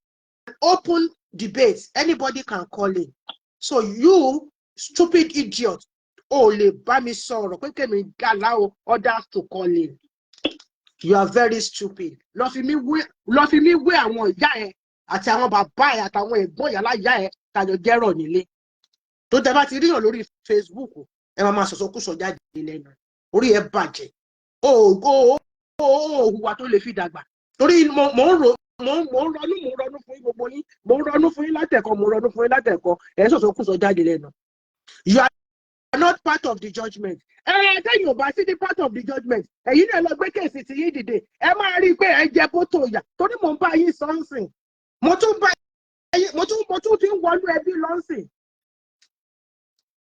open debate, anybody can call in. So you stupid idiot, o lè bá mi sọ̀rọ̀ pé kèmi allow others to call in. You are very stupid. Lọ fi mí wé àwọn ìyá ẹ àti àwọn bàbá ẹ àtàwọn ẹ̀gbọ́n ìyá láyà ẹ tàjọ jẹ́rọ̀ nílé tó tẹ bá ti ríyàn lórí Facebook, ẹ máa máa sọ̀sọ̀kúsọ jáde lẹ́nu. Orí ẹ bàjẹ́. O ò o hùwà tó lè fi dàgbà, torí mo ń ro mo ń ronú fún yín, gbogbo yín. Mo ń ronú fún yín látẹ̀kọ́, mo ń ronú fún yín látẹ̀kọ́. Ẹ̀ sọ̀sọ̀kúsọ jáde lẹ́nu. You are not part of the judgement. Ẹ tẹ́yìn ò bá sí ní part of the judgement, ẹ̀yin náà lọ gbé case tí yín dìde. Ẹ máa rí i pé ẹ jẹ bótó ìyà, torí mò ń bá yín sọ́nsìn, mo tún bá yín, mo tún ti ń wọnú ẹbí lọ́nsìn.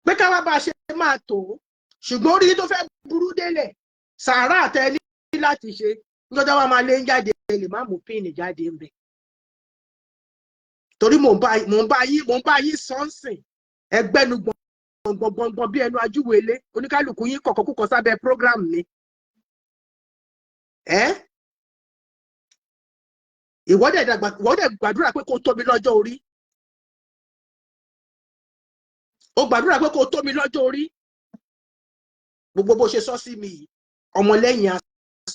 Pé ká wá bá a ṣe máa tó, ṣùgbọ́n orí tó fẹ́ burú délẹ̀, sàárà tẹ ní láti ṣe níjọ́ wa máa lé ń jáde, lè má mú pin jáde ń bẹ̀. Torí mò ń bá yín sọ́nsìn ẹgbẹ́nu gbọ̀ngbọ̀ngbọ̀ngbọ̀n bí ẹnu ajúwèlé. Oníkálukú yín kọ̀kọ́ kúkọ sábẹ́ program mi. Ẹ́ ìwọ́dẹ̀ dàgbà, ìwọ́dẹ̀ gbàdúrà pé kó tóbi lọ́jọ́ orí. Ó gbàdúrà pé kó tó mi lọ́jọ́ orí. Gbogbo bó ṣe sọ sí mi yìí, ọmọlẹ́yìn á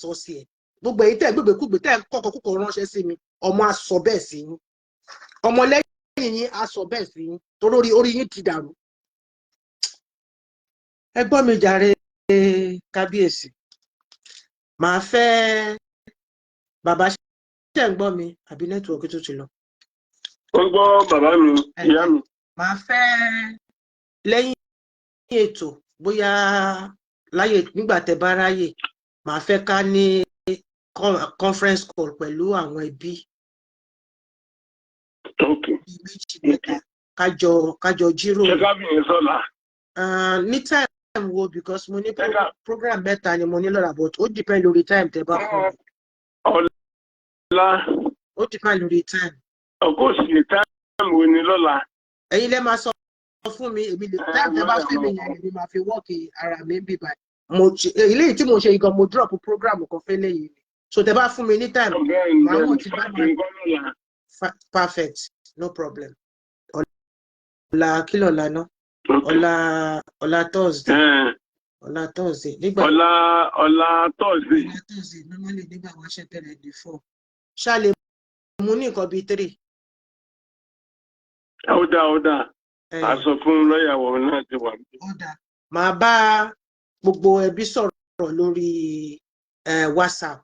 sọ sí ẹ. Gbogbo èyí tẹ́ gbégbékúgbé, tẹ́ kọ́kọ́ kúkọ ránṣẹ́ sí mi, ọmọ á sọ bẹ́ẹ̀ sí yín, ọmọlẹ́yìn yín á sọ bẹ́ẹ̀ sí yín, torí orí yín ti dàrú. Ẹ gbọ́ mi jàre, kábíyèsí. Màá fẹ́ bàbá ṣe ń gbọ́ mi, àbí network tó ti lọ? Ó ń gbọ́, bàbá mi, ìyá mi. Màá fẹ́ lẹ́yìn ètò, bóyá láyè nígbà tẹ́ bá ráyè, màá fẹ́ ká ní conference call pẹ̀lú àwọn ẹbí bíi méjì, mẹ́ta, kájọ jíròrò. Ṣé ká fi yẹn sọ́la? Ní time wo? Because mo ní program mẹ́ta ni mo ní lọ́la, but ó depend lórí time tẹ́ bá fún mi. Ọ̀la. Ó depend lórí time. Ọkọ̀ òsì, time wo ni lọ́la? Ẹ̀yin lẹ́ máa sọ fún mi. Èmi lè time tẹ́ bá fún mi yẹn, èmi máa fi work ara mi bí báyìí. Mo ṣe eléyìí tí mo ṣe yìí gan, mo drop program kan fẹ́ lẹ́yìn ni. So tẹ́ bá fún mi ní time, màá mọ̀ tí bá máa Nǹkan lọ́la. Perfect, no problem. Ọ̀la kí lọ̀la ná? Ọ̀la Thursday. Ọ̀la Thursday nígbà Ọ̀la Thursday. Ọ̀la Thursday, normally nígbà wọ́n ṣe bẹ̀rẹ̀ ní 4, ṣá lè mú ní nǹkan bíi 3. Ó dáa, ó dáa. A sọ fún lọ́ọ̀yà wọn náà ti wà. Ó dáa, màá bá gbogbo ẹbí sọ̀rọ̀ lórí WhatsApp,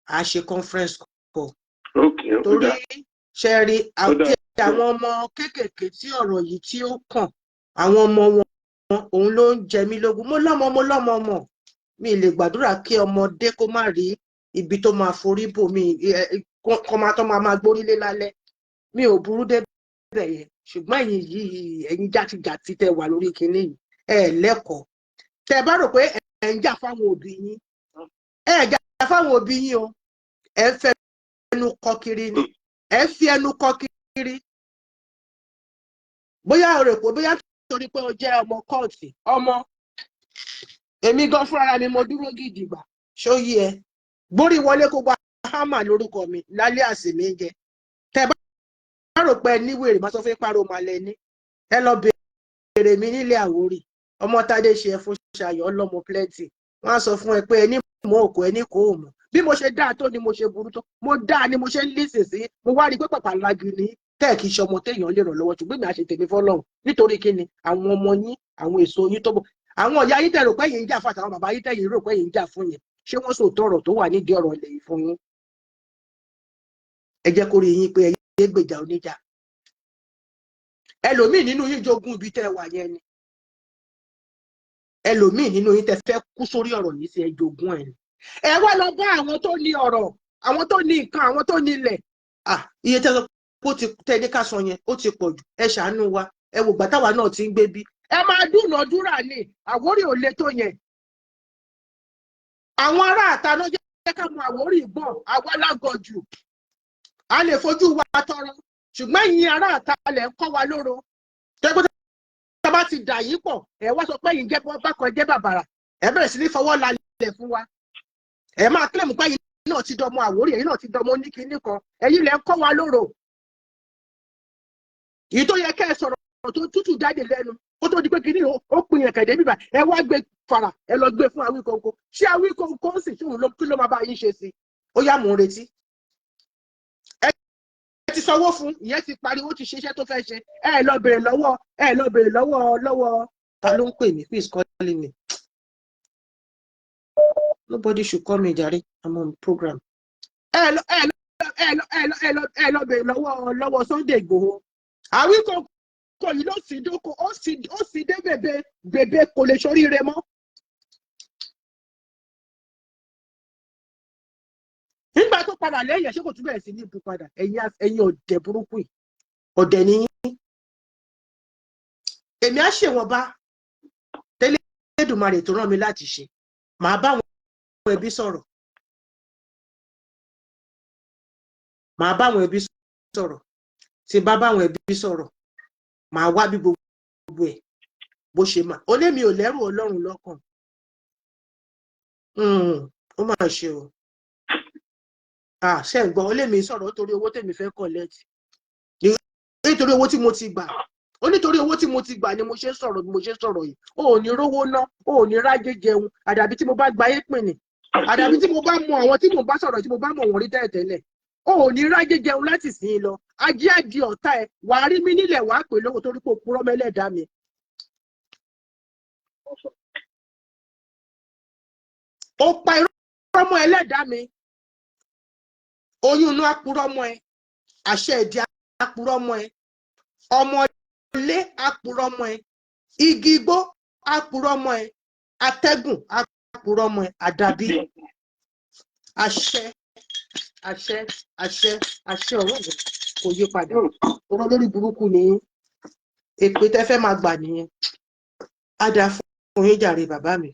a ṣe conference call. Ok, ó Torí dáa. ṣe rí Ó dáa. àti àwọn ọmọ kéékèèké tí ọ̀rọ̀ yìí tí ó kàn, àwọn ọmọ wọn, òun ló ń jẹ mí lógún. Mo lọ́mọ ọmọ mi lè gbàdúrà kí ọmọdé kó má rí ibi tó máa forí bò mí, kó máa tó máa gbórílé lálẹ́. Mi ò burú débẹ̀ yẹn, ṣùgbọ́n ẹ̀yin yìí, ẹ̀yin játijàti tẹ wà lórí kinní yìí, ẹ lẹ́kọ̀ọ́. Tẹ bá rò pé ẹ ń jà fáwọn òbí yín, ẹ jà fáwọn òbí yín o. Ẹ ń fẹ́ ẹnu kọ kiri ni, ẹ ń fi ẹnu kọ kiri. Bóyá o rò pé bóyá torí pé o jẹ́ ọmọ kóòtù, ọmọ èmi gan fúnra mi, mo dúró gidigba. Ṣó yí ẹ gbórí wọlé kó gba hámà lórúkọ mi lálẹ́ àsè mi jẹ. Tẹ bá rò pé ẹ ní wèrè, má sọ fún pàrọ̀ màá lẹ ní. Ẹ lọ bèrè mi nílé Àwórì, ọmọ Tádé ṣe ẹ fún ṣayọ ọlọmọ plenty. Wọn á sọ fún ẹ pé ẹ ní mọ òkú ẹ ní kò mọ. Bí mo ṣe dáa tó ni mo ṣe burú tó. Mo dáa ni mo ṣe ń lísìn sí. Mo wá rí i pé pàpà lági ni tẹ́ kì í ṣe ọmọ téèyàn lè ràn lọ́wọ́, ṣùgbọ́n èmi á ṣe tèmi fọ́lọ́run. Nítorí kí ni? Àwọn ọmọ yín, àwọn èso yín tó bọ̀, àwọn ìyá yín tẹ́ rò pé yín ń jà fún, àtàwọn bàbá yín tẹ́ yín rò pé yín ń jà fún yẹn, ṣé wọ́n sòótọ́ ọ̀rọ̀ tó wà nídìí ọ̀rọ̀ ilẹ̀ yìí fún yín? Ẹ jẹ́ kó rí yín pé ẹ yé gbèjà oníjà. Ẹlòmíì nínú yín jogún ibi tẹ́ wà yẹn ni. Ẹlòmíì nínú yín tẹ́ fẹ́ kú sórí ọ̀rọ̀ yìí sí, ẹ jogún ẹ̀ ni. Ẹ wá lọ bá àwọn tó ní ọ̀rọ̀, àwọn tó ní nǹkan, àwọn tó ní ilẹ̀. Ah, iye tẹ́ sọ pé ó ti tẹ́ ní ká sọ yẹn, ó ti pọ̀ jù. Ẹ ṣàánú wa. Ẹ wò gbà táwa náà ti ń gbé bí. Ẹ máa dúnàádúrà ní Àwórì ò le tó yẹn. Àwọn ará àta ló jẹ́ ká mọ Àwórì gbọ̀n. Àwa lágọ̀ jù, a lè fojú wa tọrọ, ṣùgbọ́n ẹ̀yin ará àta lẹ̀ ń kọ́ wa lóró. Tẹ́gbẹ́ tá bá ti dà yín pọ̀, ẹ wá sọ pé ẹ̀yin jẹ́ bákan, jẹ́ bàbàrà. Ẹ bẹ̀rẹ̀ sí ní fọwọ́ lálẹ̀ fún wa. Ẹ máa claim pé ẹ̀yin náà ti dọmọ Àwórì, ẹ̀yin náà ti dọmọ oníkinní kan. Ẹ̀yin lẹ̀ ń kọ́ wa lóró. Èyí tó yẹ kẹ́ ẹ sọ̀rọ̀ tó tútù jáde lẹ́nu kó tó di pé kinní ó pin ẹ̀kẹ̀dẹ̀ bíbà, ẹ wá gbé fara, ẹ lọ gbé fún Awíkonko. Ṣé Awíkonko ń sì ṣóun ló kí ló máa bá yín ṣe sí? Ó yá, mò ń retí. Ẹ ti sanwó fún ìyẹn, ti pariwo, ti ṣiṣẹ́ tó fẹ́ ṣe. Ẹ lọ bèrè lọ́wọ́, ẹ lọ bèrè lọ́wọ́. Ta ló ń pè mí? Who is calling me? Nobody should call me jàre, I'm on program. Ẹ lọ bèrè lọ́wọ́ Sunday Igboho. Awíkonko yìí ló sì dóko, ó sì dé bèbè bèbè, kò lè ṣoríire mọ́. Nígbà tó padà lẹ́yìn ẹ̀, ṣé kò tún bẹ̀rẹ̀ sí ní ibu padà? Ẹ̀yin ọ̀dẹ̀ burúkú yìí, ọ̀dẹ̀ ni yín. Èmi á ṣèwọ̀nba. Elédùmarè tó rán mi láti ṣe. Màá bá àwọn ẹbí sọ̀rọ̀, màá bá àwọn ẹbí sọ̀rọ̀. Tí n bá bá àwọn ẹbí sọ̀rọ̀, màá wá bí gbogbo ẹ̀ bó ṣe máa. Ó lé mi ò lẹ́rù Ọlọ́run lọ́kàn. Ó mà ṣe o. Ah, ṣe ń gbọ́? Ó lé mi sọ̀rọ̀ nítorí owó tèmi fẹ́ collect, nítorí owó tí mo ti gbà. Ó nítorí owó tí mo ti gbà ni mo ṣe ń sọ̀rọ̀ bí mo ṣe ń sọ̀rọ̀ yìí. O ò ní rówó ná, o ò ní rájé jẹun, àdàbí tí mo bá gba ayé pè ní, àdàbí tí mo bá mọ àwọn tí mo bá sọ̀rọ̀, tí mo bá mọ̀ wọ́n rí tẹ́lẹ̀tẹ́lẹ̀. O ò ní rájé jẹun láti sìn ín lọ. Ajé àdì ọ̀tá ẹ, wàá rí mi nílẹ̀, wàá pè lówó torí pé o purọ́ mẹ́lẹ́dàá mi. Ó pa irọ́ mọ́ ẹlẹ́dàá mi. Oyún inú apurọ́ mọ́ ẹ, àṣẹ ìdí apurọ́ mọ́ ẹ, ọmọ ilé apurọ́ mọ́ ẹ, igi igbó apurọ́ mọ́ ẹ, atẹ́gùn apurọ́ mọ́ ẹ. Àdàbí àṣẹ, àṣẹ, àṣẹ, àṣẹ ọ̀rọ̀ mi kò yí padà. Ọ̀rọ̀ lórí burúkú ni yín. Èpè tẹ́ fẹ́ máa gbà nìyẹn. Á dáa fún yín jàre, bàbá mi.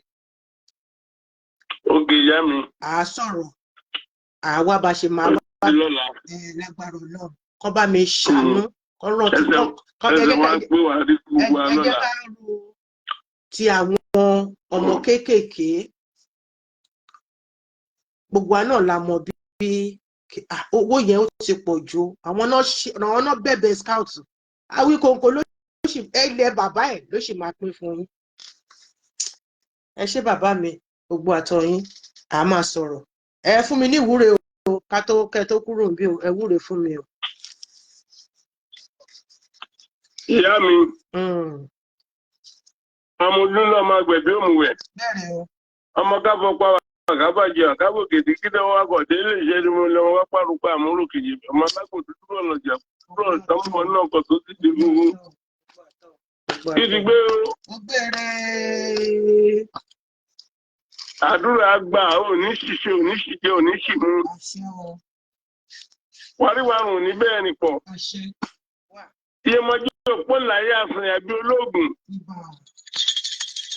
Oge, ìyá mi. À á sọ̀rọ̀, àwa bá ṣe máa wá. Di lọ́la. Ẹ lágbára Ọlọ́run, kọ́ bá mi ṣàánú, kọ́ rántí. Ẹsẹ̀ kọ́ ẹsẹ̀ wa gbé wa rí gbogbo wa ẹ jẹ́ lọ́la. Ká ro ti àwọn ọmọ kéékèèké. Gbogbo wa náà la mọ̀ bí owó yẹn ó ti pọ̀ jù. Àwọn náà bẹ̀bẹ̀ scout. Awíkonko ló sì ilẹ̀ bàbá ẹ̀ ló sì máa pín fún yín. Ẹ ṣé, bàbá mi. Gbogbo àtọ yín, à máa sọ̀rọ̀. Ẹ fún mi ní ìwúre o, ká tó kẹ́ tó kúrò níbí o. Ẹ wúre fún mi o. Ìyá mi, ọmọ olúlọ, ọmọ agbẹ̀bí òmùwẹ̀. Bẹ́ẹ̀rẹ̀ o. Ọmọ káfọ́ pa àkábàjẹ àkábò kèdè kí lọ́wọ́ akọ̀dé lè ṣe ni mo lọ́wọ́ wá pàrọ̀pọ̀ àmúrò kejì, ọmọ alágbò dúdú ọ̀nàjà dúró ọ̀sánmọ́ náà kọ̀ tó ti di gbogbo. Gbogbo Kí ti àtọ. gbé o? Ó gbére. Àdúrà gbà, ò ní ṣiṣẹ́, ò ní ṣìjẹ, ò ní ṣìmú. Àṣẹ o. Wàríwárùn ní bẹ́ẹ̀ nìpọ̀. Àṣẹ wà. Iyemọjọ́ òpó láyé àfihàn àbí olóògùn Ibà.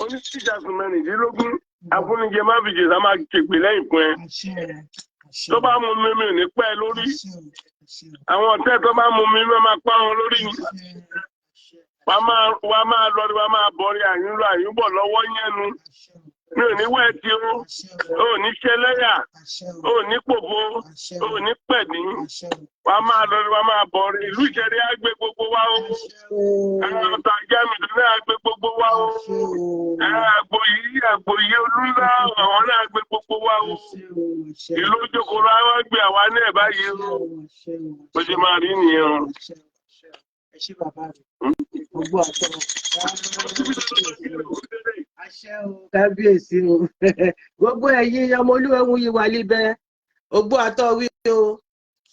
oníṣìṣàsùn 16. Ibà. Afúnijẹ má fi jèsà máa ṣègbè lẹ́yìn fún ẹ. Àṣẹ, àṣẹ. Tó bá mú mi, mi ò ní pẹ́ lórí. Àṣẹ o, àṣẹ o. Àwọn ọ̀tẹ́ tó bá mú mi, mi máa pa wọn lórí ni. Àṣẹ, àṣẹ. Wàá máa lọ rí, wàá máa bọ̀rí, àyún lọ àyún bọ̀ lọ́wọ́ yẹnu. Àṣẹ o. Mi ò ní wẹ́ tí o. Àṣẹ o. Ò ní ṣẹlẹ́yà. Àṣẹ o. Ò ní pòfo. Àṣẹ ò o. ní pẹ̀dí. Àṣẹ o. Wàá máa lọ rí, wàá máa bọ̀rí. Ìlú Ìṣẹ̀rí á gbé gbogbo wa o. Àṣẹ o. Àwọn ọ̀tá ajá mi náà á gbé gbogbo wa o. Àṣẹ o. Àgbò yìí olúńlá, àwọn náà gbé gbogbo wa o. Àṣẹ o, àṣẹ. Ìlú Ojokoro á wá gbé àwa náà báyìí Àṣẹ o. o, àṣẹ o. Bó ṣe máa rí nìyẹn o. Àṣẹ o, àṣẹ o. Ẹ ṣé, bàbá mi. Gbogbo àtọ. Àṣẹ o, kábíyèsí o. Gbogbo ẹ̀yin ọmọ olúwẹ̀wù yìí wà líbẹ̀. Ogbó àtọ wí o,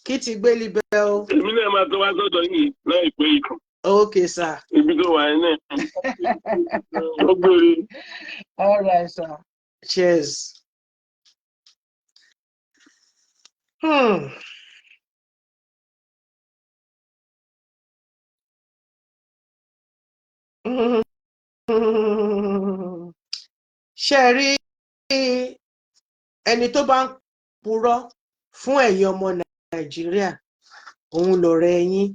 kí ti gbé líbẹ̀ o. Èmi náà máa tó wá sọ́dọ̀ yìí láìpẹ́ yìí. Okay, sir. Ibi tó wà yẹn náà ó gbére. All right, sir. Cheers. Ṣé ẹ rí ẹni tó bá ń purọ́ fún ẹ̀yin ọmọ Nàìjíríà, òun lọ̀rẹ́ yín.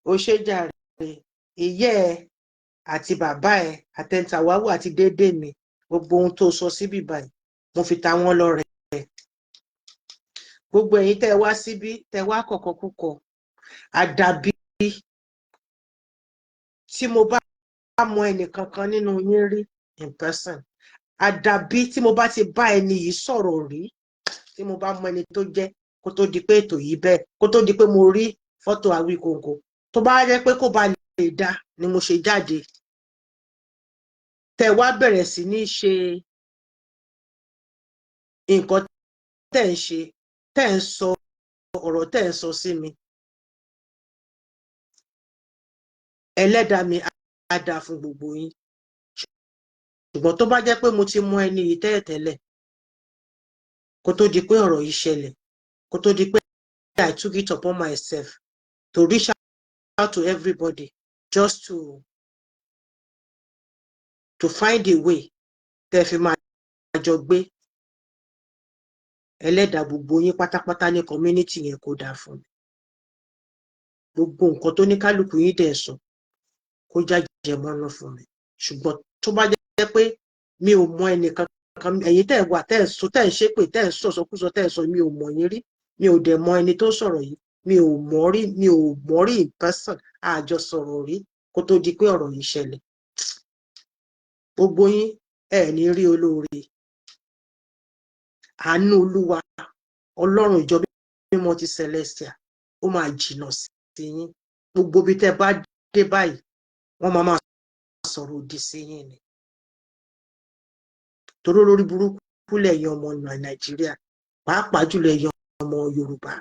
Ó ṣe jàre, ìyá ẹ àti bàbá ẹ àtẹntàwáwò àti déédéé mi. Gbogbo ohun tó sọ síbí báyìí, mo fi ta wọ́n lọ́rẹ. Gbogbo ẹ̀yin tẹ́ ẹ wá síbí, tẹ́ ẹ wá kọ̀kọ́ kúkọ, àdàbí tí mo bá mọ ẹnìkankan nínú yín rí in person, àdàbí tí mo bá ti bá ẹni yìí sọ̀rọ̀ rí, tí mo bá mọ ẹni tó jẹ́ kó tó di pé ètò yìí bẹ́ẹ̀, kó tó di pé mo rí fọ́tò Awíkonko, tó bá jẹ́ pé kó ba lè dá ni mo ṣe jáde, tẹ́ wá bẹ̀rẹ̀ sí ní ṣe nǹkan tẹ́ ń ṣe, tẹ́ ń sọ ọ̀rọ̀ tẹ́ ń sọ sí mi, ẹlẹ́dàá mi á dáa fún gbogbo yín. Ṣùgbọ́n tó bá jẹ́ pé mo ti mọ ẹni yìí tẹ́lẹ̀tẹ́lẹ̀ kó tó di pé ọ̀rọ̀ yìí ṣẹlẹ̀, kó tó di pé I took it upon myself to reach out to everybody just to to find a way tẹ́ fi máa jọ gbé. Ẹlẹ́dàá gbogbo yín pátápátá ní community yẹn kó dáa fún mi. Gbogbo nǹkan tó ní kálukú yín dẹ̀ sọ, kó jájẹ mọ́nú fún mi. Ṣùgbọ́n tó bá jẹ́ pé mi ò mọ ẹnìkan kan, ẹ̀yin tẹ́ ẹ̀ wà, tẹ́ ẹ̀ sọ, tẹ́ ẹ̀ ṣépè, tẹ́ ẹ̀ sọ sọkúsọ, tẹ́ ẹ̀ sọ, mi ò mọ̀ yín rí, mi ò dẹ̀ mọ ẹni tó sọ̀rọ̀ yìí, mi ò mọ̀ rí, mi ò mọ̀ rí in person, àjọ sọ̀rọ̀ rí kó tó di pé ọ̀rọ̀ yìí ṣẹlẹ̀. Gbogbo yín, ẹ ní rí olóore. Àánú Olúwa Ọlọ́run ìjọ mímọ́ ti Celestia, ó máa jìnnà sí yín. Gbogbo ibi tẹ́ bá dé báyìí, wọ́n máa máa sọ̀rọ̀ òdì sí yín ni, torí olórí burúkú lẹ̀yin ọmọ Nàìjíríà, pàápàá jùlọ ẹ̀yin ọmọ Yorùbá.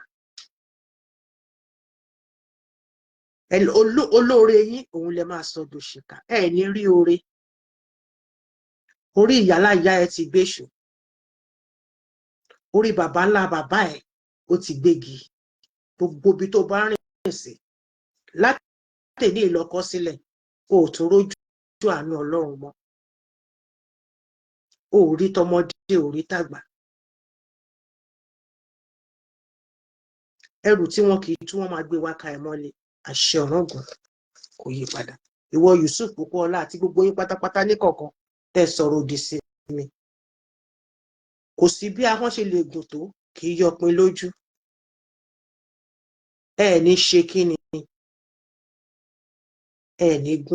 Olóore yín òun lẹ máa sọ dòṣìkà. Ẹ ní rí oore. Orí ìyálà ìyá ẹ ti gbéṣù, orí bàbá ńlá bàbá ẹ ó ti gbégi. Gbogbo ibi tó bá rìn sí látẹ̀ní ìlọkọ sílẹ̀, o ò tún rójú àánú Ọlọ́run mọ́. O ò rí tọmọdé, ò rí tàgbà. Ẹrù tí wọn kì í tú, wọn máa gbé wá ka ẹ mọ́lẹ̀. Àṣẹ Ọ̀ràngún kò yí padà. Ìwọ Yusuf Pópóọlá àti gbogbo yín pátápátá níkọ̀ọ̀kan tẹ́ sọ̀rọ̀ òdì sí mi, kò sí bí ahọ́n ṣe lè gùn tó, kì í yọpin lójú. Ẹ ní ṣe kí ni, ẹ ní gún.